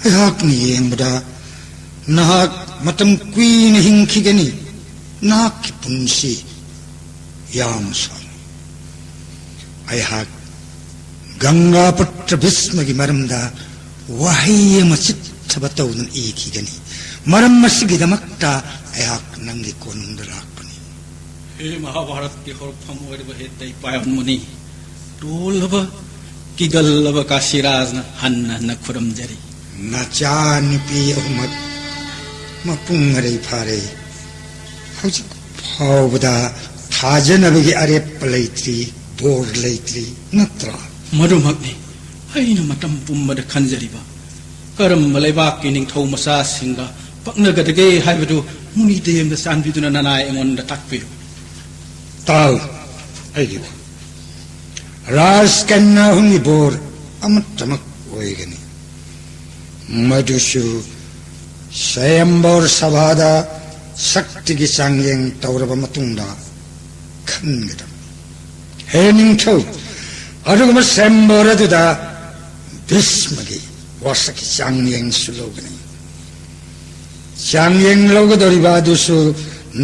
ꯑꯩꯍꯥꯛꯅ ꯌꯦꯡꯕꯗ ꯅꯍꯥꯛ ꯃꯇꯝ ꯀꯨꯏꯅ ꯍꯤꯡꯈꯤꯒꯅꯤ꯫ ꯅꯍꯥꯛꯀꯤ ꯄꯨꯟꯁꯤ ꯌꯥꯝ ꯁꯥꯡꯏ꯫ ꯑꯩꯍꯥꯛ ꯒꯪꯒꯥꯄꯨꯇ꯭ꯔ ꯚꯤꯁꯃꯒꯤ ꯃꯔꯝꯗ ꯋꯥꯍꯩ ꯑꯃ ꯆꯤꯠꯊꯕ ꯇꯧꯗꯨꯅ ꯏꯈꯤꯒꯅꯤ꯫ ꯃꯔꯝ ꯑꯁꯤꯒꯤꯗꯃꯛꯇ ꯑꯩꯍꯥꯛ ꯅꯪꯒꯤ ꯀꯣꯅꯨꯡꯗ ꯂꯥꯛꯄꯅꯤ꯫ ꯍꯦ ꯃꯍꯥꯚꯥꯔꯠꯀꯤ ꯍꯧꯔꯛꯐꯝ ꯑꯣꯏꯔꯤꯕ ꯍꯦ ꯗꯩꯄꯥꯌꯟ ꯃꯨꯅꯤ, ꯇꯣꯜꯂꯕ, ꯀꯤꯒꯜꯂꯕ ꯀꯥꯁꯤꯔꯥꯖꯅ ꯍꯟꯅ ꯍꯟꯅ ꯈꯨꯔꯨꯝꯖꯔꯤ꯫ ꯅꯆꯥ ꯅꯨꯄꯤ ꯑꯍꯨꯝꯃꯛ ꯃꯄꯨꯡ ꯃꯔꯩ ꯐꯥꯔꯦ꯫ ꯍꯧꯖꯤꯛ ꯐꯥꯎꯕꯗ ꯊꯥꯖꯅꯕꯒꯤ ꯑꯔꯦꯞꯄ ꯂꯩꯇ꯭ꯔꯤ꯫ ꯕꯣꯔ ꯂꯩꯇ꯭ꯔꯤ ꯅꯠꯇ꯭ꯔꯥ? ꯃꯗꯨꯃꯛꯅꯤ ꯑꯩꯅ ꯃꯇꯝ ꯄꯨꯝꯕꯗ ꯈꯟꯖꯔꯤꯕ꯫ ꯀꯔꯝꯕ ꯂꯩꯕꯥꯛꯀꯤ ꯅꯤꯡꯊꯧ ꯃꯆꯥꯁꯤꯡꯒ ꯄꯛꯅꯒꯗꯒꯦ ꯍꯥꯏꯕꯗꯨ ꯃꯨꯅꯤꯗꯦꯕꯅ ꯆꯥꯟꯕꯤꯗꯨꯅ ꯅꯅꯥꯏ ꯑꯩꯉꯣꯟꯗ ꯇꯥꯛꯄꯤꯌꯨ꯫ ꯇꯥꯎ, ꯑꯩꯒꯤ ꯋꯥ꯫ ꯔꯥꯖ ꯀꯟꯌꯥ ꯑꯍꯨꯝꯒꯤ ꯕꯣꯔ ꯑꯃꯠꯇꯃꯛ ꯑꯣꯏꯒꯅꯤ꯫ ꯃꯗꯨꯁꯨ ꯁ꯭ꯋꯌꯝꯕꯔ ꯁꯚꯥꯗ ꯁꯛꯇꯤꯒꯤ ꯆꯥꯡꯌꯦꯡ ꯇꯧꯔꯕ ꯃꯇꯨꯡꯗ ꯈꯟꯒꯗꯕꯅꯤ꯫ ꯍꯦ ꯅꯤꯡꯊꯧ, ꯑꯗꯨꯒꯨꯝꯕ ꯁ꯭ꯋꯌꯝꯕꯔ ꯑꯗꯨꯗ ꯚꯤꯁꯃꯒꯤ ꯋꯥꯁꯛꯀꯤ ꯆꯥꯡꯌꯦꯡꯁꯨ ꯂꯧꯒꯅꯤ꯫ ꯆꯥꯡꯌꯦꯡ ꯂꯧꯒꯗꯧꯔꯤꯕ ꯑꯗꯨꯁꯨ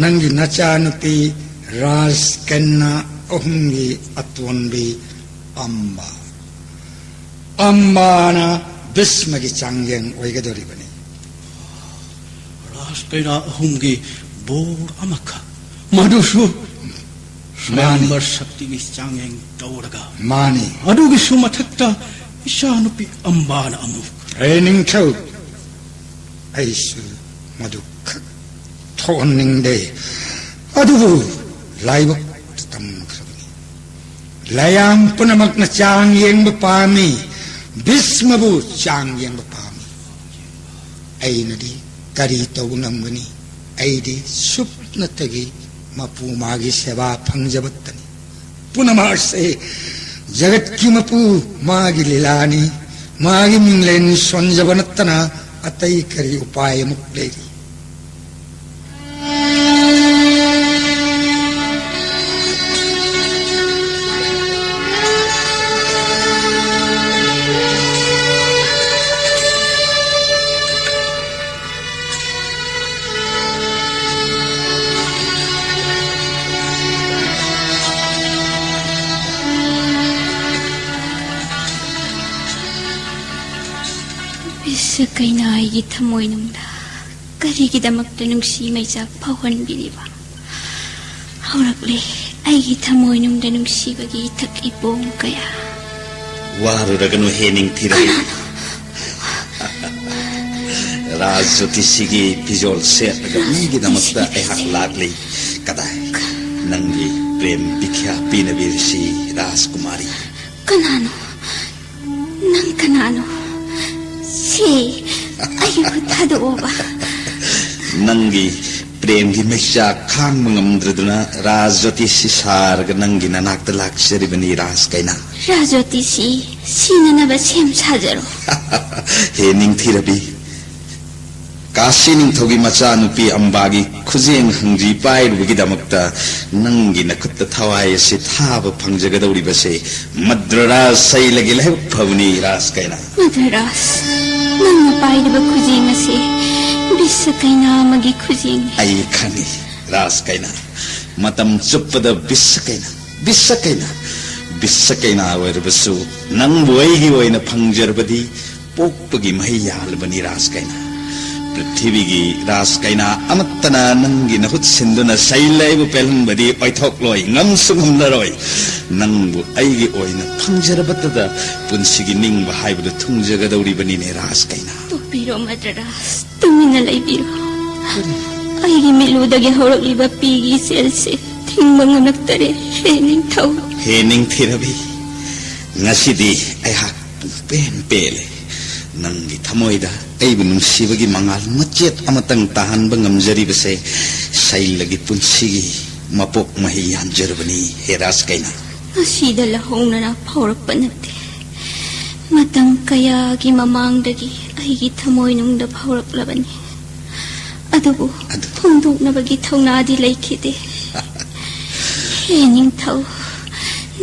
ꯅꯪꯒꯤ ꯅꯆꯥꯅꯨꯄꯤ ꯔꯥꯖ ꯀꯟꯌꯥ ꯑꯍꯨꯝꯒꯤ ꯑꯇꯣꯟꯕꯤ ꯑꯝꯕ꯫ ꯑꯝꯕꯥꯅ ꯚꯤꯁꯃꯒꯤ ꯆꯥꯡꯌꯦꯡ ꯑꯣꯏꯒꯗꯧꯔꯤꯕꯅꯤ꯫ ꯔꯥꯖ ꯀꯟꯌꯥ ꯑꯍꯨꯝꯒꯤ ꯕꯣꯔ ꯑꯃꯈꯛ, ꯃꯗꯨꯁꯨ ꯃꯥꯅꯤ꯫ ꯁ꯭ꯋꯌꯝꯕꯔ ꯁꯛꯇꯤꯒꯤ ꯆꯥꯡꯌꯦꯡ ꯇꯧꯔꯒ꯫ ꯃꯥꯅꯤ꯫ ꯑꯗꯨꯒꯤꯁꯨ ꯃꯊꯛꯇ ꯏꯆꯥꯅꯨꯄꯤ ꯑꯝꯕꯥꯅ ꯑꯃꯨꯛ꯫ ꯍꯦ ꯅꯤꯡꯊꯧ, ꯑꯩꯁꯨ ꯃꯗꯨ ꯈꯛ ꯊꯣꯛꯍꯟꯅꯤꯡꯗꯦ꯫ ꯑꯗꯨꯕꯨ ꯂꯥꯏꯕꯛꯇ ꯇꯝꯈ꯭ꯔꯕꯅꯤ꯫ ꯂꯥꯏꯌꯥꯝ ꯄꯨꯝꯅꯃꯛꯅ ꯆꯥꯡ ꯌꯦꯡꯕ ꯄꯥꯝꯃꯤ, ꯚꯤꯁꯃꯕꯨ ꯆꯥꯡ ꯌꯦꯡꯕ ꯄꯥꯝꯃꯤ꯫ ꯑꯩꯅꯗꯤ ꯀꯔꯤ ꯇꯧꯕ ꯉꯝꯒꯅꯤ? ꯑꯩꯗꯤ ꯁꯨꯞꯅꯇꯒꯤ ꯃꯄꯨ ꯃꯥꯒꯤ ꯁꯦꯕꯥ ꯐꯪꯖꯕꯇꯅꯤ꯫ ꯄꯨꯝꯅꯃꯛ ꯑꯁꯤ ꯖꯒꯠꯀꯤ ꯃꯄꯨ ꯃꯥꯒꯤ ꯂꯤꯂꯥꯅꯤ꯫ ꯃꯥꯒꯤ ꯃꯤꯡꯂꯦꯟ ꯁꯣꯟꯖꯕ ꯅꯠꯇꯅ ꯑꯇꯩ ꯀꯔꯤ ꯎꯄꯥꯏ ꯑꯃꯨꯛ ꯂꯩꯔꯤ? ꯏꯁ, ꯀꯩꯅꯥ ꯑꯩꯒꯤ ꯊꯃꯣꯏꯅꯨꯡꯗ ꯀꯔꯤꯒꯤꯗꯃꯛꯇ ꯅꯨꯡꯁꯤ ꯃꯩꯆꯥꯛ ꯐꯥꯎꯍꯟꯕꯤꯔꯤꯕ? ꯍꯧꯔꯛꯂꯦ ꯑꯩꯒꯤ ꯊꯃꯣꯏꯅꯨꯡꯗ ꯅꯨꯡꯁꯤꯕꯒꯤ ꯏꯊꯛ ꯏꯄꯣꯝ ꯀꯌꯥ꯫ ꯋꯥꯔꯨꯔꯒꯅꯨ ꯍꯦ ꯅꯤꯡꯊꯤꯔꯩ꯫ ꯔꯥꯖ ꯖꯣꯇꯤꯁꯤꯒꯤ ꯐꯤꯖꯣꯜ ꯁꯦꯠꯂꯒ ꯃꯤꯒꯤꯗꯃꯛꯇ ꯑꯩꯍꯥꯛ ꯂꯥꯛꯂꯤ꯫ ꯀꯗꯥꯏ ꯅꯪꯒꯤ ꯄ꯭ꯔꯦꯝ ꯕꯤꯈ꯭ꯌꯥ ꯄꯤꯅꯕꯤꯔꯁꯤ ꯔꯥꯖꯀꯨꯃꯥꯔꯤ꯫ ꯀꯅꯥꯅꯣ? ꯅꯪ ꯀꯅꯥꯅꯣ? ꯁꯤ ꯑꯩꯕꯨ ꯊꯥꯗꯣꯛꯑꯣꯕ꯫ ꯅꯪꯒꯤ ꯄ꯭ꯔꯦꯝꯒꯤ ꯃꯩꯆꯥꯛ ꯈꯥꯡꯕ ꯉꯝꯗ꯭ꯔꯗꯨꯅ ꯔꯥꯖ ꯖꯣꯇꯤꯁꯤ ꯁꯥꯔꯒ ꯅꯪꯒꯤ ꯅꯅꯥꯛꯇ ꯂꯥꯛꯆꯔꯤꯕꯅꯤ ꯔꯥꯖ ꯀꯩꯅꯥ꯫ ꯔꯥꯖ ꯖꯣꯇꯤꯁꯤ ꯁꯤꯅꯅꯕ ꯁꯦꯝ ꯁꯥꯖꯔꯣ꯫ ꯍꯦ ꯅꯤꯡꯊꯤꯔꯕꯤ, ꯀꯥꯁꯤ ꯅꯤꯡꯊꯧꯒꯤ ꯃꯆꯥꯅꯨꯄꯤ ꯑꯝꯕꯥꯒꯤ ꯈꯨꯖꯦꯡ ꯍꯪꯖꯤ ꯄꯥꯏꯔꯨꯕꯒꯤꯗꯃꯛꯇ ꯅꯪꯒꯤ ꯅꯈꯨꯠꯇ ꯊꯋꯥꯏ ꯑꯁꯤ ꯊꯥꯕ ꯐꯪꯖꯒꯗꯧꯔꯤꯕꯁꯦ ꯃꯗ꯭ꯔ ꯔꯥꯖ ꯁꯩꯂꯒꯤ ꯂꯥꯏꯕꯛ ꯐꯕꯅꯤ ꯔꯥꯖ ꯀꯩꯅꯥ꯫ ꯃꯗ꯭ꯔ ꯔꯥꯖ, ꯅꯪꯅ ꯄꯥꯏꯔꯤꯕ ꯈꯨꯖꯦꯡ ꯑꯁꯤ ꯕꯤꯁ ꯀꯩꯅꯥ ꯑꯃꯒꯤ ꯈꯨꯖꯦꯡꯅꯤ꯫ ꯑꯩ ꯈꯪꯏ ꯔꯥꯖ ꯀꯩꯅꯥ, ꯃꯇꯝ ꯆꯨꯞꯄꯗ ꯕꯤꯁ ꯀꯩꯅꯥ, ꯕꯤꯁ ꯀꯩꯅꯥ, ꯕꯤꯁ ꯀꯩꯅꯥ ꯑꯣꯏꯔꯕꯁꯨ ꯅꯪꯕꯨ ꯑꯩꯒꯤ ꯑꯣꯏꯅ ꯐꯪꯖꯔꯕꯗꯤ ꯄꯣꯛꯄꯒꯤ ꯃꯍꯩ ꯌꯥꯜꯂꯕꯅꯤ ꯔꯥꯖ ꯀꯩꯅꯥ꯫ ꯄ꯭ꯔꯤꯊꯤꯕꯤꯒꯤ ꯔꯥꯖ ꯀꯩꯅꯥ ꯑꯃꯠꯇꯅ ꯅꯪꯒꯤ ꯅꯍꯨꯠ ꯁꯤꯟꯗꯨꯅ ꯁꯩꯂꯩꯕꯨ ꯄꯦꯜꯍꯟꯕꯗꯤ ꯑꯣꯏꯊꯣꯛꯂꯣꯏ, ꯉꯝꯁꯨ ꯉꯝꯂꯔꯣꯏ꯫ ꯅꯪꯕꯨ ꯑꯩꯒꯤ ꯑꯣꯏꯅ ꯐꯪꯖꯔꯕꯇꯗ ꯄꯨꯟꯁꯤꯒꯤ ꯅꯤꯡꯕ ꯍꯥꯏꯕꯗꯨ ꯊꯨꯡꯖꯒꯗꯧꯔꯤꯕꯅꯤꯅꯦ ꯔꯥꯖ ꯀꯩꯅꯥ꯫ ꯇꯣꯛꯄꯤꯔꯣ ꯃꯗ꯭ꯔ ꯔꯥꯖ, ꯇꯨꯃꯤꯟꯅ ꯂꯩꯕꯤꯔꯣ꯫ ꯑꯩꯒꯤ ꯃꯤꯠꯂꯨꯗꯒꯤ ꯍꯧꯔꯛꯂꯤꯕ ꯄꯤꯒꯤ ꯏꯆꯦꯜꯁꯦ ꯊꯤꯡꯕ ꯉꯝꯂꯛꯇꯔꯦ, ꯍꯦ ꯅꯤꯡꯊꯧ꯫ ꯍꯦ ꯅꯤꯡꯊꯤꯔꯕꯤ, ꯉꯁꯤꯗꯤ ꯑꯩꯍꯥꯛ ꯄꯨꯡꯄꯦꯟ ꯄꯦꯜꯂꯦ꯫ ꯅꯪꯒꯤ ꯊꯃꯣꯏꯗ ꯑꯩꯕꯨ ꯅꯨꯡꯁꯤꯕꯒꯤ ꯃꯉꯥꯜ ꯃꯆꯦꯠ ꯑꯃꯇꯪ ꯇꯥꯍꯟꯕ ꯉꯝꯖꯔꯤꯕꯁꯦ ꯁꯩꯂꯒꯤ ꯄꯨꯟꯁꯤꯒꯤ ꯃꯄꯣꯛ ꯃꯍꯩ ꯌꯥꯟꯖꯔꯕꯅꯤ, ꯍꯦ ꯔꯥꯖ ꯀꯩꯅꯥ꯫ ꯉꯁꯤꯗ ꯂꯧꯍꯧꯅꯅ ꯐꯥꯎꯔꯛꯄ ꯅꯠꯇꯦ, ꯃꯇꯝ ꯀꯌꯥꯒꯤ ꯃꯃꯥꯡꯗꯒꯤ ꯑꯩꯒꯤ ꯊꯃꯣꯏꯅꯨꯡꯗ ꯐꯥꯎꯔꯛꯂꯕꯅꯤ꯫ ꯑꯗꯨꯕꯨ ꯑꯗꯨ ꯐꯣꯡꯗꯣꯛꯅꯕꯒꯤ ꯊꯧꯅꯥꯗꯤ ꯂꯩꯈꯤꯗꯦ꯫ ꯍꯦ ꯅꯤꯡꯊꯧ,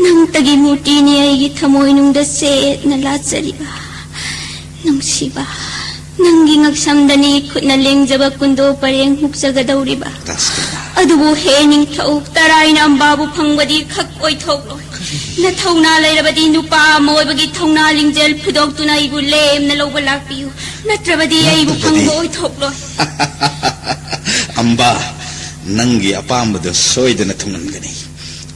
ꯅꯪꯇꯒꯤ ꯃꯨꯔꯇꯤꯅꯤ ꯑꯩꯒꯤ ꯊꯃꯣꯏꯅꯨꯡꯗ ꯆꯦꯠꯅ ꯂꯥꯠꯆꯔꯤꯕ꯫ ꯅꯨꯡꯁꯤꯕ, ꯅꯪꯒꯤ ꯉꯛꯁꯝꯗꯅꯤ ꯈꯨꯠꯅ ꯂꯦꯡꯖꯕ ꯀꯨꯟꯗꯣ ꯄꯔꯦꯡ ꯍꯨꯛꯆꯒꯗꯧꯔꯤꯕ꯫ ꯔꯥꯁꯀꯨꯃꯥꯔ꯫ ꯑꯗꯨꯕꯨ ꯍꯦ ꯅꯤꯡꯊꯧ, ꯇꯔꯥꯏꯅ ꯑꯝꯕꯥꯕꯨ ꯐꯪꯕꯗꯤ ꯈꯛ ꯑꯣꯏꯊꯣꯛꯂꯣꯏ꯫ ꯅꯊꯧꯅꯥ ꯂꯩꯔꯕꯗꯤ ꯅꯨꯄꯥ ꯑꯃ ꯑꯣꯏꯕꯒꯤ ꯊꯧꯅꯥ ꯂꯤꯡꯖꯦꯜ ꯐꯨꯗꯣꯛꯇꯨꯅ ꯑꯩꯕꯨ ꯂꯦꯝꯅ ꯂꯧꯕ ꯂꯥꯛꯄꯤꯌꯨ꯫ ꯅꯠꯇ꯭ꯔꯕꯗꯤ ꯑꯩꯕꯨ ꯅꯠꯇ꯭ꯔꯕꯗꯤ ꯐꯪꯕ ꯑꯣꯏꯊꯣꯛꯂꯣꯏ꯫ ꯑꯝꯕꯥ, ꯅꯪꯒꯤ ꯑꯄꯥꯝꯕꯗꯣ ꯁꯣꯏꯗꯅ ꯊꯨꯡꯍꯟꯒꯅꯤ꯫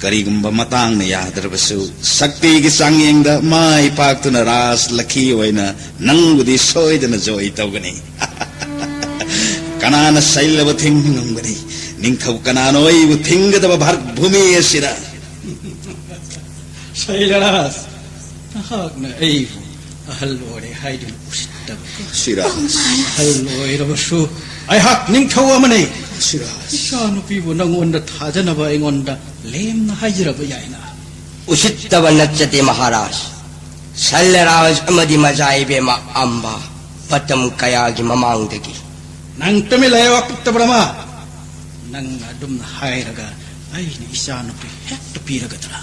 ꯀꯔꯤꯒꯨꯝꯕ ꯃꯇꯥꯡꯅ ꯌꯥꯗ꯭ꯔꯕꯁꯨ, ꯁꯛꯇꯤꯒꯤ ꯆꯥꯡꯌꯦꯡꯗ ꯃꯥꯏ ꯄꯥꯛꯇꯨꯅ ꯔꯥꯖ ꯂꯛꯈꯤ ꯑꯣꯏꯅ ꯅꯪꯕꯨꯗꯤ ꯁꯣꯏꯗꯅ ꯖꯣꯏ ꯇꯧꯒꯅꯤ꯫ ꯀꯅꯥꯅ ꯁꯩꯂꯕ ꯊꯤꯡꯕ ꯉꯝꯒꯅꯤ? ꯅꯤꯡꯊꯧ ꯀꯅꯥꯅꯣ ꯑꯩꯕꯨ ꯊꯤꯡꯒꯗꯕ ꯚꯥꯔꯠ ꯚꯨꯃꯤ ꯑꯁꯤꯗ? ꯁꯩꯂꯔꯥꯖ, ꯅꯍꯥꯛꯅ ꯑꯩꯕꯨ ꯑꯍꯜ ꯑꯣꯏꯔꯦ ꯍꯥꯏꯗꯨꯅ ꯎꯁꯤꯠꯇꯕ꯫ ꯁꯤꯔꯥꯖ꯫ ꯑꯍꯜ ꯑꯣꯏꯔꯕꯁꯨ ꯑꯩꯍꯥꯛ ꯅꯤꯡꯊꯧ ꯑꯃꯅꯤ꯫ ꯁꯤꯔꯥꯖ꯫ ꯏꯆꯥꯅꯨꯄꯤꯕꯨ ꯅꯪꯉꯣꯟꯗ ꯊꯥꯖꯅꯕ ꯑꯩꯉꯣꯟꯗ ꯂꯦꯝꯅ ꯍꯥꯏꯖꯔꯕ ꯌꯥꯏꯅ꯫ ꯎꯁꯤꯠꯇꯕ ꯅꯠꯆꯗꯦ ꯃꯍꯥꯔꯥꯖ꯫ ꯁꯜꯂꯔꯥꯖ ꯑꯃꯗꯤ ꯃꯆꯥ ꯏꯕꯦꯝꯃ ꯑꯝꯕ ꯃꯇꯝ ꯀꯌꯥꯒꯤ ꯃꯃꯥꯡꯗꯒꯤ꯫ ꯅꯪ ꯇꯨꯃꯤꯟ ꯂꯩꯌꯨ, ꯑꯄꯤꯛꯇ ꯕ꯭ꯔꯍꯃ꯫ ꯅꯪꯅ ꯑꯗꯨꯝꯅ ꯍꯥꯏꯔꯒ ꯑꯩꯅ ꯏꯆꯥꯅꯨꯄꯤ ꯍꯦꯛꯇ ꯄꯤꯔꯒꯗ꯭ꯔꯥ?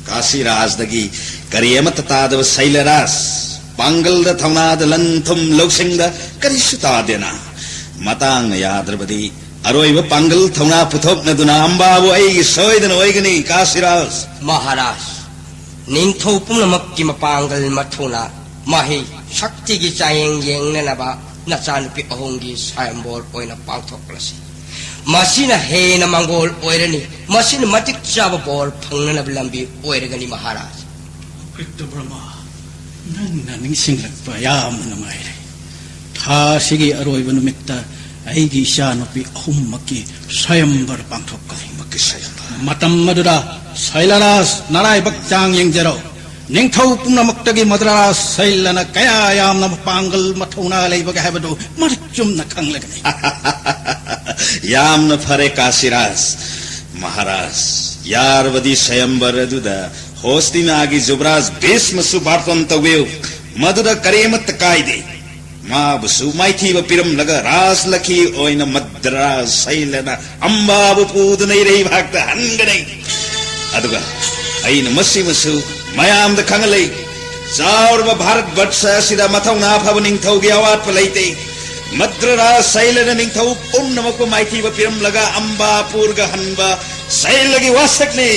ꯀꯥꯁꯤꯔꯥꯖꯗꯒꯤ ꯀꯔꯤ ꯑꯃꯠꯇ ꯇꯥꯗꯕ ꯁꯩꯂꯔꯥꯖ, ꯄꯥꯡꯒꯜꯗ ꯊꯧꯅꯥꯗ ꯂꯟ ꯊꯨꯝ ꯂꯧꯁꯤꯡꯗ ꯀꯔꯤꯁꯨ ꯇꯥꯗꯦꯅ꯫ ꯃꯇꯥꯡꯅ ꯌꯥꯗ꯭ꯔꯕꯗꯤ ꯑꯔꯣꯏꯕ ꯄꯥꯡꯒꯜ ꯊꯧꯅꯥ ꯄꯨꯊꯣꯛꯅꯗꯨꯅ ꯑꯝꯕꯥꯕꯨ ꯑꯩꯒꯤ ꯁꯣꯏꯗꯅ ꯑꯣꯏꯒꯅꯤ, ꯀꯥꯁꯤꯔꯥꯖ꯫ ꯃꯍꯥꯔꯥꯖ, ꯅꯤꯡꯊꯧ ꯄꯨꯝꯅꯃꯛꯀꯤ ꯃꯄꯥꯡꯒꯜ ꯃꯊꯧꯅꯥ, ꯃꯍꯩ, ꯁꯛꯇꯤꯒꯤ ꯆꯥꯡꯌꯦꯡ ꯌꯦꯡꯅꯅꯕ ꯅꯆꯥꯅꯨꯄꯤ ꯑꯍꯨꯝꯒꯤ ꯁ꯭ꯋꯥꯌꯝꯕꯣꯔ ꯑꯣꯏꯅ ꯄꯥꯡꯊꯣꯛꯂꯁꯤ꯫ ꯃꯁꯤꯅ ꯍꯦꯟꯅ ꯃꯪꯒꯣꯜ ꯑꯣꯏꯔꯅꯤ꯫ ꯃꯁꯤꯅ ꯃꯇꯤꯛ ꯆꯥꯕ ꯕꯣꯔ ꯐꯪꯅꯅꯕ ꯂꯝꯕꯤ ꯑꯣꯏꯔꯒꯅꯤ, ꯃꯍꯥꯔꯥꯖ꯫ ꯀ꯭ꯔꯤꯇ ꯕ꯭ꯔꯍꯃ, ꯅꯪꯅ ꯅꯤꯡꯁꯤꯡꯂꯛꯄ ꯌꯥꯝꯅ ꯅꯨꯡꯉꯥꯏꯔꯦ꯫ ꯊꯥ ꯑꯁꯤꯒꯤ ꯑꯔꯣꯏꯕ ꯅꯨꯃꯤꯠꯇ ꯑꯩꯒꯤ ꯏꯆꯥꯅꯨꯄꯤ ꯑꯍꯨꯝꯃꯛꯀꯤ ꯁ꯭ꯋꯥꯌꯝꯕꯔ ꯄꯥꯡꯊꯣꯛꯀꯅꯤ꯫ ꯑꯍꯨꯝꯃꯛꯀꯤ ꯁ꯭ꯋꯥꯌꯝꯕꯔ꯫ ꯃꯇꯝ ꯑꯗꯨꯗ ꯁꯩꯂꯔꯥꯖ ꯅꯔꯥꯏꯕꯛ ꯆꯥꯡ ꯌꯦꯡꯖꯔꯣ꯫ ꯅꯤꯡꯊꯧ ꯄꯨꯝꯅꯃꯛꯇꯒꯤ ꯃꯗ꯭ꯔꯥꯖ ꯁꯩꯂꯅ ꯀꯌꯥ ꯌꯥꯝꯅ ꯃꯄꯥꯡꯒꯜ ꯃꯊꯧꯅꯥ ꯂꯩꯕꯒꯦ ꯍꯥꯏꯕꯗꯨ ꯃꯔꯤꯛ ꯆꯨꯝꯅ ꯈꯪꯂꯒꯅꯤ꯫ ꯌꯥꯝꯅ ꯐꯔꯦ ꯀꯥꯁꯤꯔꯥꯖ꯫ ꯃꯍꯥꯔꯥꯖ, ꯌꯥꯔꯕꯗꯤ ꯁ꯭ꯋꯥꯌꯝꯕꯔ ꯑꯗꯨꯗ ꯍꯣꯁꯇꯤꯅꯥꯒꯤ ꯖꯨꯕꯔꯥꯖ ꯚꯤꯁꯃꯁꯨ ꯕꯥꯔꯇꯣꯟ ꯇꯧꯕꯤꯌꯨ꯫ ꯃꯗꯨꯗ ꯀꯔꯤꯃꯠꯇ ꯀꯥꯏꯗꯦ꯫ ꯃꯥꯕꯨꯁꯨ ꯃꯥꯏꯊꯤꯕ ꯄꯤꯔꯝꯂꯒ ꯔꯥꯖꯂꯈꯤ ꯑꯣꯏꯅ ꯃꯗ꯭ꯔꯥꯖ ꯁꯩꯂꯅ ꯑꯝꯕꯥꯕꯨ ꯄꯨꯗꯨꯅ ꯏꯔꯩꯕꯥꯛꯇ ꯍꯟꯒꯅꯤ꯫ ꯑꯗꯨꯒ ꯑꯩꯅ ꯃꯁꯤꯃꯁꯨ ꯃꯌꯥꯝꯗ ꯈꯪꯍꯜꯂꯤ꯫ ꯆꯥꯎꯔꯕ ꯚꯥꯔꯠ ꯕꯠꯁ ꯑꯁꯤꯗ ꯃꯊꯧꯅꯥ ꯐꯕ ꯅꯤꯡꯊꯧꯒꯤ ꯑꯋꯥꯠꯄ ꯂꯩꯇꯦ꯫ ꯃꯗ꯭ꯔꯥꯖ ꯁꯩꯂꯅ ꯅꯤꯡꯊꯧ ꯄꯨꯝꯅꯃꯛꯄꯨ ꯃꯥꯏꯊꯤꯕ ꯄꯤꯔꯝꯂꯒ ꯑꯝꯕꯥ ꯄꯨꯔꯒ ꯍꯟꯕ ꯁꯩꯂꯒꯤ ꯋꯥꯁꯛꯅꯤ꯫